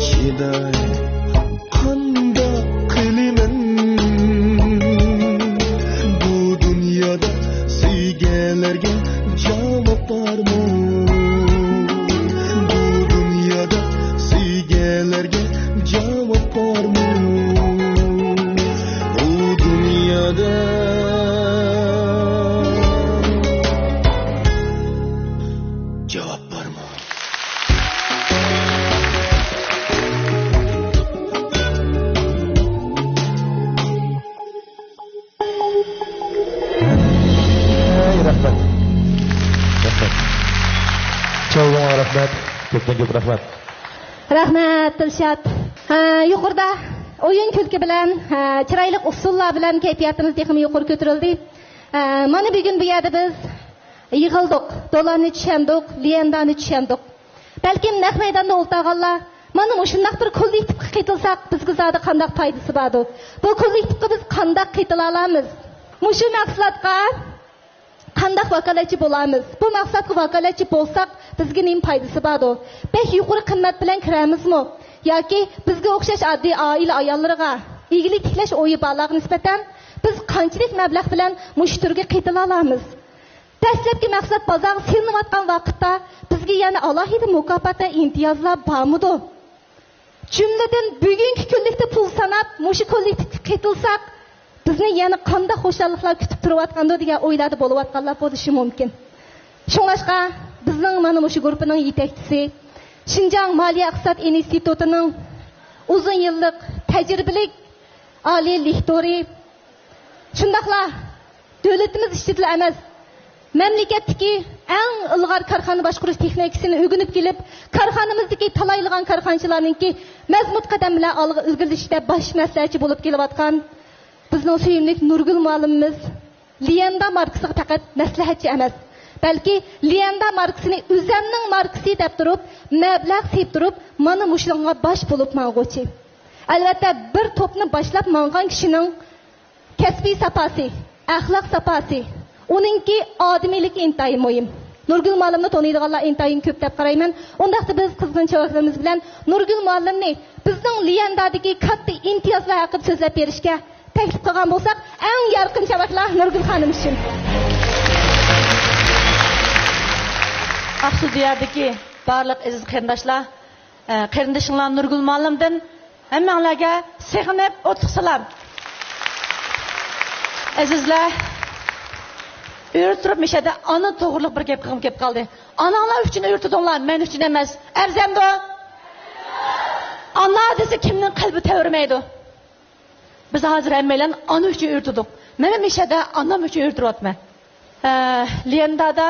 چىداي، قانداق قىلىمەن؟ بۇ دۇنيادا سۆيگەنلەرگە جاۋاب بارمۇ؟ بۇ دۇنيادا سۆيگەنلەرگە جاۋاب بارمۇ؟ بۇ دۇنيادا جاۋاب بارمۇ؟ ھەي، رەھمەت. رەھمەت. چاۋلىڭغا رەھمەت. كۆپتىن كۆپ رەھمەت. رەھمەت، دىلشات. ھە، يۇقىرىدا ئويۇن كۈلكە بىلەن، ھە، چىرايلىق ئۇسسۇللار بىلەن كەيپىياتىمىز تېخىمۇ يۇقىرى كۆتۈرۈلدى. ھە، مانا بۈگۈن بۇ يەردە بىز يىغىلدۇق، دولاننى چۈشەندۇق، ليەندانى چۈشەندۇق. بەلكىم نەق مەيداندا ئولتۇرغانلار، مانا مۇشۇنداق بىر كوللېكتىپقا قېتىلساق، بىزگە زادى قانداق پايدىسى باردۇ؟ بۇ كوللېكتىپقا بىز قانداق قېتىلالامىز؟ مۇشۇ مەھسۇلاتقا قانداق ۋاكالەتچى بولامىز؟ بۇ مەھسۇلاتقا ۋاكالەتچى بولساق، بىزگە نېمە پايدىسى باردۇ؟ بەك يۇقىرى قىممەت بىلەن كىرەمىزمۇ؟ ياكى بىزگە ئوخشاش ئاددىي ئائىلە ئاياللىرىغا، ئىگىلىك تىكلەش ئويى بارلارغا نىسبەتەن بىز قانچىلىك مەبلەغ بىلەن مۇشۇ تۈرگە قېتىلالامىز؟ دەسلەپكى مەھسۇلات بازارغا سېلىنىۋاتقان ۋاقىتتا بىزگە يەنە ئالاھىدە مۇكاپات ۋە ئىمتىيازلار بارمىدۇ؟ جۈملىدىن بۈگۈنكى كۈنلۈكتە پۇل ساناپ، مۇشۇ كوللېكتىپقا قېتىلساق، بىزنى يەنە قانداق خۇشاللىقلار كۈتۈپ تۇرۇۋاتقاندۇ دېگەن ئويلاردا بولۇۋاتقانلار بولۇشى مۇمكىن. شۇڭلاشقا، بىزنىڭ مانا مۇشۇ گۇرۇپپىنىڭ يېتەكچىسى، شىنجاڭ مالىيە ئىقتىساد ئىنستىتۇتىنىڭ ئۇزۇن يىللىق تەجرىبىلىك ئالىي لېكتورى، شۇنداقلا دۆلىتىمىز ئىچىدىلا ئەمەس، مەملىكەتتىكى ئەڭ ئىلغار كارخانا باشقۇرۇش تېخنىكىسىنى ئۆگىنىپ كېلىپ، كارخانىمىزدىكى تالايلىغان كارخانىچىلارنىڭكى مەزمۇت قەدەم بىلەن ئالغا ئىلگىرىلىشىشىدە باش مەسلىھەتچى بولۇپ كېلىۋاتقان بىزنىڭ سۆيۈملۈك نۇرگۈل مۇئەللىمىمىز ليەندا ماركىسىغا پەقەت مەسلىھەتچى ئەمەس، بەلكى ليەندا ماركىسىنى ئۆزەمنىڭ ماركىسى دەپ تۇرۇپ، مەبلەغ سېلىپ تۇرۇپ، مانا مۇشۇنىڭغا باش بولۇپ ماڭغۇچى. ئەلۋەتتە، بىر توپنى باشلاپ ماڭغان كىشىنىڭ كەسپىي ساپاسى، ئەخلاق ساپاسى، ئۇنىڭكى ئادىمىيلىكى ئىنتايىن مۇھىم. نۇرگۈل مۇئەللىمنى تونۇيدىغانلار ئىنتايىن كۆپ دەپ قارايمەن. ئۇنداقتا بىز قىزغىن چاۋاكلىرىمىز بىلەن نۇرگۈل مۇئەللىمنى بىزنىڭ ليەندادىكى كاتتا ئىمتىيازلار ھەققىدە سۆزلەپ بېرىشكە تەكلىپ قىلغان بولساق، ئەڭ يارقىن چاۋاكلار نۇرگۈل خانىم ئۈچۈن. ئاقسۇ دىيارىدىكى بارلىق ئەزىز قېرىنداشلار، ئە، قېرىندىشىڭلار نۇرگۈل مۇئەللىمدىن ھەممەڭلارگە سېغىنىپ ئوتلۇق سالام. ئەزىزلەر، ئۆرە تۇرۇپ مىشەدە ئانا توغرۇلۇق بىر گەپ قىلغۇم كېلىپ قالدى. ئاناڭلار ئۈچۈن ئۆرە تۇردۇڭلار، مەن ئۈچۈن ئەمەس. ئەرزەمدۇ؟ ئانا دېسە كىمنىڭ قەلبى تەۋرىمەيدۇ؟ بىز ھازىر ھەممەيلەن ئانا ئۈچۈن ئۆرە تۇردۇق. مانا مىشەدە ئانام ئۈچۈن ئۆرە تۇرۇۋاتىمەن. ئە، ليەندادا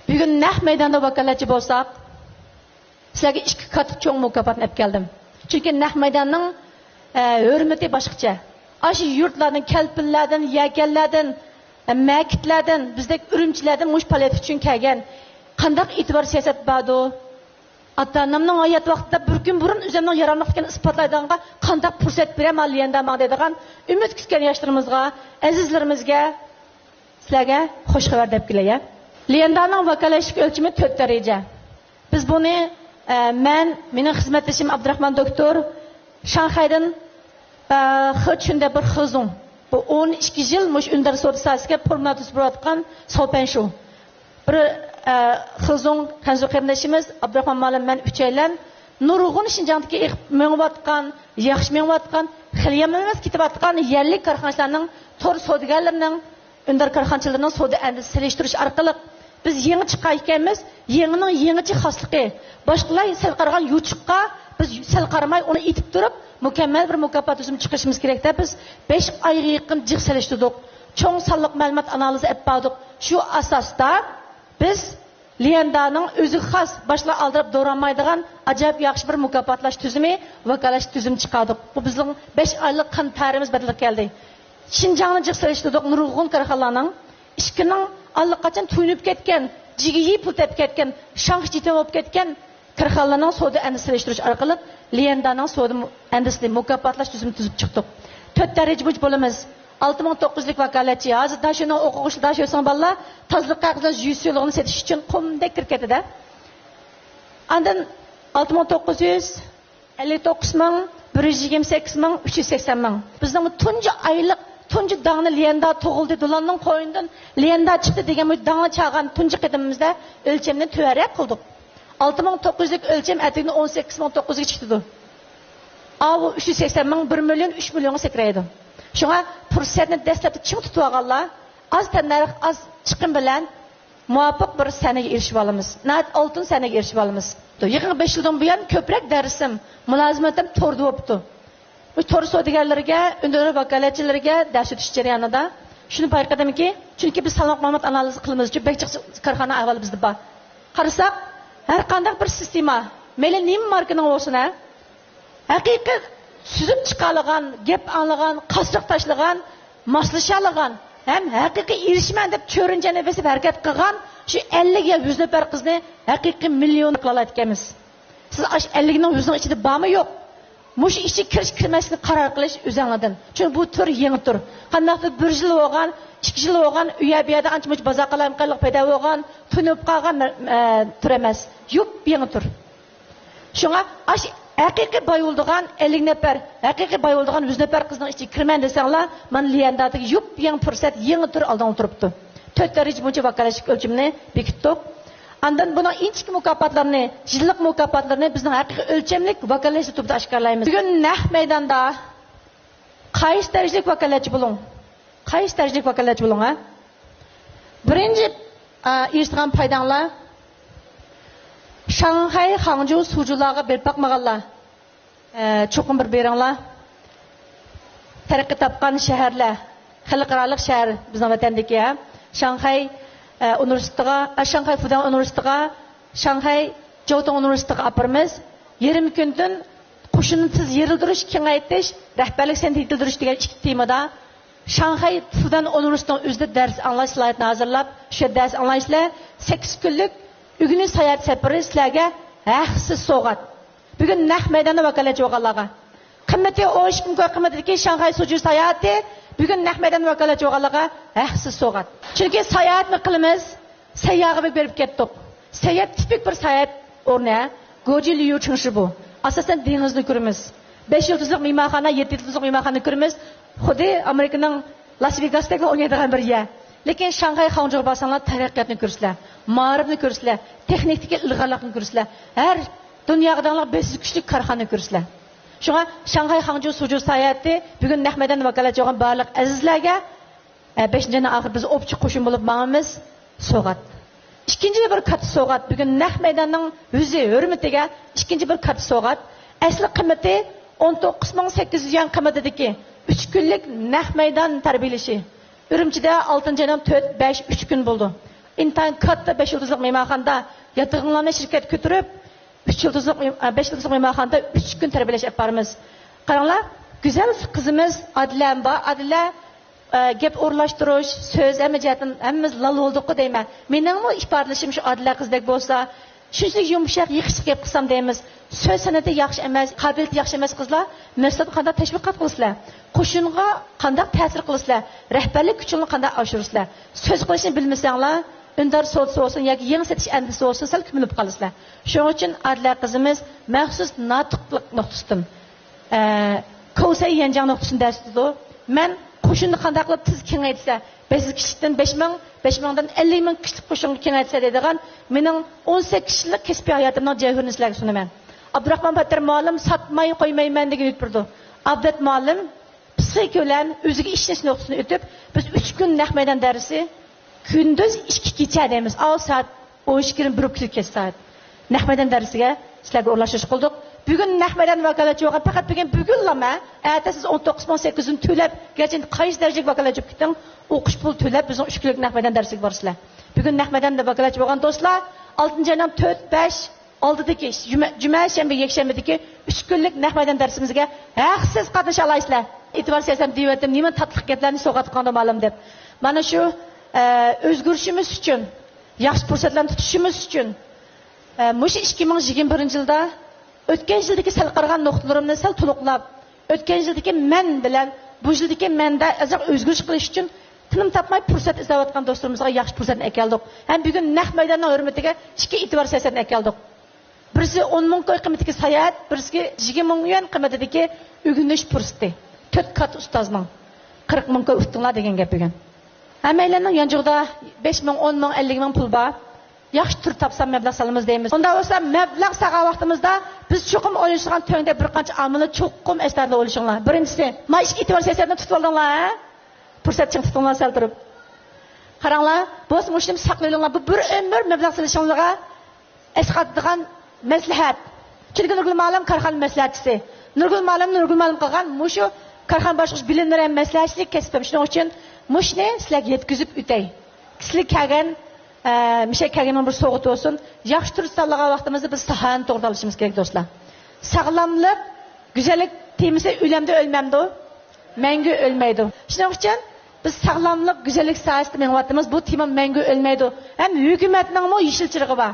بۈگۈن نەق مەيداندا ۋاكالەتچى بولساق، سىلەرگە ئىككى قات چوڭ مۇكاپاتنى ئەپ كەلدىم. چۈنكى نەق مەيداننىڭ، ئە، ھۆرمىتى باشقىچە. ئاشۇ يۇرتلاردىن، كەلپىنلەردىن، يەكەنلەردىن، ئە، مەكىتلەردىن، بىزدەك ئۈرۈمچىلەردىن مۇشۇ پائالىيەت ئۈچۈن كەلگەن قانداق ئېتىبار سىياسەت باردۇ؟ ئاتا-ئانامنىڭ ھايات ۋاقتىدا بىر كۈن بۇرۇن ئۆزۈمنىڭ ياراملىق ئىكەنلىكىنى ئىسپاتلايدىغانغا قانداق پۇرسەت بېرەم، ليەندا ماڭا دەيدىغان ئۈمىد كۈتكەن ياشلىرىمىزغا، ئەزىزلىرىمىزگە، سىلەرگە خوش خەۋەر دەپ كېلەي. ليەندانىڭ ۋاكالەتچىلىك ئۆلچىمى تۆت دەرىجە. بىز بۇنى، ئە، مەن، مېنىڭ خىزمەتدىشىم ئابدۇراخمان دوكتور، شاڭخەيدىن، ئە، خېچۈندە بىر خېزۇڭ. بۇ ئون ئىككى يىل مۇشۇ ئۈندىدار سودا ساھەسىگە پرومنادوس بولۇۋاتقان ساۋپەنشۇ. بىر، ئە، خېزۇڭ خەنزۇ قېرىندىشىمىز ئابدۇراخمان مۇئەللىم، مەن ئۈچەيلەن نۇرغۇن شىنجاڭدىكى ئېقىپ مېڭىۋاتقان، ياخشى مېڭىۋاتقان، خېلى يامان ئەمەس كېتىۋاتقان يەرلىك كارخانىچىلارنىڭ، تور سودىگەرلىرىنىڭ، ئۈندىدار كارخانىچىلىرىنىڭ سودا ئەندىزىسى سېلىشتۇرۇش ئارقىلىق بىز يېڭى چىققان ئىكەنمىز، يېڭىنىڭ يېڭىچە خاسلىقى، باشقىلار سەل قارىغان يوچۇققا بىز سەل قارىماي ئۇنى ئېتىپ تۇرۇپ، مۇكەممەل بىر مۇكاپات تۈزۈمى چىقىرىشىمىز كېرەك دەپ، بىز بەش ئايغا يېقىن جىق سېلىشتۇردۇق. چوڭ سانلىق مەلۇمات ئانالىزى ئەپ باردۇق. شۇ ئاساستا بىز ليەندانىڭ ئۆزىگە خاس، باشقىلار ئالدىراپ دورانمايدىغان ئاجايىپ ياخشى بىر مۇكاپاتلاش تۈزۈمى، ۋاكالەتلەش تۈزۈمى چىقاردۇق. بۇ بىزنىڭ بەش ئايلىق قان تەرىمىز بەدىلىگە كەلدى. شىنجاڭنى جىق سېلىشتۇردۇق، نۇرغۇن كارخانىلارنىڭ ئىشىكىنىڭ ئاللىقاچان تۈۋىنىپ كەتكەن، جىگىيى پۇل تېپىپ كەتكەن، شاڭخىچى تېڭىپ كەتكەن كارخانىلارنىڭ سودا ئەندىزىسى سېلىشتۇرۇش ئارقىلىق ليەندانىڭ سودا مۇ-، ئەندىزىسىنى مۇكاپاتلاش تۈزۈمى تۈزۈپ چىقتۇق. تۆت دەرىجە بويىچە بولىمىز. ئالتە مىڭ توققۇز يۈزلۈك ۋاكالەتچى. ھازىر داشۆنىڭ ئوقۇغۇچىلىرى داشۆسىڭ بالىلار تازىلىق قەغىزىنىڭ يۈز سۇيۇقلۇقىنى سېتىش ئۈچۈن قۇمدەك كىرىپ كېتىدۇ. ئاندىن ئالتە مىڭ توققۇز يۈز، ئەللىك توققۇز مىڭ، بىر يۈز يىگىرمە سەككىز مىڭ، ئۈچ يۈز سەكسەن مىڭ. بىزنىڭ بۇ تۇنجى ئايلىق، تۇنجى داڭنى ليەندا تۇغۇلدى، دولاننىڭ قوينىدىن ليەندا چىقتى دېگەن بۇ داڭنى چالغان تۇنجى قېتىمىمىزدا ئۆلچەمنى تۆۋەنرەك قىلدۇق. ئالتە مىڭ توققۇز يۈزلۈك ئۆلچەم ئەتىگىنى ئون سەككىز مىڭ توققۇز يۈزگە چىقىدۇ. ئاۋۇ ئۈچ يۈز سەكسەن مىڭ بىر مىليون، ئۈچ مىليونغا سەكرەيدۇ. شۇڭا پۇرسەتنى دەسلەپتە چىڭ تۇتۇۋالغانلار، ئاز تەننەرخ، ئاز چىقىم بىلەن مۇۋاپىق بىر سەنىگە ئېرىشىپ ئالىمىز. ناھايىتى ئالتۇن سەنىگە ئېرىشىپ ئالىمىز. يېقىنقى بەش يىلدىن بۇيان كۆپرەك دەرسىم، مۇلازىمىتىم توردا بوپتۇ. بۇ تور سودىگەرلىرىگە، ئۈندىدار ۋاكالەتچىلىرىگە دەرس ئۆتۈش جەريانىدا شۇنى بايقىدىمكى، چۈنكى بىز سالماق مالىمات ئانالىزى قىلىمىز ئۈچۈن بەك جىق كارخانا ئەھۋالى بىزدە بار. قارىساق، ھەر قانداق بىر سىستېما، مەيلى نېمە ماركىنىڭ بولسۇن، ھە، ھەقىقىي سۈزۈپ چىقالىغان، گەپ ئاڭلىغان، قاسرىق تاشلىغان، ماسلىشالىغان ھەم ھەقىقىي ئېرىشىمەن دەپ چۆرۈنچەنى بېسىپ ھەرىكەت قىلغان شۇ ئەللىك يا يۈز نەپەر قىزنى ھەقىقىي مىليون قىلالايدىكەنمىز. سىز ئاش ئەللىكنىڭ يۈزنىڭ ئىچىدە بارمۇ يوق؟ مۇشۇ ئىچىگە كىرىش كىرمەسلىكنى قارار قىلىش ئۆزۈڭلاردىن. چۈنكى بۇ تۈر يېڭى تۈر. قانداقتۇر بىر يىل بولغان، ئىككى يىل بولغان، ئۇ يەر بۇ يەردە ئانچە مۇنچە بازار قالايمىقانلىق پەيدا بولغان، تونۇپ قالغان، ئە، تۈر ئەمەس. يۇپ يېڭى تۈر. شۇڭا ئاش ھەقىقىي باي بولىدىغان ئەللىك نەپەر، ھەقىقىي باي بولىدىغان يۈز نەپەر قىزنىڭ ئىچىگە كىرىمەن دېسەڭلار، مانا ليەندادىكى يۇپ يېڭى پۇرسەت، يېڭى تۈر ئالدىڭلار تۇرۇپتۇ. تۆت دەرىجە بويىچە ۋاكالەتچىلىك ئۆلچىمىنى بېكىتتۇق. ئاندىن بۇنىڭ ئىنچىكە مۇكاپاتلىرىنى، يىللىق مۇكاپاتلىرىنى بىزنىڭ ھەقىقىي ئۆلچەملىك ۋاكالەتچىلىك تۇبىدا ئاشكارىلايمىز. بۈگۈن نەق مەيداندا قايسى دەرىجىلىك ۋاكالەتچى بولۇڭ؟ قايسى دەرىجىلىك ۋاكالەتچى بولۇڭ، ھە؟ بىرىنچى، ئا، ئېرىشىدىغان پايداڭلار، شاڭخەي، خاڭجۇ، سۇجۇلارغا بېرىپ باقمىغانلار، ئە، چوقۇم بىر بېرىڭلار. تەرەققىي تاپقان شەھەرلەر، خەلقئارالىق شەھەر بىزنىڭ ۋەتەندىكى، ھە؟ شاڭخەي، ئە، ئۇنىۋېرسىتېتىغا، ئە، شاڭخەي فۇدەن ئۇنىۋېرسىتېتىغا، شاڭخەي جاۋتۇڭ ئۇنىۋېرسىتېتىغا ئاپىرىمىز. يېرىم كۈندىن قوشۇننى تېز يېرىلدۈرۈش، كېڭەيتىش، رەھبەرلىك سېنى يېتىلدۈرۈش دېگەن ئىككى تېمىدا شاڭخەي فۇدەن ئۇنىۋېرسىتېتىنىڭ ئۆزىدە دەرس ئاڭلاش سالاھىيىتىنى ھازىرلاپ، شۇ يەردە دەرس ئاڭلايسىلەر. سەككىز كۈنلۈك ئۆگىنىش ساياھەت سەپىرى سىلەرگە ھەقسىز سوۋغات. بۈگۈن نەق مەيداندا ۋاكالەتچى بولغانلارغا، قىممىتى ئون ئىككى مىڭ كوي قىممىتىدىكى شاڭخەي سۇجۇ ساياھىتى بۈگۈن نەق مەيداندا ۋاكالەتچى بولغانلارغا ھەقسىز سوۋغات. چۈنكى ساياھەتمۇ قىلىمىز، سەيياھغا بېرىپ كەتتۇق. سەيياھ تىپىك بىر ساياھەت ئورنى، ھە؟ گوجى ليۇ چىڭشى بۇ. ئاساسەن دېڭىزنى كۆرىمىز. بەش يۇلتۇزلۇق مېھمانخانا، يەتتە يۇلتۇزلۇق مېھمانخانىنى كۆرىمىز. خۇددى ئامېرىكىنىڭ لاس ۋېگاستەكلا ئوينايدىغان بىر يەر. لېكىن شاڭخەي، خاڭجۇغا بارساڭلار تەرەققىياتنى كۆرىسىلەر، مائارىپنى كۆرىسىلەر، تېخنىكىدىكى ئىلغارلىقنى كۆرىسىلەر. ھەر دۇنياغا داڭلىق بەش يۈز كىشىلىك كارخانىنى كۆرىسىلەر. شۇڭا شاڭخەي، خاڭجۇ، سۇجۇ ساياھىتى بۈگۈن نەق مەيداندا ۋاكالەتچى بولغان بارلىق ئەزىزلەرگە، ئە، بەشىنچى ئاينىڭ ئاخىرى بىز ئوپچە قوشۇن بولۇپ ماڭىمىز. سوۋغات. ئىككىنچى بىر كاتتا سوۋغات. بۈگۈن نەق مەيداننىڭ يۈزى ھۆرمىتىگە ئىككىنچى بىر كاتتا سوۋغات. ئەسلى قىممىتى ئون توققۇز مىڭ سەككىز يۈز يۈەن قىممىتىدىكى ئۈچ كۈنلۈك نەق مەيدان تەربىيەلىشى. ئۈرۈمچىدە ئالتىنچى ئاينىڭ تۆت، بەش، ئۈچ كۈن بولىدۇ. ئىنتايىن كاتتا بەش يۇلتۇزلۇق مېھمانخانىدا ياتىقىڭلارنى شىركەت كۆتۈرۈپ، ئۈچ يۇلتۇزلۇق، ئە، بەش يۇلتۇزلۇق مېھمانخانىدا ئۈچ كۈن تەربىيەلەش ئېلىپ بارىمىز. قاراڭلار، گۈزەل قىزىمىز ئادىلەمۇ بار. ئادىلە، ئە، گەپ ئورۇنلاشتۇرۇش، سۆز، ھەممە جەھەتتىن ھەممىمىز لال بولدۇققۇ دەيمەن. مېنىڭمۇ ئىپادىلىشىم شۇ ئادىلە قىزدەك بولسا، شۇنچىلىك يۇمشاق، يېقىشلىق گەپ قىلسام دەيمىز. سۆز سەنئىتى ياخشى ئەمەس، قابىلىيىتى ياخشى ئەمەس قىزلار مەھسۇلاتقا قانداق تەشۋىقات قىلىسىلەر؟ قوشۇنغا قانداق تەسىر قىلىسىلەر؟ رەھبەرلىك كۈچىڭلارنى قانداق ئاشۇرىسىلەر؟ سۆز قىلىشنى بىلمىسەڭلار، ئۈندىدار سودىسى بولسۇن ياكى يېڭى سېتىش ئەندىزىسى بولسۇن، سەل كۆمۈلۈپ قالىسىلەر. شۇنىڭ ئۈچۈن ئادىلە قىزىمىز مەخسۇس ناتىقلىق نۇقتىسىدىن، ئە، كوۋسەي يەنجاڭ نۇقتىسىدىن دەرس ئۆتىدۇ. مەن قوشۇننى قانداق قىلىپ تېز كېڭەيتسە، بەش يۈز كىشىدىن بەش مىڭ، بەش مىڭدىن ئەللىك مىڭ كىشىلىك قوشۇنغا كېڭەيتسە دەيدىغان مېنىڭ ئون سەككىز يىللىق كەسپىي ھاياتىمنىڭ جەۋھىرىنى سىلەرگە سۇنىمەن. ئابدۇراخمان پاتەر مۇئەللىم ساتماي قويمايمەن دېگەن يۈرۈپ بېرىدۇ. ئابلەت مۇئەللىم پسىخىكا بىلەن ئۆزىگە ئىشىنىش نۇقتىسىنى ئۆتۈپ، بىز ئۈچ كۈن نەق مەيدان دەرسى، كۈندۈز ئىككى كېچە دەيمىز، ئاۋۇ سائەت ئون ئىككىدىن بىر بولۇپ كېتىدۇ كەچ سائەت. نەق مەيدان دەرسىگە سىلەرگە ئورۇنلاشتۇرۇش قىلدۇق. بۈگۈن نەق مەيدان ۋاكالەتچى بولغان، پەقەت بۈگۈن، بۈگۈنلىمۇ، ئەتە سىز ئون توققۇز مىڭ سەككىز يۈزنى تۆلەپ، گەرچە قايسى دەرىجىلىك ۋاكالەتچى بولۇپ كېتىڭ، ئوقۇش پۇلى تۆلەپ، بىزنىڭ ئۈچ كۈنلۈك نەق مەيدان دەرسىگە بارىسىلەر. بۈگۈن نەق مەيداندا ۋاكالەتچى بولغان دوستلار، ئالتىنچى ئاينىڭ تۆت، بەش، ئالدىدىكى جۈمە، جۈمە، شەنبە، يەكشەنبىدىكى ئۈچ كۈنلۈك نەق مەيدان دەرسىمىزگە ھەقسىز قاتنىشالايسىلەر. ئېتىبار سىياسەت دېيىۋەتتىم، نېمە تاتلىق گەپلەرنى سوۋغات قىلغاندۇ مالۇم دەپ. مانا شۇ، ئە، ئۆزگىرىشىمىز ئۈچۈن، ياخشى پۇرسەتلەرنى تۇتۇشىمىز ئۈچۈن، ئە، مۇشۇ ئىككى مىڭ يىگىرمە بىرىنچى يىلدا ئۆتكەن يىلدىكى سەل قارىغان نۇقتىلىرىمنى سەل تولۇقلاپ، ئۆتكەن يىلدىكى مەن بىلەن بۇ يىلدىكى مەندە ئازراق ئۆزگىرىش قىلىش ئۈچۈن تىنىم تاپماي پۇرسەت ئىزدەۋاتقان دوستلىرىمىزغا ياخشى پۇرسەتنى ئەكەلدۇق. ھەم بۈگۈن نەق مەيداننىڭ ھۆرمىتىگە ئىككى ئېتىبار سىياسەتنى ئەكەلدۇق. بىرسى ئون مىڭ كوي قىممىتىدىكى ساياھەت، بىرسى يىگىرمە مىڭ يۈەن قىممىتىدىكى ئۆگىنىش پۇرسىتى. تۆت كاتتا ئۇستازنىڭ قىرىق مىڭ كوي ئۇتتۇڭلار دېگەن گەپ بۈگۈن. ھەممەيلەننىڭ يانچۇقىدا بەش مىڭ، ئون مىڭ، ئەللىك مىڭ پۇل بار. ياخشى تۈر تاپسام مەبلەغ سالىمىز دەيمىز. ئۇنداق بولسا مەبلەغ سالغان ۋاقتىمىزدا بىز چوقۇم ئويلىشىدىغان تۆۋەندە بىر قانچە ئامىلنى چوقۇم ئەستايىدىل ئويلىشىڭلار. بىرىنچىسى، ما ئىككى ئېتىبار سىياسەتنى تۇتۇۋالدىڭلار، ھە؟ پۇرسەت چىڭ تۇتۇڭلار سەل تۇرۇپ. قاراڭلار، بولسا مۇشۇنى ساقلىۋېلىڭلار. بۇ بىر ئۆمۈر مەبلەغ سېلىشىڭلارغا ئەسقاتىدىغان مەسلىھەت. چۈنكى نۇرگۈل مۇئەللىم كارخانا مەسلىھەتچىسى. نۇرگۈل مۇئەللىم، نۇرگۈل مۇئەللىم قىلغان مۇشۇ كارخانا باشقۇرۇش بىلىملىرى ھەم مەسلىھەتچىلىك كەسپىم. شۇنىڭ ئۈچۈن مۇشۇنى سىلەرگە يەتكۈزۈپ ئۆتەي. سىلەر كەلگەن، ئە، مۇشۇ كەلگىنىڭ بىر سوۋغىتى بولسۇن. ياخشى تۇرۇپ سانلىغان ۋاقتىمىزدا بىز ساھەنى توغرا تاللىشىمىز كېرەك، دوستلار. ساغلاملىق، گۈزەللىك تېمىسى ئۆلەمدە ئۆلمەمدۇ؟ مەڭگۈ ئۆلمەيدۇ. شۇنىڭ ئۈچۈن بىز ساغلاملىق، گۈزەللىك ساھەسىدە مېڭىۋاتىمىز. بۇ تېما مەڭگۈ ئۆلمەيدۇ. ھەم ھۆكۈمەتنىڭمۇ يېشىل چىرىغى بار.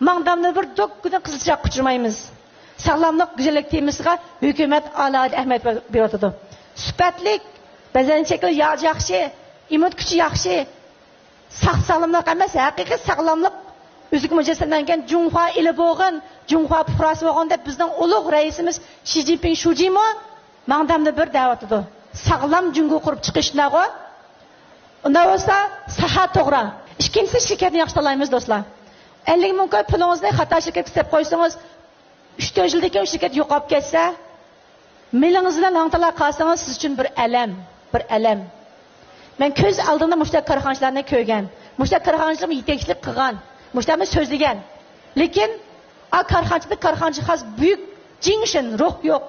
ماڭدامدا بىر دوككىدىن قىزىل چىراغقا ئۇچرىمايمىز. ساغلاملىق، گۈزەللىك تېمىسىغا ھۆكۈمەت ئالاھىدە ئەھمىيەت بېرىۋاتىدۇ. سۈپەتلىك، بەدەن شەكلى يا-، ياخشى، ئىممۇنىتېت كۈچى ياخشى. ساق ساغلاملىق ئەمەس، ھەقىقىي ساغلاملىق ئۆزىگە مۇجەسسەملەنگەن جۇڭخۇا ئېلى بوغۇن، جۇڭخۇا پۇقراسى بوغۇن دەپ بىزنىڭ ئۇلۇغ رەئىسىمىز شى جىنپىڭ شۇجىمۇ ماڭدامدا بىر دەۋاتىدۇ. ساغلام جۇڭگو قۇرۇپ چىقىش شۇنداقغۇ؟ ئۇنداق بولسا ساھە توغرا. ئىككىنچىسى، شىركەتنى ياخشى تاللايمىز، دوستلار. ئەللىك مىڭ كوي پۇلىڭىزنى خاتا شىركەتكە سېلىپ قويسىڭىز، ئۈچ تۆت يىلدىن كېيىن شىركەت يوقاپ كەتسە، مېلىڭىز بىلەن لاڭتالاپ قالسىڭىز، سىز ئۈچۈن بىر ئەلەم، بىر ئەلەم. مەن كۆز ئالدىمدا مۇشۇنداق كارخانىچىلارنى كۆرگەن، مۇشۇنداق كارخانىچىلارمۇ يېتەكچىلىك قىلغان، مۇشۇنداقمۇ سۆزلىگەن. لېكىن ئا كارخانىچىدا كارخانىچىغا خاس بۈيۈك جىڭشىن روھ يوق.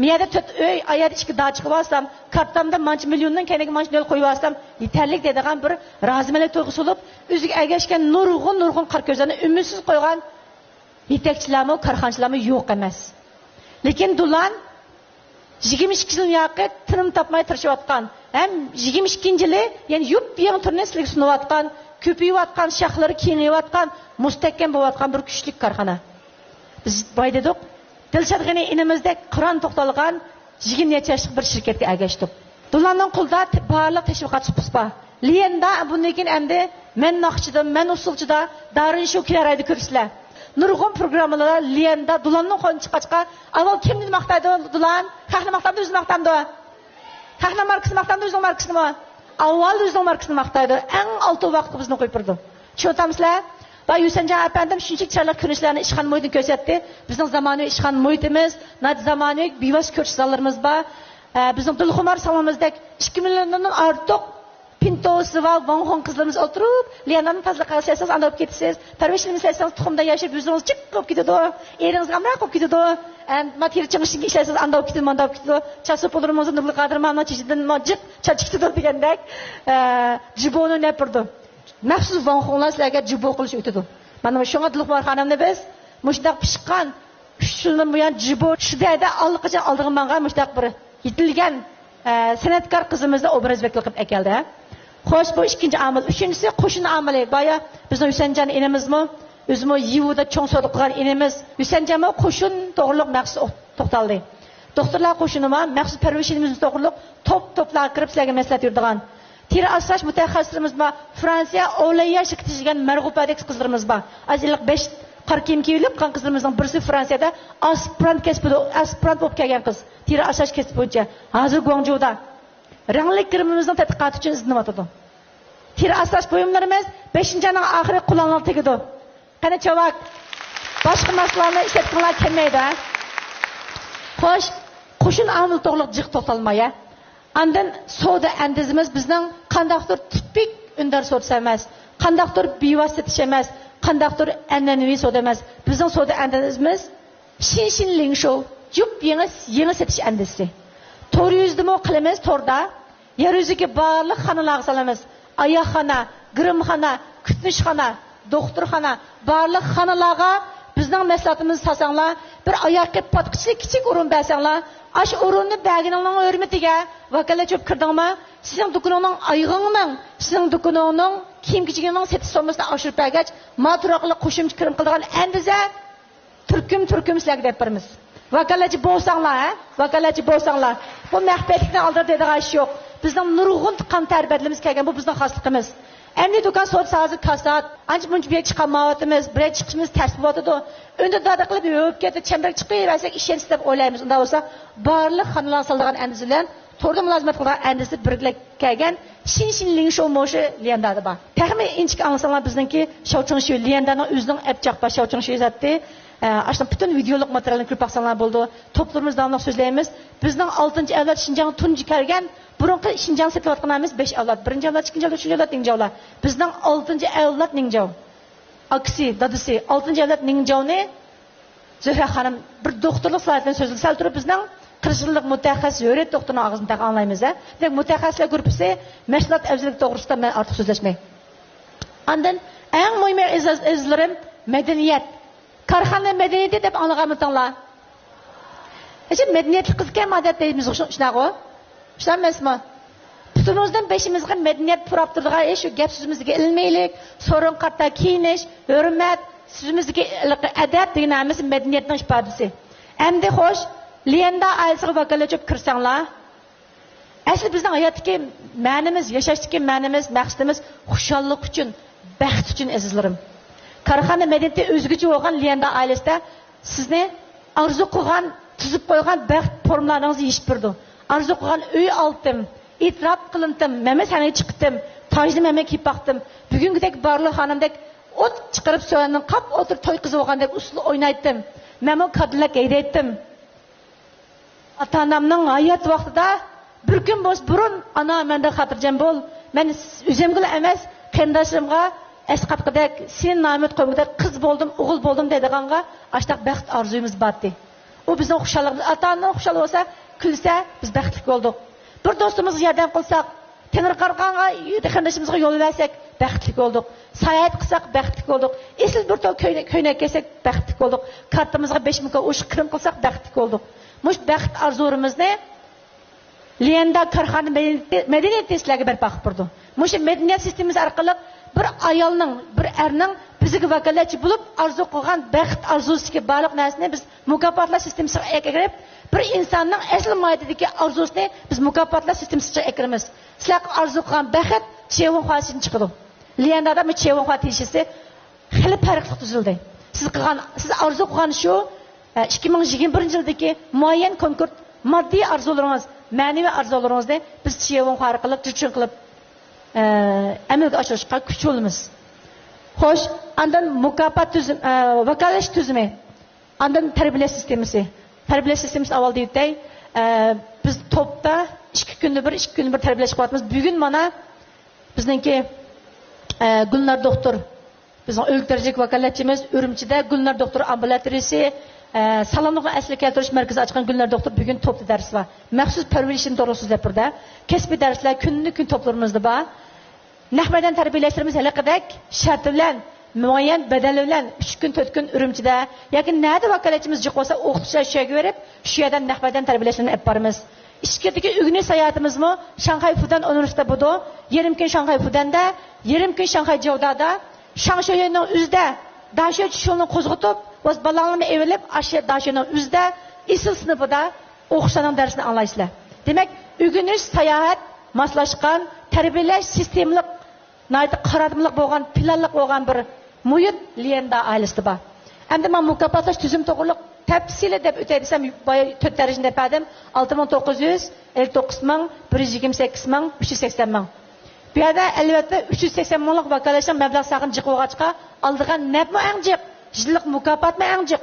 مەيەردە تۆت ئۆي، ئايەردە ئىككى داچا قىلىۋالسام، كارتامدا مانچە مىليوندىن كەينىگە مانچە نۆل قويۇۋالسام، يېتەرلىك دەيدىغان بىر رازىمەنلىك تۇيغۇسى بولۇپ، ئۆزىگە ئەگەشكەن نۇرغۇن، نۇرغۇن قارا كۆزلەرنى ئۈمىدسىز قويغان يېتەكچىلەرمۇ، كارخانىچىلارمۇ يوق ئەمەس. لېكىن دولان يىگىرمە ئىككى يىلدىن ياقى تىنىم تاپماي تىرىشىۋاتقان ھەم يىگىرمە ئىككىنچى يىلى يەنە يۇپيېڭى تۈرنى سىلەرگە سۇنۇۋاتقان، كۆپىيىۋاتقان، شاخلىرى كېڭىيىۋاتقان، مۇستەھكەم بولۇۋاتقان بىر كۈچلۈك كارخانا. بىز باي دېدۇق، دىلشات غېنى ئىنىمىزدەك قىران توختالغان يىگىرمە نەچچە ياشلىق بىر شىركەتكە ئەگەشتۇق. دولاننىڭ قولىدا ت-، بارلىق تەشۋىقات سۇپىسى بار. ليەندا بۇندىن كېيىن ئەمدى مەن ناخشىچىدا، مەن ئۇسسۇلچىدا، دارىن شۇ كېلەر ئايدا كۆرىسىلەر. نۇرغۇن پروگراممىلاردا ليەندا دولاننىڭ قولىنى چىققاچقا، ئاۋۋال كىمنى ماختايدۇ دولان؟ خەقنى ماختامدۇ، ئۆزىنى ماختامدۇ؟ خەقنىڭ ماركىسىنى ماختامدۇ، ئۆزىنىڭ ماركىسىنىمۇ؟ ئاۋۋال ئۆزىنىڭ ماركىسىنى ماختايدۇ. ئەڭ ئالتۇن ۋاقىتقا بىزنى قويۇپ بېرىدۇ. چۈشىنىۋاتامسىلەر؟ ۋاي، ھۈسەنجان ئەپەندىم شۇنچىلىك چىرايلىق كۆرۈنۈشلەرنى ئىشخانا مۇھىتىنى كۆرسەتتى. بىزنىڭ زامانىۋى ئىشخانا مۇھىتىمىز، ناھايىتى زامانىۋى بىۋاسىتە كۆرۈش زاللىرىمىز بار. ئە، بىزنىڭ دىلخۇمار سالونىمىزدەك ئىككى مىليوندىن ئارتۇق پىنتوسى بار ۋاڭخۇڭ قىزلىرىمىز ئولتۇرۇپ، ليەنداننى تازىلىق قىلسىڭىز ئانداق بولۇپ كېتىسىز. پەرۋىشلىمە ئىشلەتسىڭىز تۇخۇمدان ياشىرىپ يۈزىڭىز جىق بولۇپ كېتىدۇ. ئېرىڭىزگە ئامراق بولۇپ كېتىدۇ. ئەم، ما تېرە چىڭشىڭگە ئىشلەتسىڭىز ئانداق بولۇپ كېتىدۇ، مانداق بولۇپ كېتىدۇ. چاچ سوپۇنلىرىمىزنى نۇرغۇن قادىر مانا چېچىدىن ما جىق چاچ كېتىدۇ دېگەندەك، ئە، جىبونى نەپ بېرىدۇ. مەخسۇس ۋاڭخۇڭلار سىلەرگە جىبو قىلىش ئۆتىدۇ. مانا شۇڭا دىلخۇمار خانىمنى بىز مۇشۇنداق پىشقان ئۈچ يىلدىن بۇيان جىبو شۇ دەردە ئاللىقاچان ئالدىغا ماڭغان مۇشۇنداق بىر يېتىلگەن، ئە، سەنئەتكار قىزىمىزنى ئوبراز ۋەكىلى قىلىپ ئەكەلدى. خوش، بۇ ئىككىنچى ئامىل. ئۈچىنچىسى قوشۇن ئامىلى. بايا بىزنىڭ ھۈسەنجان ئىنىمىزمۇ، ئۆزىمۇ يىۋۇدا چوڭ سودا قىلغان ئىنىمىز ھۈسەنجانمۇ قوشۇن توغرىلىق مەخسۇس توختالدى. دوختۇرلار قوشۇنىمۇ، مەخسۇس پەرۋىشىمىز توغرۇلۇق توپ-توپلارغا كىرىپ سىلەرگە مەسلىھەت بېرىدىغان. تېرە ئاسراش مۇتەخەسسىسلىرىمىز بار. فرانسىيە ئولەييا شىركىتى ئىشلىگەن مەرغۇپەدەك قىزلىرىمىز بار. ئاز ئىللىق بەش قارا كىيىم كىيىۋېلىپ قىلغان قىزلىرىمىزنىڭ بىرسى فرانسىيەدە ئاسپىرانت كەسپىدە، ئاسپىرانت بولۇپ كەلگەن قىز. تېرە ئاسراش كەسپى بويىچە. ھازىر گۇاڭجۇدا رەڭلىك گىرىمىمىزنىڭ تەتقىقاتى ئۈچۈن ئىزدىنىۋاتىدۇ. تېرە ئاسراش بۇيۇملىرىمىز بەشىنچى ئاينىڭ ئاخىرى قولۇڭلارغا تېگىدۇ. قېنى چاۋاك، باشقا مەھسۇلاتنى ئىشلەتكۈڭلار كەلمەيدۇ، ھە؟ خوش، قوشۇن ئامىلى توغرۇلۇق جىق توختالماي، ھە؟ ئاندىن سودا ئەندىزىمىز بىزنىڭ قانداقتۇر تىپىك ئۈندىدار سودىسى ئەمەس، قانداقتۇر بىۋاسىتە سېتىش ئەمەس، قانداقتۇر ئەنئەنىۋى سودا ئەمەس. بىزنىڭ سودا ئەندىزىمىز شىنشىن لىڭشو، يۇپ يېڭى، يېڭى سېتىش ئەندىزىسى. تور يۈزىدىمۇ قىلىمىز، توردا. يەر يۈزىدىكى بارلىق خانىلارغا سالىمىز. ئاياغخانا، گىرىمخانا، كۈتۈنۈشخانا، دوختۇرخانا، بارلىق خانىلارغا بىزنىڭ مەھسۇلاتىمىزنى سالساڭلار، بىر ئاياغقا پاتقۇچىلىق كىچىك ئورۇن بەرسەڭلار، ئاشۇ ئورۇننى بەرگىنىڭنىڭ ھۆرمىتىگە ۋاكالەتچى بولۇپ كىردىڭمۇ، سېنىڭ دۇكىنىڭنىڭ ئايىغىڭنىڭ، سېنىڭ دۇكىنىڭنىڭ كىيىم-كېچىكىڭنىڭ سېتىش سوممىسىنى ئاشۇرۇپ بەرگەچ، ما تور ئارقىلىق قوشۇمچە كىرىم قىلىدىغان ئەندىزە تۈركۈم-تۈركۈم سىلەرگە دەپ بېرىمىز. ۋاكالەتچى بولساڭلار، ھە؟ ۋاكالەتچى بولساڭلار. بۇ مەخپىيەتلىكنىڭ ئالدىدا دەيدىغان ئىش يوق. بىزنىڭ نۇرغۇن قان تەر بەدىلىمىز كەلگەن، بۇ بىزنىڭ خاسلىقىمىز. ئەمدى دۇكان سودىسى ھازىر كاسات. ئانچە-مۇنچە بىر يەرگە چىقالمايۋاتىمىز، بىر يەرگە چىقىشىمىز تەس بولۇۋاتىدۇ. ئۈندىدار قىلىپ يۈرۈپ كەتتى، چەمبىرەك چىقىۋەرسەك ئىشەنچ دەپ ئويلايمىز. ئۇنداق بولسا بارلىق خانىلارغا سالىدىغان ئەندىزە بىلەن توردا مۇلازىمەت قىلىدىغان ئەندىزە بىرلىككە كەلگەن شىنشىن لىڭشو موشى ليەندادا بار. تېخىمۇ ئىنچىكە ئاڭلىساڭلار بىزنىڭكى شاۋچىڭشۈ ليەندانىڭ ئۆزىنىڭ ئەپ چاقپا شاۋچىڭشۈ زاتى. ئە، ئاشۇنداق پۈتۈن ۋىدېئولۇق ماتېرىيالنى كۆرۈپ باقساڭلار بولىدۇ. توپلىرىمىز داۋاملىق سۆزلەيمىز. بىزنىڭ ئالتىنچى ئەۋلاد شىنجاڭغا تۇنجى كەلگەن، بۇرۇنقى شىنجاڭ سېتىۋاتقان ئەمەس، بەش ئەۋلاد. بىرىنچى ئەۋلاد، ئىككىنچى ئەۋلاد، ئۈچىنچى ئەۋلاد، نىڭجاۋلار. بىزنىڭ ئالتىنچى ئەۋلاد نىڭجاۋ. ئاكىسى، دادىسى، ئالتىنچى ئەۋلاد نىڭجاۋنى زۆھرە خانىم بىر دوختۇرلۇق سالاھىيىتىنى سۆزلىدى. سەل تۇرۇپ بىزنىڭ قىرىق يىللىق مۇتەخەسسىس ھۆرىيەت دوختۇرنىڭ ئاغزىدىن تېخى ئاڭلايمىز، ھە. دېمەك، مۇتەخەسسىسلەر گۇرۇپپىسى مەھسۇلات ئەۋزەللىكى توغرىسىدا مەن ئارتۇق سۆزلەشمەي. ئاندىن ئەڭ مۇھىمى ئەزىز، ئەزىزلىرىم، مەدەنىيەت. كارخانا مەدەنىيىتى دەپ ئاڭلىغانمىتىڭلار؟ ھېچ مەدەنىيەتلىك قىز ئىكەن ئادەت دەيمىز، شۇ-، شۇنداقغۇ؟ شۇنداق ئەمەسمۇ؟ پۇتىمىزدىن بېشىمىزغا مەدەنىيەت پۇراپ تۇرىدىغان، ئى، شۇ گەپ سۆزىمىزدىكى ئىلمىيلىك، سورۇن قاتتا كىيىنىش، ھۆرمەت، سۆزىمىزدىكى ھېلىقى ئەدەپ دېگەن ھەممىسى مەدەنىيەتنىڭ ئىپادىسى. ئەمدى خوش، ليەندا ئائىلىسىغە ۋاكالەتچى بولۇپ كىرسەڭلار، ئەسلى بىزنىڭ ھاياتتىكى مەنىمىز، ياشاشتىكى مەنىمىز، مەقسىتىمىز خۇشاللىق ئۈچۈن، بەخت ئۈچۈن، ئەزىزلىرىم. كارخانا مەدەنىيىتى ئۆزگىچە بولغان ليەندا ئائىلىسىدە سىزنى ئارزۇ قىلغان، تۈزۈپ قويغان بەخت فورمىلارىڭىزنى يېشىپ بېرىدۇ. ئارزۇ قىلغان ئۆي ئالدىم، ئېتىراپ قىلىنتىم، مەمە سەھنىگە چىقتىم، تاجنى مەمە كىيىپ باقتىم. بۈگۈنكىدەك بارلىق خانىمدەك ئوت چىقىرىپ، سۆيەندىن قاپ ئولتۇرۇپ توي قىزى بولغاندەك ئۇسسۇل ئوينايتتىم. مەنمۇ كادىللاك ھەيدەيتتىم. ئاتا-ئانامنىڭ ھايات ۋاقتىدا بىر كۈن بولسا بۇرۇن، «ئانا، مەندىن خاتىرجەم بول، مەن ئۆزۈمگىلا ئەمەس، قېرىنداشلىرىمغا ئەسقاتقۇدەك، سېنى نامەرد قويمىغۇدەك قىز بولدۇم، ئوغۇل بولدۇم» دەيدىغانغا ئاشتاق بەخت ئارزۇيىمىز بارتى. ئۇ بىزنىڭ خۇشاللىقىمىز. ئاتا-ئانىنىڭ خۇشال بولسا، كۈلسە، بىز بەختلىك بولدۇق. بىر دوستىمىزغا ياردەم قىلساق، تېڭىرقارىغانغا، قېرىندىشىمىزغا يول بەرسەك، بەختلىك بولدۇق. ساياھەت قىلساق، بەختلىك بولدۇق. ئېسىل بىر تولا كۆينەك، كۆينەك كىيسەك، بەختلىك بولدۇق. كارتىمىزغا بەش مىڭ كوي ئوشۇق كىرىم قىلساق، بەختلىك بولدۇق. مۇشۇ بەخت ئارزۇلىرىمىزنى ليەندا كارخانا مەدەنىيىتى، مەدەنىيىتى سىلەرگە بەرپا قىلىپ بېرىدۇ. مۇشۇ مەدەنىيەت سىستېمىسى ئارقىلىق بىر ئايالنىڭ، بىر ئەرنىڭ بىزگە ۋاكالەتچى بولۇپ، ئارزۇ قىلغان بەخت ئارزۇسىدىكى بارلىق نەرسىنى بىز مۇكاپاتلاش سىستېمىسىغا ئەكىرىپ، بىر ئىنساننىڭ ئەسلى ماھىيىتىدىكى ئارزۇسىنى بىز مۇكاپاتلاش سىستېمىسىغا ئەكىرىمىز. سىلەر ئارزۇ قىلغان بەخت چيەنۋېنخۇا ئىچىدىن چىقىدۇ. ليەندادا بۇ چيەنۋېنخۇا تىيىشىسى خېلى پەرقلىق تۈزۈلدى. سىز قىلغان، سىز ئارزۇ قىلغان شۇ، ئە، ئىككى مىڭ يىگىرمە بىرىنچى يىلدىكى مۇئەييەن كونكرېت ماددىي ئارزۇلىرىڭىز، مەنىۋى ئارزۇلىرىڭىزنى بىز چيەنۋېنخۇا ئارقىلىق جىچۈن قىلىپ، ئە، ئەمەلگە ئاشۇرۇشقا كۈچ بولىمىز. خوش، ئاندىن مۇكاپات تۈزۈم-، ئە، ۋاكالەتلەش تۈزۈمى. ئاندىن تەربىيەلەش سىستېمىسى. تەربىيەلەش سىستېمىسىنى ئاۋۋال دېيىۋېتەي. ئە، بىز توپتا ئىككى كۈندە بىر، ئىككى كۈندە بىر تەربىيەلەش قىلىۋاتىمىز. بۈگۈن مانا بىزنىڭكى، ئە، گۈلنار دوختۇر، بىزنىڭ ئۆلكە دەرىجىلىك ۋاكالەتچىمىز، ئۈرۈمچىدە گۈلنار دوختۇر ئامبۇلاتورىيىسى، ئە، سالاملىقنى ئەسلىگە كەلتۈرۈش مەركىزى ئاچقان گۈلنار دوختۇر بۈگۈن توپتا دەرسى بار. مەخسۇس پەرۋەرىشىم توغرىلىق سۆزلەپ بۇردا. كەسپىي دەرسلەر كۈندىن كۈن توپلىرىمىزدا بار. نەق مەيدان تەربىيەلەشلىرىمىز ھېلىقىدەك شەرتى بىلەن، مۇئەييەن بەدەل بىلەن ئۈچ كۈن، تۆت كۈن ئۈرۈمچىدە ياكى نەدە ۋاكالەتچىمىز جىق بولسا، ئوقۇتقۇچىلار شۇ يەرگە بېرىپ، شۇ يەردە نەق مەيدان تەربىيەلەشلىرىنى ئېلىپ بارىمىز. ئىچكىرىدىكى ئۆگىنىش ساياھىتىمىزمۇ شاڭخەي فۇدەن ئۇنىۋېرسىتېتىدا بولىدۇ. يېرىم كۈن شاڭخەي فۇدەندە، يېرىم كۈن شاڭخەي جوۋدادا، شاڭشۆيۈنىڭ ئۆزىدە داشۆ چۈشۈلنى قوزغىتىپ، بالىڭلارنى ئېلىپ، ئاشۇ داشۆنىڭ ئۆزىدە ئېسىل سىنىپىدا ئوقۇغۇچىلارنىڭ دەرسىنى ئاڭلايسىلەر. دېمەك، ئۆگىنىش، ساياھەت، ماسلاشقان، تەربىيەلەش سىستېمىلىق، ناھايىتى قاراتمىلىق بولغان، پىلانلىق بولغان بىر مۇھىت ليەندا ئائىلىسىدە بار. ئەمدى مانا مۇكاپاتلاش تۈزۈمى توغرۇلۇق تەپسىلىي دەپ ئۆتەي دېسەم، بايا تۆت دەرىجىنى دەپ بەردىم. ئالتە مىڭ توققۇز يۈز، ئەللىك توققۇز مىڭ، بىر يۈز يىگىرمە سەككىز مىڭ، ئۈچ يۈز سەكسەن مىڭ. بۇ يەردە، ئەلۋەتتە، ئۈچ يۈز سەكسەن مىڭلىق ۋاكالەتلەشنىڭ مەبلەغ سالغىنى جىق بولغاچقا، ئالىدىغان نەپمۇ ئەڭ جىق، يىللىق مۇكاپاتمۇ ئەڭ جىق.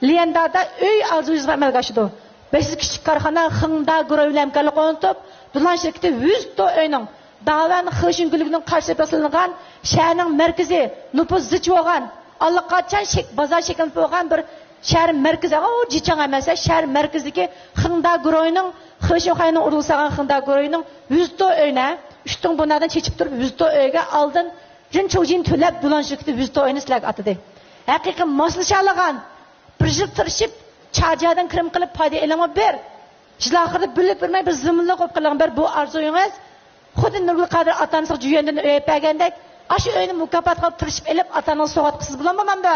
ليەندادا ئۆي ئارزۇيىڭىزغا ئەمەلگە ئاشىدۇ. بەشىنچى كىچىك كارخانا خېڭدا گۇرۇھ بىلەن ھەمكارلىق ئورنىتىپ، دولان شىركىتى ۋۈزتو ئۆينىڭ داۋەن خېشىن گۈللۈكىنىڭ قارشىسىدا سېلىنغان، شەھەرنىڭ مەركىزى، نوپۇس زىچ بولغان، ئاللىقاچان شەك-، بازار شەكىللىنىپ بولغان بىر شەھەر مەركىزى، ئۇ جىچاڭ ئەمەس، شەھەر مەركىزىدىكى خېڭدا گۇرۇھىنىڭ، خېشىن خاينىڭ ئورنىغا سالغان خېڭدا گۇرۇھىنىڭ ۋۈزتو ئۆينى، ئۈستۈن بۇنادىن چېچىپ تۇرۇپ، ۋۈزتو ئۆيگە ئالدىن جىن چوجىن تۆلەپ، دولان شىركىتى ۋۈزتو ئۆينى سىلەرگە ئاتىدى. ھەقىقىي ماسلىشالىغان، بىر يىل تىرىشىپ، چاجيادىن كىرىم قىلىپ پايدا ئېلىڭمۇ بىر. يىل ئاخىرىدا بىلىپ بىلمەي بىر زېمىنلىق بولۇپ قېلىڭ بىر، بۇ ئارزۇيىڭىز. خۇددى نۇرگۈل قادىر ئاتامىزغا جۈيەندىن ئۆي ئېلىپ بەرگەندەك، ئاشۇ ئۆينى مۇكاپات قىلىپ تىرىشىپ ئېلىپ، ئاتا-ئانىڭىزغا سوۋغات قىلسىڭىز بولامدۇ، بولامدۇ؟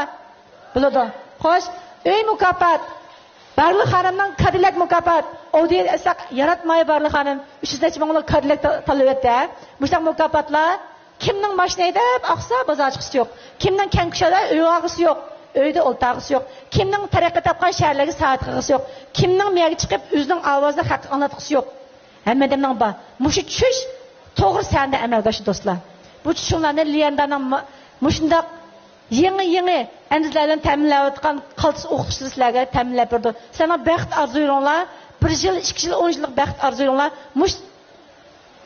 بولىدۇ. خوش، ئۆي مۇكاپات. بارلىق خانىمنىڭ كادىلەك مۇكاپات. ئودىيە ئەسەق ياراتماي بارلىق خانىم. ئۈچ يۈز نەچچە مىڭلىق كادىلەك تا-، تاللىۋەتتى، ھە؟ مۇشۇنداق مۇكاپاتلار. كىمنىڭ ماشىنا ھەيدەپ ئاقسا، بازار چىققۇسى يوق. كىمنىڭ كەڭ كۇشادا ئۆي ئالغۇسى يوق، ئۆيدە ئولتۇرغۇسى يوق. كىمنىڭ تەرەققىي تاپقان شەھەرلەرگە ساياھەت قىلغۇسى يوق. كىمنىڭ مەيەرگە چىقىپ ئۆزىنىڭ ئاۋازىدا خەققە ئاڭلاتقۇسى يوق. ھەممە ئادەمنىڭ بار. مۇشۇ چۈش توغرا سەھنىدە ئەمەلگە ئاشىدۇ، دوستلار. بۇ چۈشۈڭلارنى ليەندانىڭ ما-، مۇشۇنداق يېڭى، يېڭى ئەندىزىلەر بىلەن تەمىنلەۋاتقان قالتىس ئوقۇتقۇچىلار سىلەرگە تەمىنلەپ بېرىدۇ. سىلەرنىڭ بەخت ئارزۇيۇڭلار، بىر يىل، ئىككى يىل، ئون يىللىق بەخت ئارزۇيۇڭلار مۇشۇ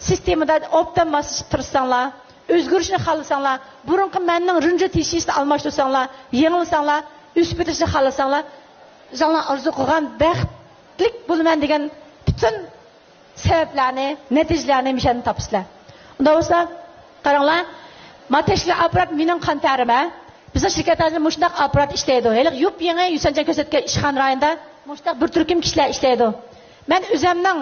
سىستېمىدا ئوبدان ماسلىشىپ تىرىشساڭلار، ئۆزگىرىشنى خالىساڭلار، بۇرۇنقى مەننىڭ رىنجى تېشىشىنى ئالماشتۇرساڭلار، يېڭىلىساڭلار، ئۆسۈپ كېتىشنى خالىساڭلار، ئۆزۈڭلار ئارزۇ قىلغان بەختلىك بولىمەن دېگەن پۈتۈن سەۋەبلەرنى، نەتىجىلەرنى مىشەندىن تاپىسىلەر. ئۇنداق بولسا، قاراڭلار، ما تەشكىلىي ئاپپارات مېنىڭ قان تەرىمە. بىزنىڭ شىركەتلەردە مۇشۇنداق ئاپپارات ئىشلەيدۇ. ھېلىقى يۇپ يېڭى يۈسەنجان كۆرسەتكەن ئىشخانا رايونىدا مۇشۇنداق بىر تۈركۈم كىشىلەر ئىشلەيدۇ. مەن ئۆزەمنىڭ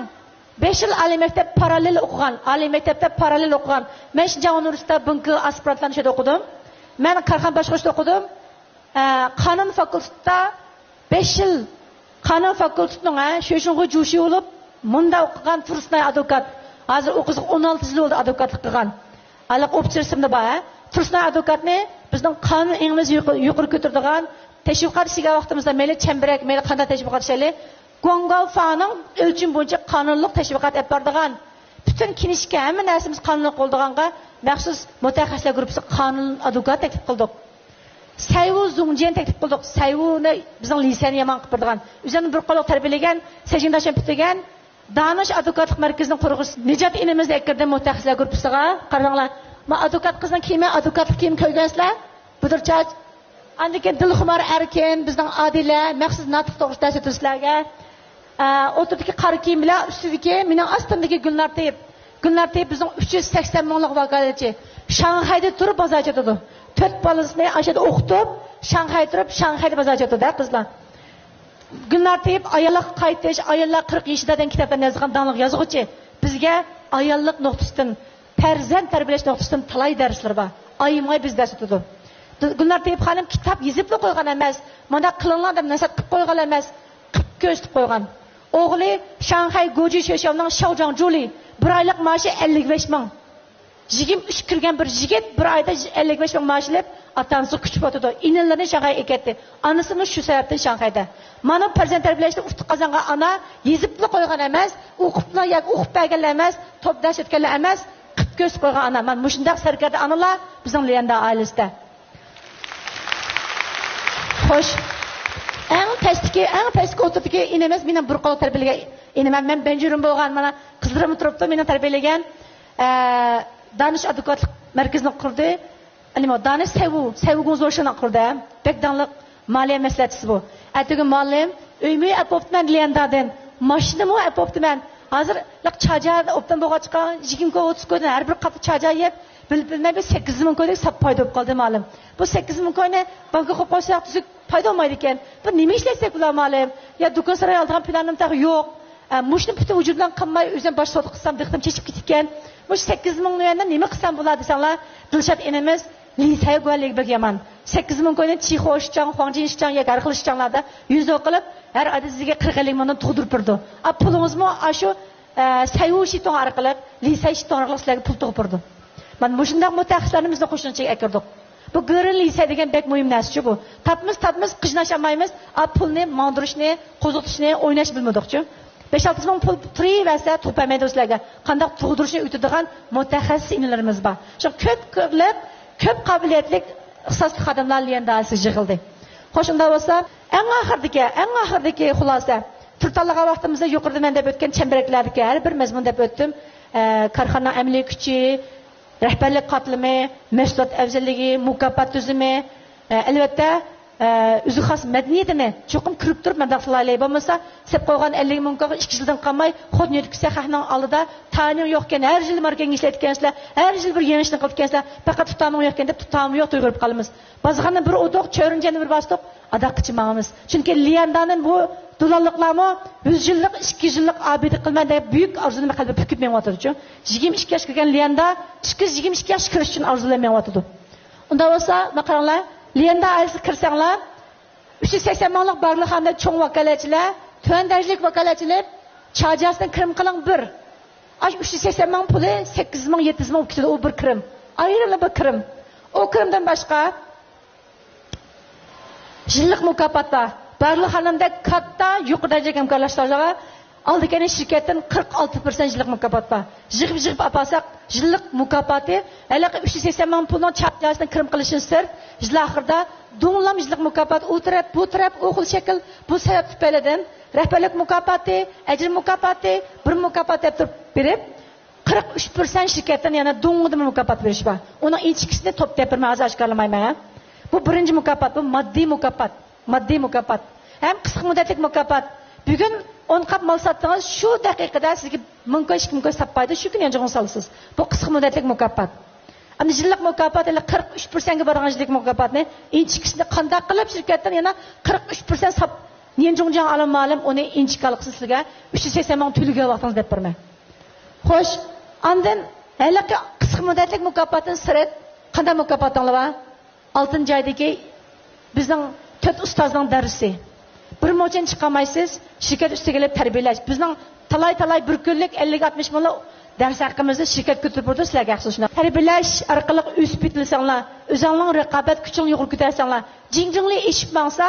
بەش يىل ئالىي مەكتەپ پاراللېل ئوقۇغان، ئالىي مەكتەپتە پاراللېل ئوقۇغان. مەن شىنجاڭ ئۇنىۋېرسىتېتىدا بۇنكېر ئاسپىرانتلارنى شۇ يەردە ئوقۇدۇم. مەن كارخانا باشقۇرۇشتا ئوقۇدۇم. ئە، قانۇن فاكۇلتېتىدا بەش يىل قانۇن فاكۇلتېتىنىڭ، ھە، شۆشىڭغۇ جۇشى بولۇپ، مۇندا ئوقۇغان تۇرسۇنئاي ئادۋوكات. ھازىر ئۇ قىزغا ئون ئالتە يىل بولدى ئادۋوكاتلىق قىلغان. ھېلىقى ئوفىتسېر ئىسىمدا بار، ھە. تۇرسۇنئاي ئادۋوكاتنى بىزنىڭ قانۇن ئېڭىمىزنى يۇقىرى، يۇقىرى كۆتۈرىدىغان، تەشۋىقات ئىشىگە ۋاقتىمىزدا مەيلى چەمبىرەك، مەيلى قانداق تەشۋىقات ئىشلەيلى، گۇاڭگاۋفاڭنىڭ ئۆلچىمى بويىچە قانۇنلۇق تەشۋىقات ئېلىپ بارىدىغان، پۈتۈن كىنىشكا، ھەممە نەرسىمىز قانۇنلۇق بولىدىغانغا مەخسۇس مۇتەخەسسىسلەر گۇرۇپپىسىغا قانۇن ئادۋوكات تەكلىپ قىلدۇق. سەيۋۇ زۇڭجيەن تەكلىپ قىلدۇق. سەيۋۇنى بىزنىڭ لىسەنى يامان قىلىپ بېرىدىغان. ئۆزۈمنى بىر قوللۇق تەربىيەلىگەن، سەجىڭداشنى پۈتتۈرگەن، دانىش ئادۋوكاتلىق مەركىزىنىڭ قۇرغۇچىسى نىجات ئىنىمىزنى ئەكىردىم مۇتەخەسسىسلەر گۇرۇپپىسىغا. قاراڭلار، ما ئادۋوكات قىزنىڭ كىيىمى، ئادۋوكاتلىق كىيىمى كۆرگەنسىلەر؟ بۇدۇر چاچ. ئاندىن كېيىن دىلخۇمار ئەركىن، بىزنىڭ ئادىلە، مەخسۇس ناتىق توغرىسىدا دەرس ئۆتىدۇ سىلەرگە. ئە، ئوتتۇرىدىكى قارا كىيىم بىلەن ئۈستىدىكى، مېنىڭ ئاستىمدىكى گۈلنار تېيىپ. گۈلنار تېيىپ بىزنىڭ ئۈچ يۈز سەكسەن مىڭلىق ۋاكالەتچى. شاڭخەيدە تۇرۇپ بازار ئېچىۋاتىدۇ. تۆت بالىسىنى ئاشۇ يەردە ئوقۇتۇپ، شاڭخەيدە تۇرۇپ، شاڭخەيدە بازار ئېچىۋاتىدۇ-دە قىزلار. گۈلنار تېيىپ ئاياللىققا قايتىش، ئاياللار قىرىق يېشىدا دېگەن كىتابلارنى يازغان داڭلىق يازغۇچى. بىزگە ئاياللىق نۇقتىسىدىن، پەرزەنت تەربىيەلەش نۇقتىسىدىن تالاي دەرسلىرى بار. ئايىماي بىز دەرس ئۆتىدۇ. گۈلنار تېيىپ خانىم كىتاب يېزىپلا قويغان ئەمەس، مانا قىلىڭلار دەپ نەسىھەت قىلىپ قويغان ئەمەس، قىلىپ كۆرسىتىپ قويغان. ئوغلى شاڭخەي گوجى شۆشياۋنىڭ شاۋجاڭ جۇلى، بىر ئايلىق مائاشى ئەللىك بەش مىڭ. يىگىرمە ئۈچ كىرگەن بىر يىگىت بىر ئايدا ئەللىك بەش مىڭ مائاش ئېلىپ، ئاتا-ئانىسىغا كۈچۈپ ئاتىدۇ. ئىنىلىرىنى شاڭخەيگە ئەكەتتى. ئانىسىمۇ شۇ سەۋەبتىن شاڭخەيدە. مانا پەرزەنت تەربىيەلەشتە ئۇتۇق قازانغان ئانا يېزىپلا قويغان ئەمەس، ئوقۇپلا ياكى ئوقۇپ بەرگەنلەر ئەمەس، توپ دەرس ئۆتكەنلەر ئەمەس، قىلىپ كۆرسىتىپ قويغان ئانا. مانا مۇشۇنداق سەركەردە ئانىلار بىزنىڭ ليەندە ئائىلىسىدە. خوش. ئەڭ پەستىكى، ئەڭ پەستىكى ئوتتۇرىدىكى ئىنىمىز مېنىڭ بىر قول تەربىيەلىگەن ئىنىم. مەن بەنجۈرۈم بولغان، مانا قىزلىرىم تۇرۇپتۇ، مېنىڭ تەربىيەلىگەن. ئە، دانىش ئادۋوكاتلىق مەركىزىنى قۇردى. نېمە، دانىش سەيۋۇ، سەيۋۇگۇڭ زوشىنى قۇردى. بەك داڭلىق مالىيە مەسلىھەتچىسى بۇ. ئەتىگۈن مۇئەللىم، ئۆي مۆي ئەپ بوپتىمەن ليەندادىن. ماشىنىمۇ ئەپ بوپتىمەن. ھازىر لىق چاجا ئوبدان بولغاچقا، يىگىرمە كوي، ئوتتۇز كويدىن ھەر بىر قاپتا چاجا يەپ، بىلىپ بىلمەي بىر سەككىز مىڭ كويدەك ساپ پايدا بولۇپ قالدى مۇئەللىم. بۇ سەككىز مىڭ كوينى بانكىغا قويۇپ قويساق تۈزۈك پايدا بولمايدىكەن. بىر نېمە ئىشلەتسەك بۇلار مۇئەللىم؟ يا دۇكان ساراي ئالىدىغان پىلانىم تېخى يوق. ئە، مۇشۇنى پۈتۈن ۋۇجۇد بىلەن قىلماي ئۆزۈم باش سودا قىلسام دىققىتىم چېچىپ كېتىدىكەن. مۇشۇ سەككىز مىڭ يۈەندىن نېمە قىلسام بولا دېسەڭلار، دىلشات ئىنىمىز لىسەيگە گۇۋاھلىق بەك يامان. سەككىز مىڭ كوينى چىخۇ شىچاڭ، خۇاڭجىن شىچاڭ ياكى ھەر خىل شىچاڭلاردا يۈز كوي قىلىپ، ھەر ئايدا سىزگە قىرىق ئەللىك مىڭدىن تۇغدۇرۇپ بېرىدۇ. ئا، پۇلىڭىزمۇ ئاشۇ، ئە، سەيۋۇ شىتوڭ ئارقىلىق، لىسەي شىتوڭ ئارقىلىق سىلەرگە پۇل تۇغۇپ بېرىدۇ. مانا مۇشۇنداق مۇتەخەسسىسلەرنى بىزنىڭ قوشۇن ئىچىگە ئەكىردۇق. بۇ گېرىن لىسەي دېگەن بەك مۇھىم نەرسىچۇ بۇ. تاپمىز، تاپمىز، قىجناش ئالمايمىز. ئا، پۇلنى ماڭدۇرۇشنى، قوزغىتىشنى، ئويناشنى بىلمىدۇقچۇ. بەش-ئالتە مىڭ پۇل تۇرۇۋەرسە تۇغۇپ بەرمەيدۇ سىلەرگە. قانداق تۇغدۇرۇشنى ئۆگىتىدىغان مۇتەخەسسىس ئىنىلىرىمىز بار. شۇ كۆپ قىرلىق، كۆپ قابىلىيەتلىك ئىختىساسلىق خادىملار ليەن دائىرىسىگە يىغىلدى. خوش، ئۇنداق بولسا، ئەڭ ئاخىرىدىكى، ئەڭ ئاخىرىدىكى خۇلاسە، تۈر تاللىغان ۋاقتىمىزدا يۇقىرىدا مەن دەپ ئۆتكەن چەمبىرەكلەردىكى ھەر بىر مەزمۇن دەپ ئۆتتۈم. ئە، كارخانىنىڭ ئەمەلىي كۈچى، رەھبەرلىك قاتلىمى، مەھسۇلات ئەۋزەللىكى، مۇكاپات تۈزۈمى، ئە، ئەلۋەتتە، ئە، ئۆزىگە خاس مەدەنىيىتىنى چوقۇم كۆرۈپ تۇرۇپ مەبلەغ سالايلى. بولمىسا، سېپ قويغان ئەللىك مىڭ كويغا ئىككى يىلدىن قالماي، خۇددى نۆۋەتتىكى سەھنىنىڭ ئالدىدا تامىڭ يوقكەن، ھەر يىلى ماركېتىنگ ئىشلەيدىكەنسىلەر، ھەر يىلى بىر يېڭى ئىشنى قىلىدىكەنسىلەر، پەقەت تۇتامىڭ يوقكەن دەپ تۇتامىڭ يوق تۇيغۇرۇپ قالىمىز. بازغاننى بىر ئۇردۇق، چۆرۈنجەننى بىر باستۇق، ئاداققىچە ماڭىمىز. چۈنكى ليەندانىن بۇ دولانلىقلارمۇ يۈز يىللىق، ئىككى يۈز يىللىق ئابىدە قىلىمەن دەپ بۈيۈك ئارزۇنى قەلبىدە پۈكۈپ مېڭىۋاتىدۇچۇ. يىگىرمە ئىككى ياشقا كىرگەن ليەندا ئىككى يۈز يىگىرمە ئىككى ياخشى كىرىش ئۈچۈن ئارزۇلار مېڭىۋاتىدۇ. ئۇنداق بولسا، ما قاراڭلار، ليەندا ئائىلىسىگە كىرسەڭلار، ئۈچ يۈز سەكسەن مىڭلىق بارلىق خانىمدا چوڭ ۋاكالەتچىلەر، تۆۋەن دەرىجىلىك ۋاكالەتچىلىك، چاجاسىدىن كىرىم قىلىڭ بىر. ئاشۇ ئۈچ يۈز سەكسەن مىڭ پۇلى سەككىز مىڭ، يەتتە يۈز مىڭ بولۇپ كېتىدۇ، ئۇ بىر كىرىم. ئايرىملا بىر كىرىم. ئۇ كىرىمدىن باشقا، يىللىق مۇكاپاتلار. بارلىق خانىمدەك كاتتا، يۇقىرى دەرىجىلىك ھەمكارلاشلارغا ئالدى كەينى شىركەتتىن قىرىق ئالتە پىرسەنت يىللىق مۇكاپات بار. يىغىپ، يىغىپ ئاپارساق، يىللىق مۇكاپاتى، ھېلىقى ئۈچ يۈز سەكسەن مىڭ پۇلنىڭ چارچاسىنى كىرىم قىلىشتىن سىرت، يىل ئاخىرىدا دۇڭلام يىللىق مۇكاپات، ئۇ تەرەپ، بۇ تەرەپ، ئۇ خىل شەكىل، بۇ سەۋەب تۈپەيلىدىن رەھبەرلىك مۇكاپاتى، ئەجىر مۇكاپاتى، بىر مۇكاپات دەپ تۇرۇپ بېرىپ، قىرىق ئۈچ پىرسەنت شىركەتتىن يەنە دۇڭلىدىن مۇكاپات بېرىش بار. ئۇنىڭ ئىنچىكىسىنى توپ دەپ بېرىمەن، ھازىر ئاشكارىلىمايمەن. بۇ بىرىنچى مۇكاپات، بۇ ماددىي مۇكاپات. ماددىي مۇكاپات ھەم قىسقا مۇددەتلىك مۇكاپات. بۈگۈن ئون قاپ مال ساتتىڭىز، شۇ دەقىقىدە سىزگە مىڭ كوي، ئىككى مىڭ كوي ساپ پايدا، شۇ كۈنى يانچۇقىڭىزغا سالىسىز. بۇ قىسقا مۇددەتلىك مۇكاپات. ئەمدى يىللىق مۇكاپات، يەنە قىرىق ئۈچ پىرسەنتكە بارغان يىللىق مۇكاپاتنى ئىنچىكىسىنى قانداق قىلىپ شىركەتتىن يەنە قىرىق ئۈچ پىرسەنت ساپ، نيەنجۇڭجياڭ ئالىمى مالىم ئۇنى ئىنچىكە ئالغۇسى سىزگە ئۈچ يۈز سەكسەن مىڭ تۆلىگەن ۋاقتىڭىز دەپ بېرىمەن. خوش، ئاندىن ھېلىقى قىسقا مۇددەتلىك مۇكاپاتتىن سىرت قانداق مۇكاپاتىڭلار بار؟ ئالتىنچى ئايدىكى بىزنىڭ تۆت ئۇستازنىڭ دەرسى. بىر موچەن چىقارمايسىز، شىركەت ئۈستىگە ئېلىپ تەربىيەلەش. بىزنىڭ تالاي-تالاي بىر كۈنلۈك ئەللىك ئاتمىش مىڭلىق دەرس ھەققىمىزنى شىركەت كۆتۈرۈپ بېرىدۇ سىلەرگە ھەقسىز شۇنداق. تەربىيەلەش ئارقىلىق ئۆسۈپ يېتىلسەڭلار، ئۆزۈڭلارنىڭ رىقابەت كۈچىڭلارنى يۇقىرى كۆتەرسەڭلار، جىڭجىڭلى ئېشىپ ماڭسا،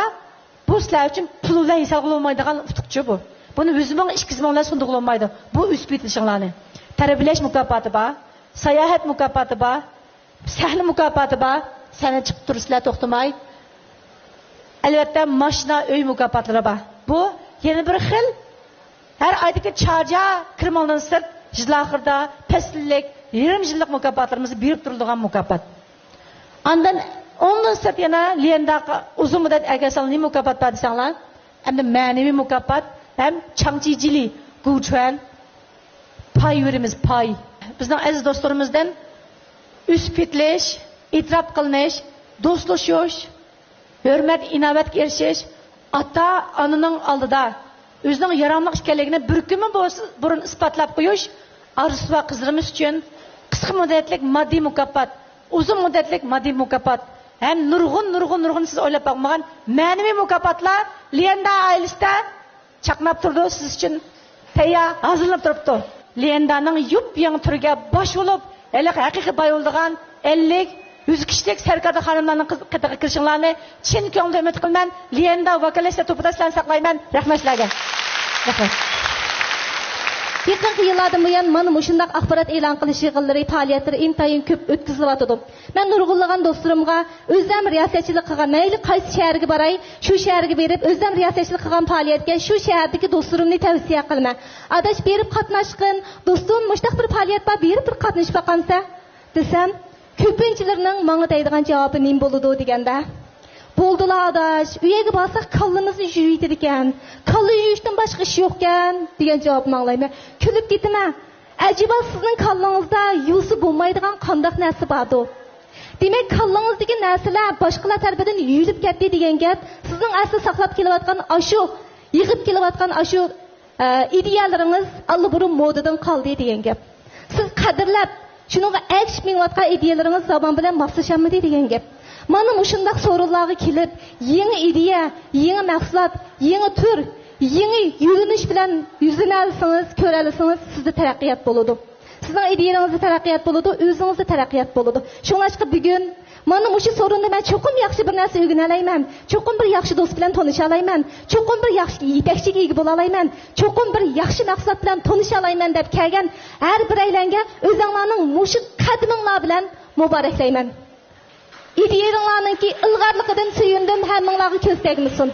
بۇ سىلەر ئۈچۈن پۇل بىلەن ھېساب قىلىنمايدىغان ئۇتۇقچۇ بۇ. بۇنى يۈز مىڭ، ئىككى يۈز مىڭ بىلەن سۇندۇرغىلى بولمايدۇ. بۇ ئۆسۈپ يېتىلىشىڭلارنى. تەربىيەلەش مۇكاپاتى بار، ساياھەت مۇكاپاتى بار، سەھنە مۇكاپاتى بار، سەھنە چىقىپ تۇرىسىلەر توختىماي. ئەلۋەتتە، ماشىنا، ئۆي مۇكاپاتلىرى بار. بۇ يەنە بىر خىل، ھەر ئايدىكى چارجا كىرىمىڭدىن سىرت، يىل ئاخىرىدا پەسىللىك، يېرىم يىللىق مۇكاپاتلىرىمىزنى بېرىپ تۇرىدىغان مۇكاپات. ئاندىن ئۇنىڭدىن سىرت يەنە ليەنداغا ئۇزۇن مۇددەت ئەگەر سالغان نېمە مۇكاپات بار دېسەڭلار، ئەمدى مەنىۋى مۇكاپات ھەم چاڭچىجىلى گۇچۈەن پاي بېرىمىز، پاي. بىزنىڭ ئەزىز دوستلىرىمىزدىن ئۆسۈپ يېتىلىش، ئېتىراپ قىلىنىش، دوستلىشىش، ھۆرمەت، ئىناۋەتكە ئېرىشىش، ئاتا-ئانىنىڭ ئالدىدا ئۆزىنىڭ ياراملىق ئىكەنلىكىنى بىر كۈنمۇ بولسا بۇرۇن ئىسپاتلاپ قويۇش، ئارزۇسى بار قىزلىرىمىز ئۈچۈن قىسقا مۇددەتلىك ماددىي مۇكاپات، ئۇزۇن مۇددەتلىك ماددىي مۇكاپات ھەم نۇرغۇن، نۇرغۇن، نۇرغۇن سىز ئويلاپ باقمىغان مەنىۋى مۇكاپاتلار ليەنداۋ ئائىلىسىدە چاقناپ تۇرىدۇ، سىز ئۈچۈن تەييار، ھازىرلىنىپ تۇرۇپتۇ. ليەندانىڭ يۇپيېڭى تۈرىگە باش بولۇپ، ھېلىقى ھەقىقىي باي بولىدىغان ئەللىك، يۈز كىشىلىك سەركەردە خانىملارنىڭ قىز-، قېتىغا كىرىشىڭلارنى چىن كۆڭلىدىن ئۈمىد قىلىمەن. ليەنداۋ ۋاكالەتچىلەر توپىدا سىلەرنى ساقلايمەن. رەھمەت سىلەرگە. رەھمەت. يېقىنقى يىللاردىن بۇيان مانا مۇشۇنداق ئاخبارات ئېلان قىلىش يىغىنلىرى، پائالىيەتلىرى ئىنتايىن كۆپ ئۆتكۈزۈلۈۋاتىدۇ. مەن نۇرغۇنلىغان دوستلىرىمغا ئۆزۈم رىياسەتچىلىك قىلغان، مەيلى قايسى شەھەرگە باراي، شۇ شەھەرگە بېرىپ، ئۆزۈم رىياسەتچىلىك قىلغان پائالىيەتكە شۇ شەھەردىكى دوستلىرىمنى تەۋسىيە قىلىمەن. ئاداش، بېرىپ قاتناشقىن، دوستۇم، مۇشۇنداق بىر پائالىيەت بار، بېرىپ بىر قاتنىشىپ باقامسەن؟ دېسەم، كۆپىنچىلىرىنىڭ ماڭا دەيدىغان جاۋابى نېمە بولىدۇ دېگەندە، بولدىلا ئاداش، ئۇ يەرگە بارساق كاللىمىزنى يۇيۇۋېتىدىكەن، كاللا يۇيۇشتىن باشقا ئىش يوقكەن دېگەن جاۋابنى ئاڭلايمەن. كۈلۈپ كېتىمەن. ئەجەبا سىزنىڭ كاللىڭىزدا يۇيسا بولمايدىغان قانداق نەرسە باردۇ؟ دېمەك، كاللىڭىزدىكى نەرسىلەر باشقىلار تەرىپىدىن يۇيۇلۇپ كەتتى دېگەن گەپ، سىزنىڭ ئەسلى ساقلاپ كېلىۋاتقان ئاشۇ، يىغىپ كېلىۋاتقان ئاشۇ، ئە، ئىدىيەلىرىڭىز ئاللىبۇرۇن مودىدىن قالدى دېگەن گەپ. سىز قەدىرلەپ، شۇنىڭغا ئەگىشىپ مېڭىۋاتقان ئىدىيەلىرىڭىز زامان بىلەن ماسلىشالمىدى دېگەن گەپ. مانا مۇشۇنداق سورۇنلارغا كېلىپ، يېڭى ئىدىيە، يېڭى مەھسۇلات، يېڭى تۈر، يېڭى يۆنىلىش بىلەن يۈزلىنەلىسىڭىز، كۆرەلىسىڭىز، سىزدە تەرەققىيات بولىدۇ. سىزنىڭ ئىدىيەلىرىڭىزدە تەرەققىيات بولىدۇ، ئۆزىڭىزدە تەرەققىيات بولىدۇ. شۇڭلاشقا بۈگۈن مانا مۇشۇ سورۇندا مەن چوقۇم ياخشى بىر نەرسە ئۆگىنەلەيمەن، چوقۇم بىر ياخشى دوست بىلەن تونۇشالايمەن، چوقۇم بىر ياخشى يېتەكچىگە ئىگە بولالايمەن، چوقۇم بىر ياخشى مەھسۇلات بىلەن تونۇشالايمەن دەپ كەلگەن ھەر بىرەيلەنگە ئۆزەڭلارنىڭ مۇشۇ قەدىمىڭلار بىلەن مۇبارەكلەيمەن. ئىدىيەلىرىڭلارنىڭكى ئىلغارلىقىدىن سۆيۈندۈم، ھەممىڭلارغا كۆز تەگمىسۇن.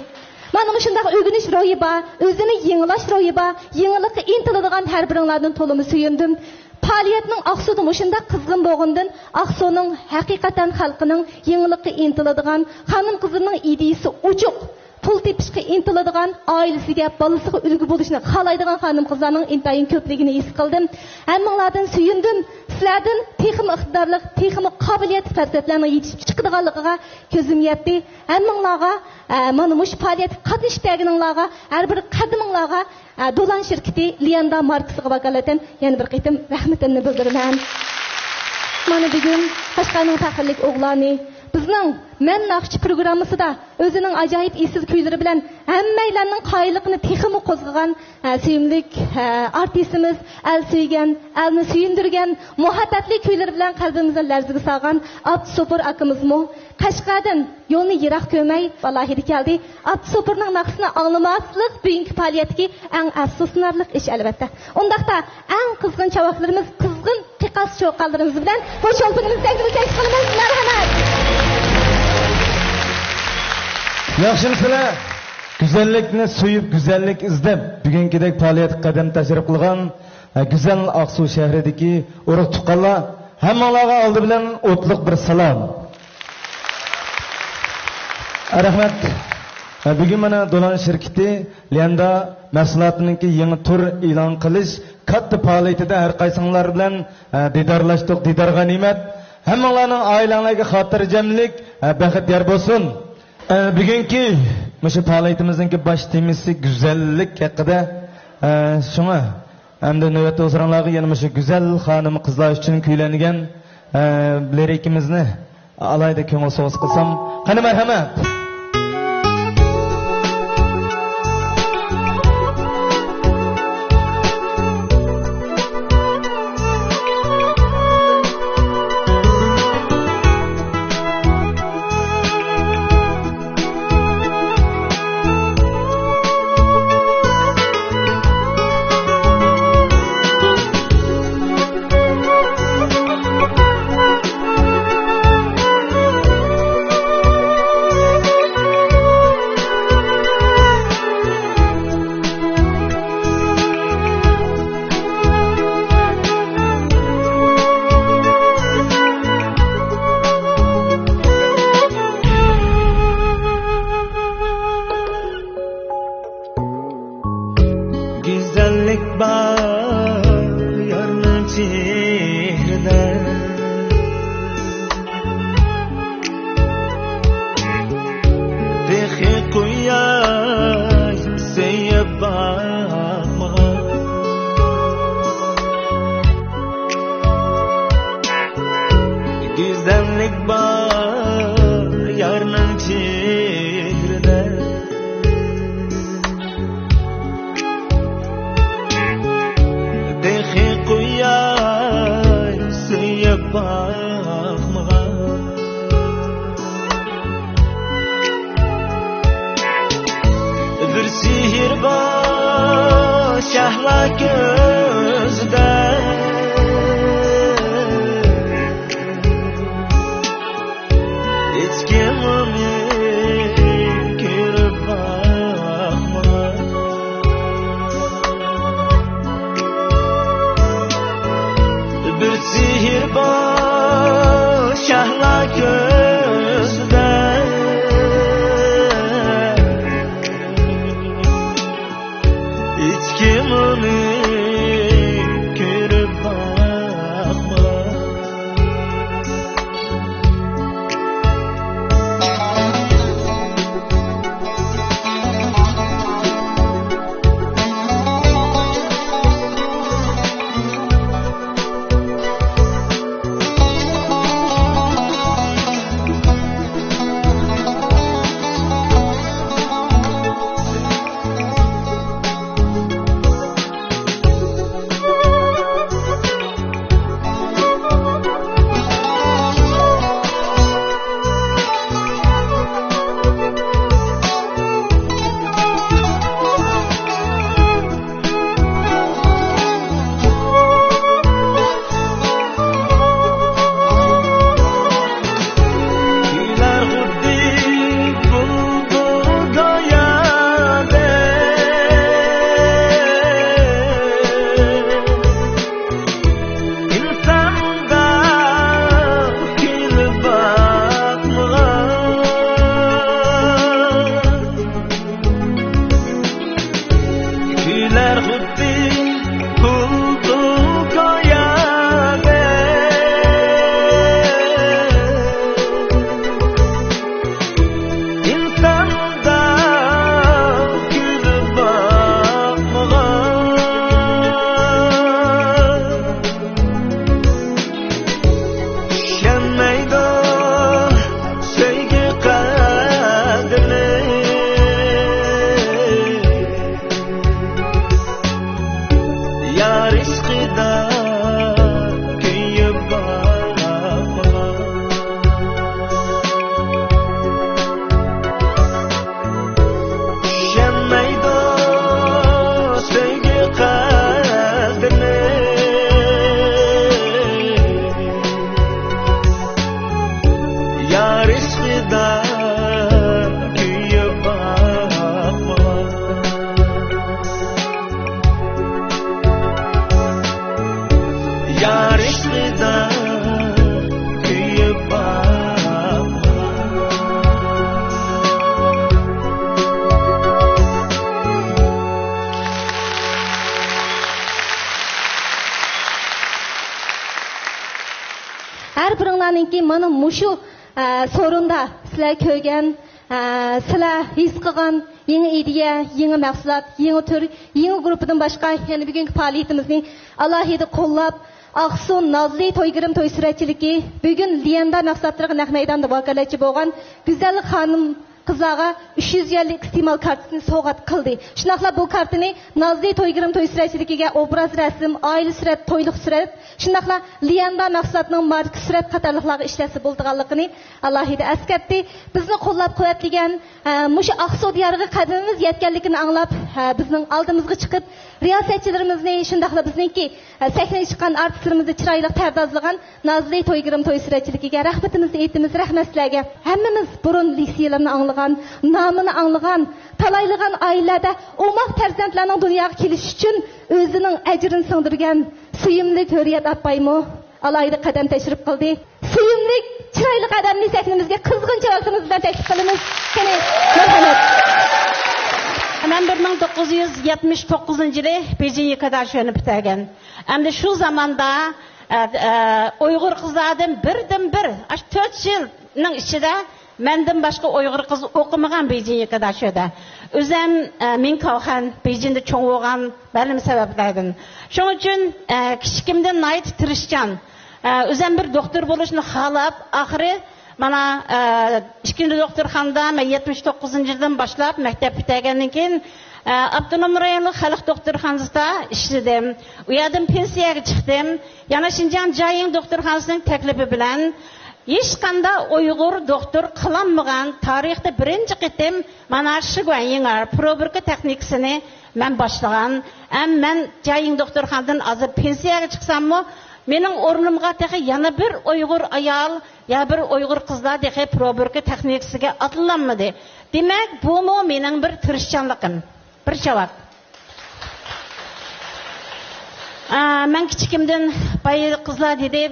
مانا مۇشۇنداق ئۆگىنىش روھى بار، ئۆزىنى يېڭىلاش روھى بار، يېڭىلىققا ئىنتىلىدىغان ھەر بىرىڭلاردىن تولىمۇ سۆيۈندۈم. پائالىيەتنىڭ ئاقسۇدا مۇشۇنداق قىزغىن بولغىنىدىن، ئاقسۇنىڭ ھەقىقەتەن خەلقىنىڭ يېڭىلىققا ئىنتىلىدىغان، خانىم-قىزلىرىنىڭ ئىدىيىسى ئوچۇق، پۇل تېپىشقا ئىنتىلىدىغان، ئائىلىسىگە، بالىسىغا ئۈلگە بولۇشنى خالايدىغان خانىم-قىزلارنىڭ ئىنتايىن كۆپلۈكىنى ھېس قىلدىم. ھەممىڭلاردىن سۆيۈندۈم. سىلەردىن تېخىمۇ ئىقتىدارلىق، تېخىمۇ قابىلىيەتلىك پەرزەنتلەرنىڭ يېتىشىپ چىقىدىغانلىقىغا كۆزۈم يەتتى. ھەممىڭلارغا، ئە، مانا مۇشۇ پائالىيەتكە قاتنىشىپ كەلگىنىڭلارغا، ھەر بىر قەدىمىڭلارغا، ئە، دولان شىركىتى ليەندا ماركىسىغا ۋاكالىتەن يەنە بىر قېتىم رەھمىتىمنى بىلدۈرىمەن. مانا بۈگۈن قەشقەرنىڭ پەخىرلىك ئوغلانى بىزنىڭ مەن ناخشىچى پروگراممىسىدا ئۆزىنىڭ ئاجايىپ ئېسىل كۈيلىرى بىلەن ھەممەيلەننىڭ قايىللىقىنى تېخىمۇ قوزغىغان، ھە، سۆيۈملۈك، ھە، ئارتىسىمىز، ئەل سۆيگەن، ئەلنى سۆيۈندۈرگەن، مۇھەببەتلىك كۈيلىرى بىلەن قەلبىمىزنى لەرزىگە سالغان ئابدۇسوپۇر ئاكىمىزمۇ قەشقەردىن يولنى يىراق كۆرمەي، ئالاھىدە كەلدى. ئابدۇسوپۇرنىڭ ناخشىسىنى ئاڭلىماسلىق بۈگۈنكى پائالىيەتتىكى ئەڭ ئەپسۇسلىنارلىق ئىش، ئەلۋەتتە. ئۇنداقتا، ئەڭ قىزغىن چاۋاكلىرىمىز قىزغىن قاس چوققانلىرىمىز بىلەن خۇش بولغىنىمىزنى تەكلىپ قىلىمىز. مەرھەمەت. ياخشىمۇسىلەر؟ گۈزەللىكنى سۆيۈپ، گۈزەللىك ئىزدەپ، بۈگۈنكىدەك پائالىيەتكە قەدەم تەشرىپ قىلغان، ئە، گۈزەل ئاقسۇ شەھىرىدىكى ئۇرۇق تۇغقانلار، ھەممىڭلارغا ئالدى بىلەن ئوتلۇق بىر سالام. ئە، رەھمەت. ئە، بۈگۈن مانا دولان شىركىتى ليەندا مەھسۇلاتىنىڭكى يېڭى تۈر ئېلان قىلىش كاتتا پائالىيىتىدە ھەر قايسىڭلار بىلەن، ئە، دىدارلاشتۇق، دىدار غەنىيمەت. ھەممىڭلارنىڭ ئائىلەڭلەرگە خاتىرجەملىك، ئە، بەخت يار بولسۇن. ئە، بۈگۈنكى مۇشۇ پائالىيىتىمىزنىڭكى باش تېمىسى گۈزەللىك ھەققىدە. ئە، شۇڭا ئەمدى نۆۋەتتە ھۇزۇرۇڭلارغا يەنە مۇشۇ گۈزەل خانىم قىزلار ئۈچۈن كۈيلەنگەن، ئە، لىرىكىمىزنى ئالايدا كۆڭۈل سوۋغىسى قىلسام. قېنى، مەرھەمەت. گۈزەللىك بار يارنىڭ چېھرىدە، تېخى قۇياش سۆيۈپ باقمىغان. گۈزەللىك بار يارنىڭ چېھرىدە، تېخى قۇياش سۆيۈپ باقمىغان. بىر سېھىر بار شەھلا كۆزىدە، ھېچكىم ئۇنى كۆرۈپ باقمىغان. بىر سېھىر بار شەھلا كۆزىدە، ھېچكىم ئۇنى كۆرۈپ باقمىغان. چۈنكى مانا مۇشۇ، ئە، سورۇندا سىلەر كۆرگەن، ئە، سىلەر ھېس قىلغان يېڭى ئىدىيە، يېڭى مەھسۇلات، يېڭى تۈر، يېڭى گۇرۇپپىدىن باشقا يەنە بۈگۈنكى پائالىيىتىمىزنى ئالاھىدە قوللاپ، ئاقسۇ نازلى توي گىرىم توي سۈرەتچىلىكى بۈگۈن ليەندە مەھسۇلاتلىرىغا نەق مەيداندا ۋاكالەتچى بولغان گۈزەل خانىم قىزلارغا ئۈچ يۈز يۈەنلىك ئىستېمال كارتىسىنى سوۋغات قىلدى. شۇنداقلا بۇ كارتىنى نازلى توي گىرىم توي سۈرەتچىلىكىگە ئوبراز رەسىم، ئائىلە سۈرەت، تويلۇق سۈرەت، شۇنداقلا ليەندە مەھسۇلاتنىڭ ماركا سۈرەت قاتارلىقلارغا ئىشلەتسە بولىدىغانلىقىنى ئالاھىدە ئەسكەرتتى. بىزنى قوللاپ قۇۋۋەتلىگەن، ئە، مۇشۇ ئاقسۇ دىيارىغا قەدىمىمىز يەتكەنلىكىنى ئاڭلاپ، ئە، بىزنىڭ ئالدىمىزغا چىقىپ، رىياسەتچىلىرىمىزنى، شۇنداقلا بىزنىڭكى، ئە، سەھنىگە چىققان ئارتىسلىرىمىزنى چىرايلىق پەردازلىغان نازلى توي گىرىم توي سۈرەتچىلىكىگە رەھمىتىمىزنى ئېيتىمىز، رەھمەت سىلەرگە. ھەممىمىز بۇرۇن لىسىيلىرىنى ئاڭلىغان، نامىنى ئاڭلىغان، تالايلىغان ئائىلىلەردە ئوماق پەرزەنتلەرنىڭ دۇنياغا كېلىشى ئۈچۈن ئۆزىنىڭ ئەجرىنى سىڭدۈرگەن سۆيۈملۈك ھۆرىيەت ئاپايمۇ ئالاھىدە قەدەم تەشرىپ قىلدى. سۆيۈملۈك، چىرايلىق ئادەمنى سەھنىمىزگە قىزغىن چىراغلىرىمىز بىلەن تەكلىپ قىلىمىز. قېنى، مەرھەمەت. مەن بىر مىڭ توققۇز يۈز يەتمىش توققۇزىنچى يىلى بېيجىڭ يىكىداشۆنى پۈتتۈرگەن. ئەمدى شۇ زاماندا، ئە، ئە، ئۇيغۇر قىزلاردىن بىردىنبىر، ئاشۇ تۆت يىلنىڭ ئىچىدە مەندىن باشقا ئۇيغۇر قىز ئوقۇمىغان بېيجىڭ يىكىداشۆدە. ئۆزەم، ئە، مىڭكاۋخەن، بېيجىڭدا چوڭ بولغان مەلۇم سەۋەبلەردىن. شۇنىڭ ئۈچۈن، ئە، كىچىكىمدىن ناھايىتى تىرىشچان. ئە، ئۆزەم بىر دوختۇر بولۇشنى خالاپ، ئاخىرى مانا، ئە، ئىككىنچى دوختۇرخانىدا مەن يەتمىش توققۇزىنچى يىلدىن باشلاپ مەكتەپ پۈتتۈرگەندىن كېيىن، ئە، ئاپتونوم رايونلۇق خەلق دوختۇرخانىسىدا ئىشلىدىم. ئۇ يەردىن پېنسىيەگە چىقتىم. يەنە شىنجاڭ جياڭ دوختۇرخانىسىنىڭ تەكلىپى بىلەن ھېچقانداق ئۇيغۇر دوختۇر قىلالمىغان، تارىختا بىرىنچى قېتىم مانا شىگۇەن يىڭئېر پروبىركا تېخنىكىسىنى مەن باشلىغان. ھەم مەن جياڭ دوختۇرخانىدىن ھازىر پېنسىيەگە چىقساممۇ، مېنىڭ ئورنۇمغا تېخى يەنە بىر ئۇيغۇر ئايال يا بىر ئۇيغۇر قىزلار تېخى پروبىركا تېخنىكىسىگە ئاتلىنالمىدى. دېمەك، بۇمۇ مېنىڭ بىر تىرىشچانلىقىم. بىر چاۋاك. ئا، مەن كىچىكىمدىن بايا قىزلار دېدى،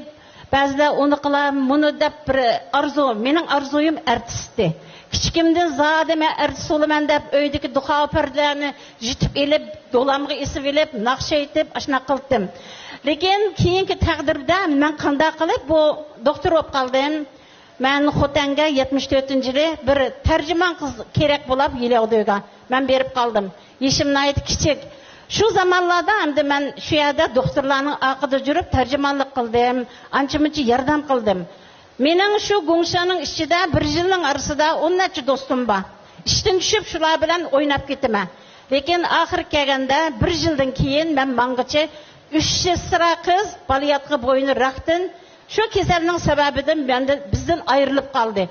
بەزىلەر ئۇنى قىلار، مۇنى دەپ بىر ئارزۇ، مېنىڭ ئارزۇيۇم ئارتىستى. كىچىكىمدىن زادى مەن ئارتىس بولىمەن دەپ ئۆيدىكى دۇخاۋا پەردىلەرنى يىتىپ ئېلىپ، دولامغا ئېسىپ ئېلىپ، ناخشا ئېيتىپ، ئاشۇنداق قىلدىم. لېكىن كېيىنكى تەقدىردە مەن قانداق قىلىپ بۇ دوختۇر بولۇپ قالدىم؟ مەن خوتەنگە يەتمىش تۆتىنچى يىلى بىر تەرجىمان قىز كېرەك بولاپ، يىلياۋدۆگە مەن بېرىپ قالدىم. يېشىم ناھايىتى كىچىك. شۇ زامانلاردا ئەمدى مەن شۇ يەردە دوختۇرلارنىڭ ئارقىدا يۈرۈپ تەرجىمانلىق قىلدىم، ئانچە-مۇنچە ياردەم قىلدىم. مېنىڭ شۇ گۇڭشېنىڭ ئىچىدە بىر يىلنىڭ ئارىسىدا ئون نەچچە دوستۇم بار. ئىشتىن چۈشۈپ شۇلار بىلەن ئويناپ كېتىمەن. لېكىن ئاخىرى كەلگەندە بىر يىلدىن كېيىن مەن ماڭغىچە ئۈچ سېسترا قىز بالىياتقۇ بوينى راكتىن، شۇ كېسەلنىڭ سەۋەبىدىن مەندىن، بىزدىن ئايرىلىپ قالدى.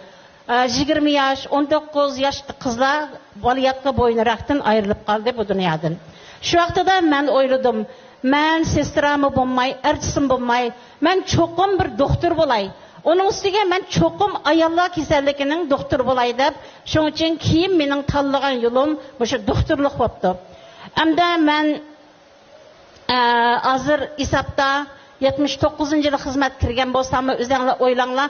ئە، يىگىرمە ياش، ئون توققۇز ياش قىزلار بالىياتقۇ بوينى راكتىن ئايرىلىپ قالدى بۇ دۇنيادىن. شۇ ۋاقتىدا مەن ئويلىدىم، مەن سېسترامۇ بولماي، ئارتىسمۇ بولماي، مەن چوقۇم بىر دوختۇر بولاي. ئۇنىڭ ئۈستىگە مەن چوقۇم ئاياللار كېسەللىكىنىڭ دوختۇرى بولاي دەپ، شۇنىڭ ئۈچۈن كېيىن مېنىڭ تاللىغان يولۇم مۇشۇ دوختۇرلۇق بوپتۇ. ئەمدى مەن ئە، ھازىر ھېسابتا يەتمىش توققۇزىنچى يىلى خىزمەتكە كىرگەن بولساممۇ، ئۆزەڭلار ئويلاڭلار.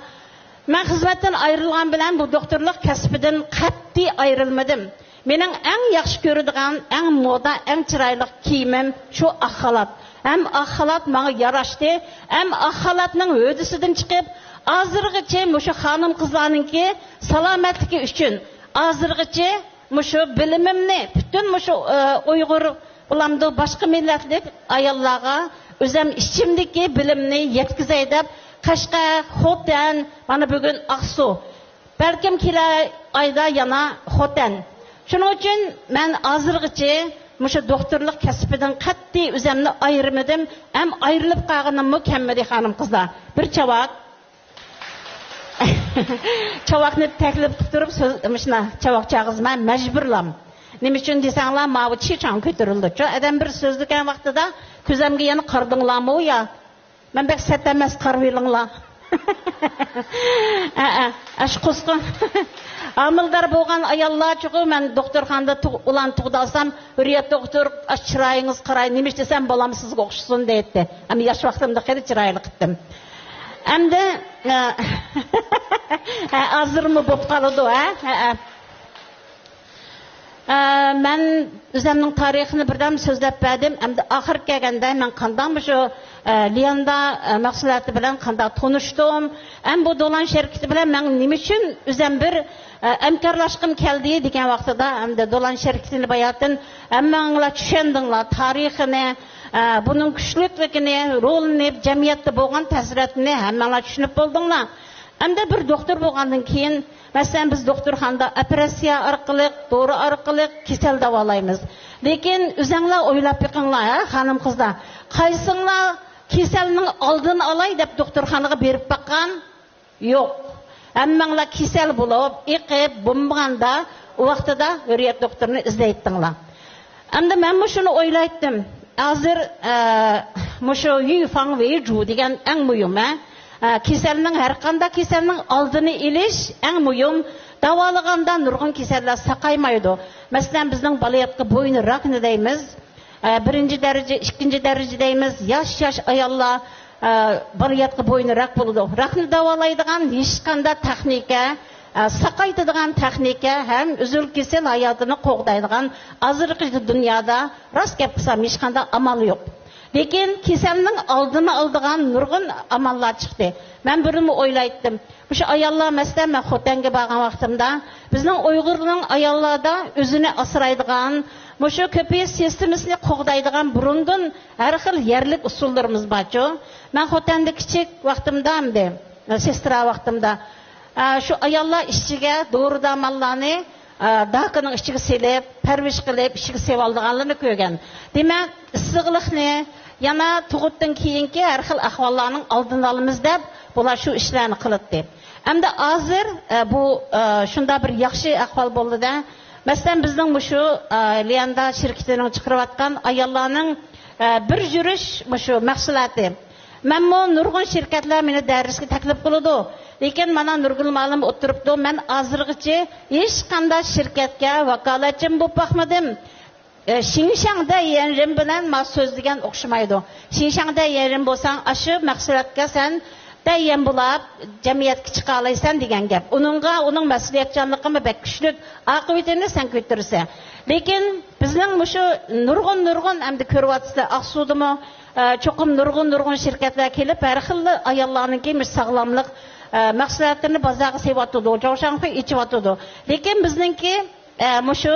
مەن خىزمەتتىن ئايرىلغان بىلەن بۇ دوختۇرلۇق كەسپىدىن قەتئىي ئايرىلمىدىم. مېنىڭ ئەڭ ياخشى كۆرىدىغان، ئەڭ مودا، ئەڭ چىرايلىق كىيىمىم شۇ ئاق خالات. ھەم ئاق خالات ماڭا ياراشتى، ھەم ئاق خالاتنىڭ ھۆددىسىدىن چىقىپ، ھازىرغىچە مۇشۇ خانىم-قىزلارنىڭكى سالامەتلىكى ئۈچۈن، ھازىرغىچە مۇشۇ بىلىمىمنى پۈتۈن مۇشۇ، ئە، ئۇيغۇر بولامدۇ، باشقا مىللەتلىك ئاياللارغا ئۆزەم ئىچىمدىكى بىلىمنى يەتكۈزەي دەپ، قەشقەر، خوتەن، مانا بۈگۈن ئاقسۇ، بەلكىم كېلەر ئايدا يەنە خوتەن. شۇنىڭ ئۈچۈن مەن ھازىرغىچە مۇشۇ دوختۇرلۇق كەسپىدىن قەتئىي ئۆزەمنى ئايرىمىدىم، ھەم ئايرىلىپ قالغىنىممۇ كەلمىدى، خانىم-قىزلار. بىر چاۋاك. چاۋاكنى تەكلىپ قىلىپ تۇرۇپ، سۆز، مۇشۇنداق چاۋاك چاغىزمەن، مەجبۇرلام. نېمە ئۈچۈن دېسەڭلار، ماۋۇ چىچاڭ كۆتۈرۈلدى. شۇ ئادەم بىر سۆزلىگەن ۋاقتىدا كۆزۈمگە يەنە قارىدىڭلارمۇ يا؟ مەن بەك سەت ئەمەس، قارىۋېلىڭلار. ئەئە، ئاشۇ قۇسقان. ھامىلىدار بولغان ئاياللار چوقۇم، مەن دوختۇرخانىدا تۇغ-، ئۇلارنى تۇغدالسام، ھۆرىيەت دوختۇر، ئاشۇ چىرايىڭىز قاراي، نېمە ئىش دېسەم، بالام سىزگە ئوخشىسۇن دەيتتى. ئەمما ياش ۋاقتىمدا خېلى چىرايلىق ئىدىم. ئەمدى، ھە، ھە، ھازىرمۇ بولۇپ قالىدۇ، ھە؟ ھە، ھە. ئە، مەن ئۆزۈمنىڭ تارىخىنى بىردەم سۆزلەپ بەردىم. ئەمدى ئاخىرى كەلگەندە مەن قانداق مۇشۇ، ئە، لياندا، ئە، مەھسۇلاتى بىلەن قانداق تونۇشتۇم؟ ئەم بۇ دولان شىركىتى بىلەن مەن نېمە ئۈچۈن ئۆزۈم بىر، ئە، ھەمكارلاشقۇم كەلدى دېگەن ۋاقتىدا، ئەمدى دولان شىركىتىنى باياتىن ھەممىڭلار چۈشەندىڭلار تارىخىنى، ئە، بۇنىڭ كۈچلۈكلۈكىنى، رولىنى، جەمئىيەتتە بولغان تەسىراتىنى ھەممىڭلار چۈشىنىپ بولدۇڭلار. ئەمدى بىر دوختۇر بولغاندىن كېيىن، مەسىلەن، بىز دوختۇرخانىدا ئوپېراتسىيە ئارقىلىق، دورا ئارقىلىق كېسەل داۋالايمىز. لېكىن ئۆزەڭلار ئويلاپ بېقىڭلار، ھە، خانىم-قىزلار. قايسىڭلار كېسەلنىڭ ئالدىنى ئالاي دەپ دوختۇرخانىغا بېرىپ باققان؟ يوق. ھەممەڭلار كېسەل بولۇپ، ئېقىپ، بولمىغاندا، ئۇ ۋاقتىدا ھۆرىيەت دوختۇرىنى ئىزدەيتتىڭلار. ئەمدى مەنمۇ شۇنى ئويلايتتىم. ھازىر، ئە، مۇشۇ يۈفاڭ ۋېيجۇ دېگەن ئەڭ مۇھىم، ھە؟ ئە، كېسەلنىڭ، ھەر قانداق كېسەلنىڭ ئالدىنى ئېلىش ئەڭ مۇھىم. داۋالىغاندا نۇرغۇن كېسەللەر ساقايمايدۇ. مەسىلەن، بىزنىڭ بالىياتقۇ بوينى راكىنى دەيمىز. ئە، بىرىنچى دەرىجە، ئىككىنچى دەرىجە دەيمىز. ياش، ياش ئاياللار، ئە، بالىياتقۇ بوينى راك بولىدۇ. راكنى داۋالايدىغان ھېچقانداق تېخنىكا، ئە، ساقايتىدىغان تېخنىكا ھەم ئۈزۈل-كېسىل ھاياتىنى قوغدايدىغان ھازىرقى دۇنيادا راست گەپ قىلسام، ھېچقانداق ئامال يوق. لېكىن كېسەلنىڭ ئالدىنى ئالىدىغان نۇرغۇن ئاماللار چىقتى. مەن بۇرۇنمۇ ئويلايتتىم. مۇشۇ ئاياللار، مەسىلەن، مەن خوتەنگە بارغان ۋاقتىمدا، بىزنىڭ ئۇيغۇرنىڭ ئاياللاردا ئۆزىنى ئاسرايدىغان، مۇشۇ كۆپىيىش سىستېمىسىنى قوغدايدىغان بۇرۇندىن ھەر خىل يەرلىك ئۇسۇللىرىمىز بارچۇ. مەن خوتەندە كىچىك ۋاقتىمدا ئەمدى، سېسترا ۋاقتىمدا، ئە، شۇ ئاياللار ئىچىگە دورا-دەرمانلارنى، ئە، داكىنىڭ ئىچىگە سېلىپ، پەرۋىش قىلىپ، ئىچىگە سېلىۋالىدىغانلىرىنى كۆرگەن. دېمەك، ئىسسىقلىقنى، يەنە تۇغۇتتىن كېيىنكى ھەر خىل ئەھۋاللارنىڭ ئالدىنى ئالىمىز دەپ، بۇلار شۇ ئىشلارنى قىلاتتى. ئەمدى ھازىر، ئە، بۇ، ئە، شۇنداق بىر ياخشى ئەھۋال بولدى-دە. مەسىلەن، بىزنىڭ مۇشۇ، ئە، لياندا شىركىتىنىڭ چىقىرىۋاتقان ئاياللارنىڭ، ئە، بىر يۈرۈش مۇشۇ مەھسۇلاتى. مەنمۇ نۇرغۇن شىركەتلەر مېنى دەرسكە تەكلىپ قىلىدۇ. لېكىن مانا نۇرگۈل مۇئەللىم ئولتۇرۇپتۇ. مەن ھازىرغىچە ھېچقانداق شىركەتكە ۋاكالەتچىمۇ بولۇپ باقمىدىم. ئە، شىڭشاڭ دەييەنرىن بىلەن ما سۆزلىگەن ئوخشىمايدۇ. شىڭشاڭ دەييەنرىن بولساڭ، ئاشۇ مەھسۇلاتقا سەن دەييەن بولاپ جەمئىيەتكە چىقالايسەن دېگەن گەپ. ئۇنىڭغا، ئۇنىڭ مەسئۇلىيەتچانلىقىمۇ بەك كۈچلۈك. ئاقىۋىتىنى سەن كۆتۈرىسەن. لېكىن بىزنىڭ مۇشۇ نۇرغۇن، نۇرغۇن ئەمدى كۆرۈۋاتىسىلەر، ئاقسۇدىمۇ، ئە، چوقۇم نۇرغۇن، نۇرغۇن شىركەتلەر كېلىپ، ھەر خىل ئاياللارنىڭكى مۇشۇ ساغلاملىق، ئە، مەھسۇلاتلىرىنى بازارغا سېلىۋاتىدۇ، جاۋشاڭخۇي ئېچىۋاتىدۇ. لېكىن بىزنىڭكى، ئە، مۇشۇ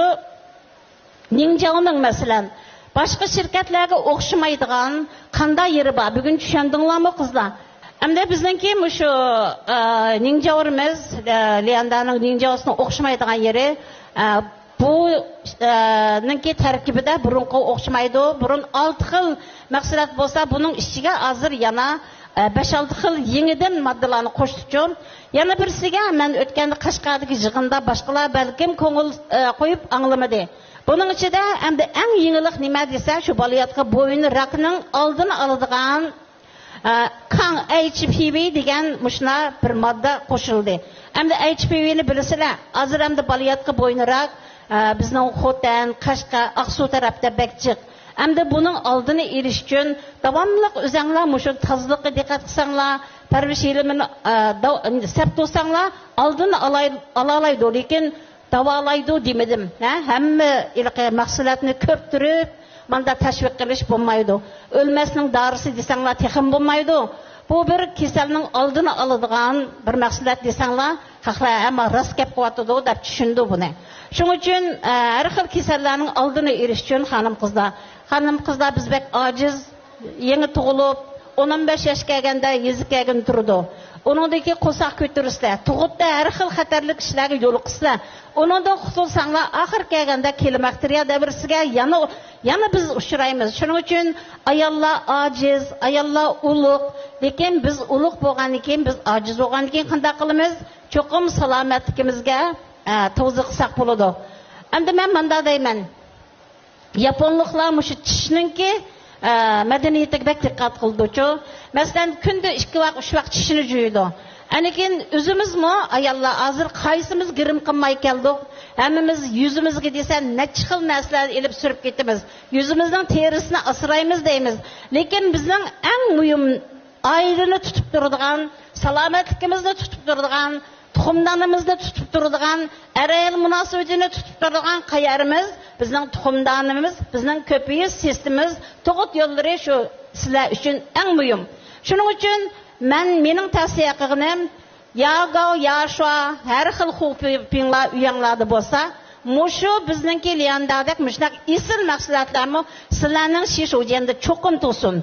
نىڭجاۋنىڭ، مەسىلەن، باشقا شىركەتلەرگە ئوخشىمايدىغان قانداق يېرى بار؟ بۈگۈن چۈشەندىڭلارمۇ، قىزلار؟ ئەمدى بىزنىڭكى مۇشۇ، ئە، نىڭجاۋرىمىز، ئە، لياندانىڭ نىڭجاۋسىنىڭ ئوخشىمايدىغان يېرى، ئە، بۇ، ئە، نىڭكى تەركىبىدە بۇرۇنقىغا ئوخشىمايدۇ. بۇرۇن ئالتە خىل مەھسۇلات بولسا، بۇنىڭ ئىچىگە ھازىر يەنە، ئە، بەش-ئالتە خىل يېڭىدىن ماددىلارنى قوشتىچۇ. يەنە بىرسىگە، مەن ئۆتكەندە قەشقەردىكى يىغىندا باشقىلار بەلكىم كۆڭۈل، ئە، قويۇپ ئاڭلىمىدى. بۇنىڭ ئىچىدە ئەمدى ئەڭ يېڭىلىق نېمە دېسە، شۇ بالىياتقۇ بوينى راكىنىڭ ئالدىنى ئالىدىغان، ئە، كاڭ، ئەيچ پى ۋى دېگەن مۇشۇنداق بىر ماددا قوشۇلدى. ئەمدى ئەيچ پى ۋىنى بىلىسىلەر، ھازىر ئەمدى بالىياتقۇ بوينى راك، ئە، بىزنىڭ خوتەن، قەشقەر، ئاقسۇ تەرەپتە بەك جىق. ئەمدى بۇنىڭ ئالدىنى ئېلىش ئۈچۈن داۋاملىق ئۆزەڭلار مۇشۇ تازىلىققا دىققەت قىلساڭلار، پەرۋىش يېلىمىنى، ئە، داۋ-، سەپ تۇرساڭلار، ئالدىنى ئالاي-، ئالالايدۇ، لېكىن داۋالايدۇ دېمىدىم. ھە؟ ھەممە ھېلىقى مەھسۇلاتنى كۆپتۈرۈپ، ماندا تەشۋىق قىلىش بولمايدۇ. ئۆلمەسنىڭ دارىسى دېسەڭلار تېخىمۇ بولمايدۇ. بۇ بىر كېسەلنىڭ ئالدىنى ئالىدىغان بىر مەھسۇلات دېسەڭلار، خەقلەر ھەممە راست گەپ قىلىۋاتىدۇ دەپ چۈشىنىدۇ بۇنى. شۇنىڭ ئۈچۈن، ئە، ھەر خىل كېسەللەرنىڭ ئالدىنى ئېلىش ئۈچۈن، خانىم-قىزلار، خانىم-قىزلار، بىز بەك ئاجىز، يېڭى تۇغۇلۇپ، ئون ئون بەش ياش كەلگەندە يېزا كەلگىنى تۇرىدۇ. ئۇنىڭدىن كېيىن قورساق كۆتۈرىسىلەر، تۇغۇتتا ھەر خىل خەتەرلىك ئىشلارغا يولۇقىسىلەر. ئۇنىڭدىن قۇتۇلساڭلار، ئاخىر كەلگەندە كېلىماكتېرىيە دەۋرىسىگە يەنە، يەنە بىز ئۇچرايمىز. شۇنىڭ ئۈچۈن ئاياللار ئاجىز، ئاياللار ئۇلۇغ. لېكىن بىز ئۇلۇغ بولغاندىن كېيىن، بىز ئاجىز بولغاندىن كېيىن قانداق قىلىمىز؟ چوقۇم سالامەتلىكىمىزگە، ئە، توزا قىلساق بولىدۇ. ئەمدى مەن مۇنداق دەيمەن. ياپونلۇقلار مۇشۇ چىشنىڭكى، ئە، مەدەنىيىتىگە بەك دىققەت قىلىدۇچۇ. مەسىلەن، كۈندە ئىككى ۋاق، ئۈچ ۋاق چىشىنى جۇيىدۇ. ئەنكىن ئۆزىمىزمۇ ئاياللار ھازىر قايسىمىز گىرىم قىلماي كەلدۇق؟ ھەممىمىز يۈزىمىزگە دېسە نەچچە خىل نەرسىلەرنى ئېلىپ سۈرۈپ كېتىمىز. يۈزىمىزنىڭ تېرىسىنى ئاسرايمىز دەيمىز. لېكىن بىزنىڭ ئەڭ مۇھىم ئائىلىنى تۇتۇپ تۇرىدىغان، سالامەتلىكىمىزنى تۇتۇپ تۇرىدىغان، تۇخۇمدانىمىزنى تۇتۇپ تۇرىدىغان، ئەر-ئايال مۇناسىۋىتىنى تۇتۇپ تۇرىدىغان قەيەرىمىز، بىزنىڭ تۇخۇمدانىمىز، بىزنىڭ كۆپىيىش سىستېمىمىز، تۇغۇت يوللىرى شۇ سىلەر ئۈچۈن ئەڭ مۇھىم. شۇنىڭ ئۈچۈن مەن، مېنىڭ تەۋسىيە قىلغىنىم، يا گاۋ، يا شۇا، ھەر خىل خۇپىڭلار ئۆيۈڭلاردا بولسا، مۇشۇ بىزنىڭكى ليەندادەك مۇشۇنداق ئېسىل مەھسۇلاتلارمۇ سىلەرنىڭ شىشۇجيەندە چوقۇم تۇرسۇن.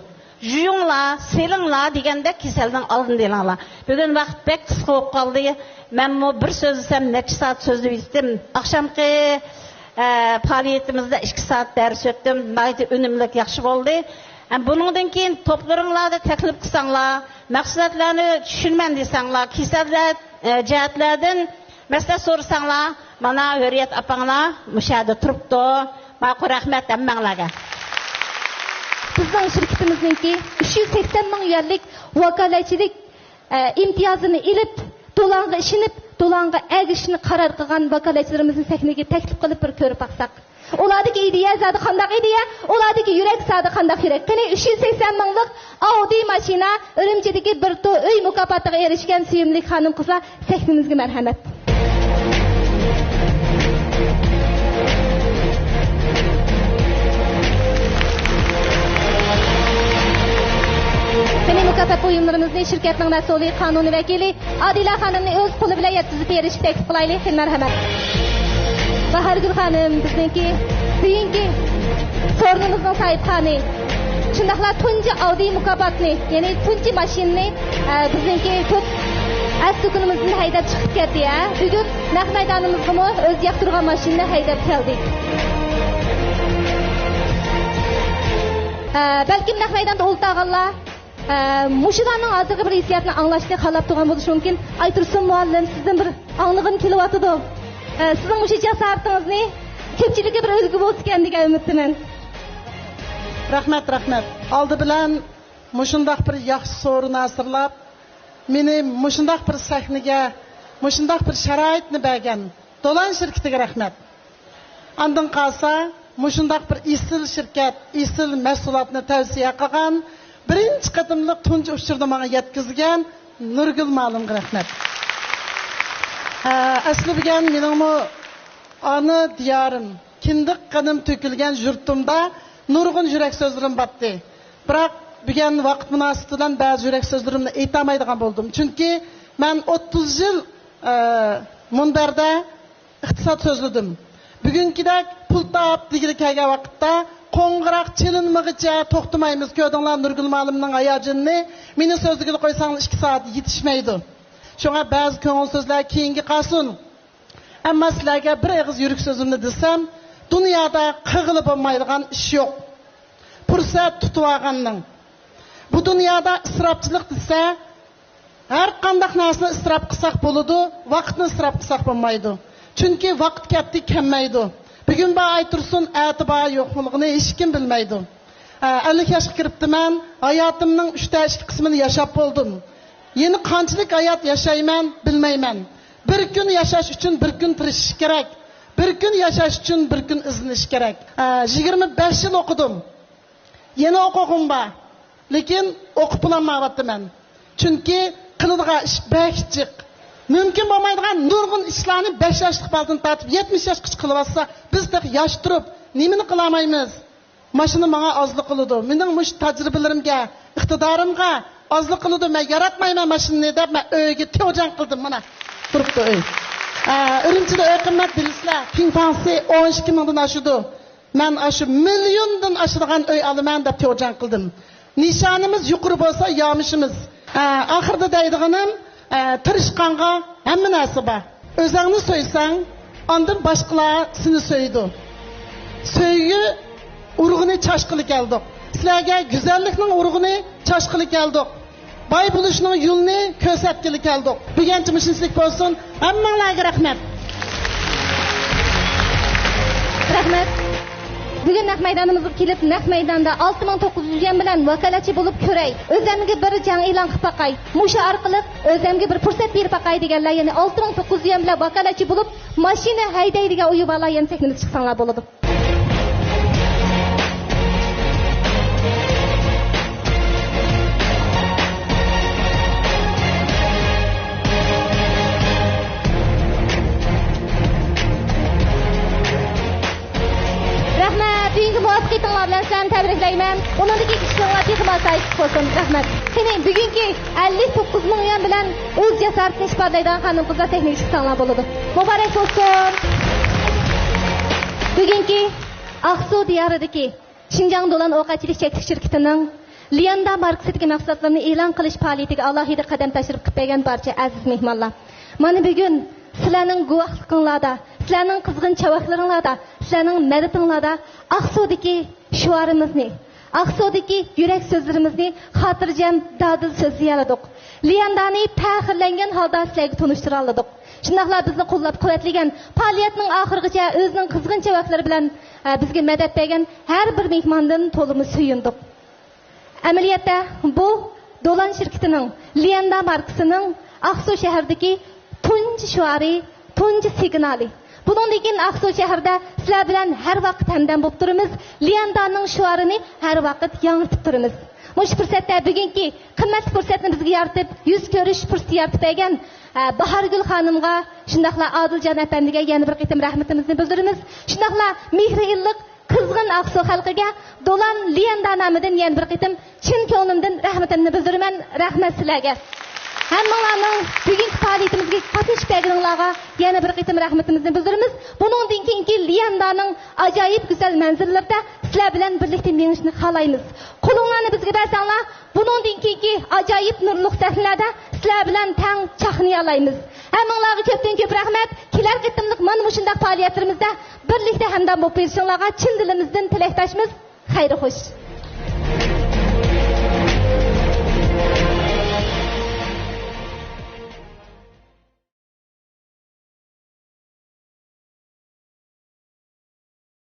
يۇيۇڭلار، سېلىڭلار دېگەندەك كېسەلنىڭ ئالدىنى ئېلىڭلار. بۈگۈن ۋاقىت بەك قىسقا بولۇپ قالدى. مەنمۇ بىر سۆزلىسەم نەچچە سائەت سۆزلىۋېتىپتىم. ئاخشامقى، ئە، پائالىيىتىمىزدە ئىككى سائەت دەرس ئۆتتۈم. ناھايىتى ئۈنۈملۈك، ياخشى بولدى. ھەم بۇنىڭدىن كېيىن توپلىرىڭلاردا تەكلىپ قىلساڭلار، مەھسۇلاتلارنى چۈشۈرىمەن دېسەڭلار، كېسەللەر، ئە، جەھەتلەردىن مەسلىھەت سورىساڭلار، مانا ھۆرىيەت ئاپاڭلار مۇشۇ يەردە تۇرۇپتۇ. ماقۇل، رەھمەت ھەممەڭلارگە. بىزنىڭ شىركىتىمىزنىڭكى ئۈچ يۈز سەكسەن مىڭ يۈەنلىك ۋاكالەتچىلىك، ئە، ئىمتىيازىنى ئېلىپ، دولانغا ئىشىنىپ، دولانغا ئەگىشىشنى قارار قىلغان ۋاكالەتچىلىرىمىزنى سەھنىگە تەكلىپ قىلىپ بىر كۆرۈپ باقساق. ئۇلاردىكى ئىدىيە زادى قانداق ئىدىيە؟ ئۇلاردىكى يۈرەك زادى قانداق يۈرەك؟ قېنى، ئۈچ يۈز سەكسەن مىڭلىق ئاۋدى ماشىنا، ئۈرۈمچىدىكى بىر تۇ ئۆي مۇكاپاتىغا ئېرىشكەن سۆيۈملۈك خانىم-قىزلار، سەھنىمىزگە مەرھەمەت. قېنى، مۇكاپات بۇيۇملىرىمىزنى شىركەتنىڭ مەسئۇلى، قانۇن ۋەكىلى ئادىلە خانىمنى ئۆز قولى بىلەن يەتكۈزۈپ بېرىشكە تەكلىپ قىلايلى. قېنى، مەرھەمەت. باھارگۈل خانىم، بىزنىڭكى بۈگۈنكى سورۇنىمىزنىڭ ساھىبخانى. شۇنداقلا تۇنجى ئاۋدى مۇكاپاتنى، يەنى تۇنجى ماشىنىنى، ئە، بىزنىڭكى تۆت ئەس دۇكىنىمىزدىن ھەيدەپ چىقىپ كەتتى، ھە. بۈگۈن نەق مەيدانىمىزغىمۇ ئۆزى ياقتۇرغان ماشىنىنى ھەيدەپ كەلدى. ئە، بەلكىم نەق مەيداندا ئولتۇرغانلار، ئە، مۇشۇلارنىڭ ھازىرقى بىر ھېسسىياتنى ئاڭلاشنى خالاپ تۇرغان بولۇشى مۇمكىن. ئايتۇرسۇن مۇئەللىم، سىزدىن بىر ئاڭلىغۇم كېلىۋاتىدۇ. ئە، سىزنىڭ مۇشۇ جاسارىتىڭىزنى كۆپچىلىككە بىر ئۈلگە بولسىكەن دېگەن ئۈمىدتىمەن. رەھمەت، رەھمەت. ئالدى بىلەن مۇشۇنداق بىر ياخشى سورۇن ھازىرلاپ، مېنى مۇشۇنداق بىر سەھنىگە، مۇشۇنداق بىر شارائىتنى بەرگەن دولان شىركىتىگە رەھمەت. ئاندىن قالسا، مۇشۇنداق بىر ئېسىل شىركەت، ئېسىل مەھسۇلاتنى تەۋسىيە قىلغان، بىرىنچى قېتىملىق تۇنجى ئۇچۇردا ماڭا يەتكۈزگەن نۇرگۈل مۇئەللىمگە رەھمەت. ھە، ئەسلى بۈگۈن مېنىڭمۇ ئانا دىيارىم، كىندىك قېنىم تۆكۈلگەن يۇرتۇمدا نۇرغۇن يۈرەك سۆزلىرىم باتتى. بىراق، بۈگۈن ۋاقىت مۇناسىۋىتى بىلەن بەزى يۈرەك سۆزلىرىمنى ئېيتالمايدىغان بولدۇم. چۈنكى مەن ئوتتۇز يىل، ئە، مۇنبەردە ئىقتىساد سۆزلىدىم. بۈگۈنكىدەك پۇل تاپ دېگىلى كەلگەن ۋاقىتتا، قوڭغۇراق چېلىنمىغىچە توختىمايمىز. كۆردۈڭلار نۇرگۈل مۇئەللىمنىڭ ھاياجىنىنى. مېنى سۆزلىگىلى قويساڭلار ئىككى سائەت يېتىشمەيدۇ. شۇڭا بەزى كۆڭۈل سۆزلەر كېيىنگە قالسۇن. ئەمما سىلەرگە بىر ئېغىز يۈرەك سۆزۈمنى دېسەم، دۇنيادا قىلغىلى بولمايدىغان ئىش يوق. پۇرسەت تۇتۇۋالغاننىڭ. بۇ دۇنيادا ئىسراپچىلىق دېسە، ھەر قانداق نەرسىنى ئىسراپ قىلساق بولىدۇ، ۋاقىتنى ئىسراپ قىلساق بولمايدۇ. چۈنكى ۋاقىت كەتتى، كەلمەيدۇ. بۈگۈن بار ئايتۇرسۇن، ئەتە بار يوقلۇقىنى ھېچكىم بىلمەيدۇ. ئە، ئەللىك ياشقا كىرىپتىمەن، ھاياتىمنىڭ ئۈچتە ئىككى قىسمىنى ياشاپ بولدۇم. يەنە قانچىلىك ھايات ياشايمەن، بىلمەيمەن. بىر كۈن ياشاش ئۈچۈن بىر كۈن تىرىشىش كېرەك. بىر كۈن ياشاش ئۈچۈن بىر كۈن ئىزدىنىش كېرەك. ئە، يىگىرمە بەش يىل ئوقۇدۇم. يەنە ئوقۇغۇم بار. لېكىن ئوقۇپ بولالمايۋاتىمەن. چۈنكى قىلىدىغان ئىش بەك جىق. مۇمكىن بولمايدىغان نۇرغۇن ئىشلارنى بەش ياشلىق بالىدىن تارتىپ يەتمىش ياشقىچە قىلىۋاتسا، بىز تېخى ياش تۇرۇپ نېمىنى قىلالمايمىز؟ ماشىنا ماڭا ئازلىق قىلىدۇ. مېنىڭ مۇشۇ تەجرىبىلىرىمگە، ئىقتىدارىمغا ئازلىق قىلىدۇ. مەن ياراتمايمەن ماشىنىنى دەپ، مەن ئۆيگە تيوجاڭ قىلدىم. مانا تۇرۇپتۇ ئۆي. ئە، ئۈرۈمچىدە ئۆي قىممەت بىلىسىلەر. پىڭفاڭسى ئون ئىككى مىڭدىن ئاشىدۇ. مەن ئاشۇ مىليوندىن ئاشىدىغان ئۆي ئالىمەن دەپ تيوجاڭ قىلدىم. نىشانىمىز يۇقىرى بولسا، يامىشىمىز. ئە، ئاخىرىدا دەيدىغىنىم، ئە، تىرىشقانغا ھەممە نەرسە بار. ئۆزەڭنى سۆيسەڭ، ئاندىن باشقىلار سېنى سۆيىدۇ. سۆيگۈ ئۇرۇغىنى چاچقىلى كەلدۇق. سىلەرگە گۈزەللىكنىڭ ئۇرۇغىنى چاچقىلى كەلدۇق. باي بولۇشنىڭ يولىنى كۆرسەتكىلى كەلدۇق. بۈگۈنچە مۇشۇنچىلىك بولسۇن. ھەممىڭلارغا رەھمەت. رەھمەت. بۈگۈن نەق مەيدانىمىزغا كېلىپ، نەق مەيداندا ئالتە مىڭ توققۇز يۈز يۈەن بىلەن ۋاكالەتچى بولۇپ كۆرەي، ئۆزەمگە بىر جەڭ ئېلان قىلىپ باقاي، مۇشۇ ئارقىلىق ئۆزەمگە بىر پۇرسەت بېرىپ باقاي دېگەنلەر، يەنى ئالتە مىڭ توققۇز يۈەن بىلەن ۋاكالەتچى بولۇپ ماشىنا ھەيدەيدىغان ئۇيۇم بارلار يەنە سەھنىمىزگە چىقساڭلار بولىدۇ. تەبرىكلەيمەن. ئۇنىڭدىكى كۈچلىرىڭلار تېخىمۇ ئاسايىشلىق بولسۇن. رەھمەت. قېنى، بۈگۈنكى ئەللىك توققۇز مىڭ يۈەن بىلەن ئۆز جاسارىتىنى ئىپادىلەيدىغان خانىم-قىزلار سەھنىگە چىقساڭلار بولىدۇ. مۇبارەك بولسۇن. بۈگۈنكى ئاقسۇ دىيارىدىكى شىنجاڭ دولان ئوقەتچىلىك چەكلىك شىركىتىنىڭ ليەندا ماركىسىدىكى مەھسۇلاتلىرىنى ئېلان قىلىش پائالىيىتىگە ئالاھىدە قەدەم تەشرىپ قىلىپ كەلگەن بارچە ئەزىز مېھمانلار، مانا بۈگۈن سىلەرنىڭ گۇۋاھلىقىڭلاردا، سىلەرنىڭ قىزغىن چاۋاكلىرىڭلاردا، سىلەرنىڭ مەدىتىڭلاردا ئاقسۇدىكى شوئارىمىزنى، ئاقسۇدىكى يۈرەك سۆزلىرىمىزنى خاتىرجەم، دادىل سۆزلىيەلىدۇق. ليەندانى پەخىرلەنگەن ھالدا سىلەرگە تونۇشتۇرالىدۇق. شۇنداقلا بىزنى قوللاپ-قۇۋۋەتلىگەن، پائالىيەتنىڭ ئاخىرىغىچە ئۆزىنىڭ قىزغىن چاۋاكلىرى بىلەن، ئە، بىزگە مەدەت بەرگەن ھەر بىر مېھماندىن تولىمۇ سۆيۈندۇق. ئەمەلىيەتتە، بۇ دولان شىركىتىنىڭ ليەندا ماركىسىنىڭ ئاقسۇ شەھىرىدىكى تۇنجى شوئارى، تۇنجى سىگنالى. بۇنىڭدىن كېيىن ئاقسۇ شەھىرىدە سىلەر بىلەن ھەر ۋاقىت ھەمدەم بولۇپ تۇرىمىز. ليەندانىڭ شوئارىنى ھەر ۋاقىت ياڭرىتىپ تۇرىمىز. مۇشۇ پۇرسەتتە بۈگۈنكى قىممەتلىك پۇرسەتنى بىزگە يارىتىپ، يۈز كۆرۈش پۇرسىتى يارىتىپ بەرگەن، ئە، باھارگۈل خانىمغا، شۇنداقلا ئادىلجان ئەپەندىگە يەنە بىر قېتىم رەھمىتىمىزنى بىلدۈرىمىز. شۇنداقلا مېھرى ئىللىق قىزغىن ئاقسۇ خەلقىگە دولان ليەندا نامىدىن يەنە بىر قېتىم چىن كۆڭلۈمدىن رەھمىتىمنى بىلدۈرىمەن. رەھمەت سىلەرگە. ھەممىڭلارنىڭ بۈگۈنكى پائالىيىتىمىزگە قاتنىشىپ كەلگىنىڭلارغا يەنە بىر قېتىم رەھمىتىمىزنى بىلدۈرىمىز. بۇنىڭدىن كېيىنكى ليەندانىڭ ئاجايىپ گۈزەل مەنزىرىلىرىدە سىلەر بىلەن بىرلىكتە مېڭىشنى خالايمىز. قولۇڭلارنى بىزگە بەرسەڭلار، بۇنىڭدىن كېيىنكى ئاجايىپ نۇرلۇق سەھنىلەردە سىلەر بىلەن تەڭ چاقنىيالايمىز. ھەممىڭلارغا كۆپتىن كۆپ رەھمەت. كېلەر قېتىملىق مانا مۇشۇنداق پائالىيەتلىرىمىزدە بىرلىكتە ھەمدەم بولۇپ بېرىشىڭلارغا چىن دىلىمىزدىن تىلەكداشمىز. خەير خوش.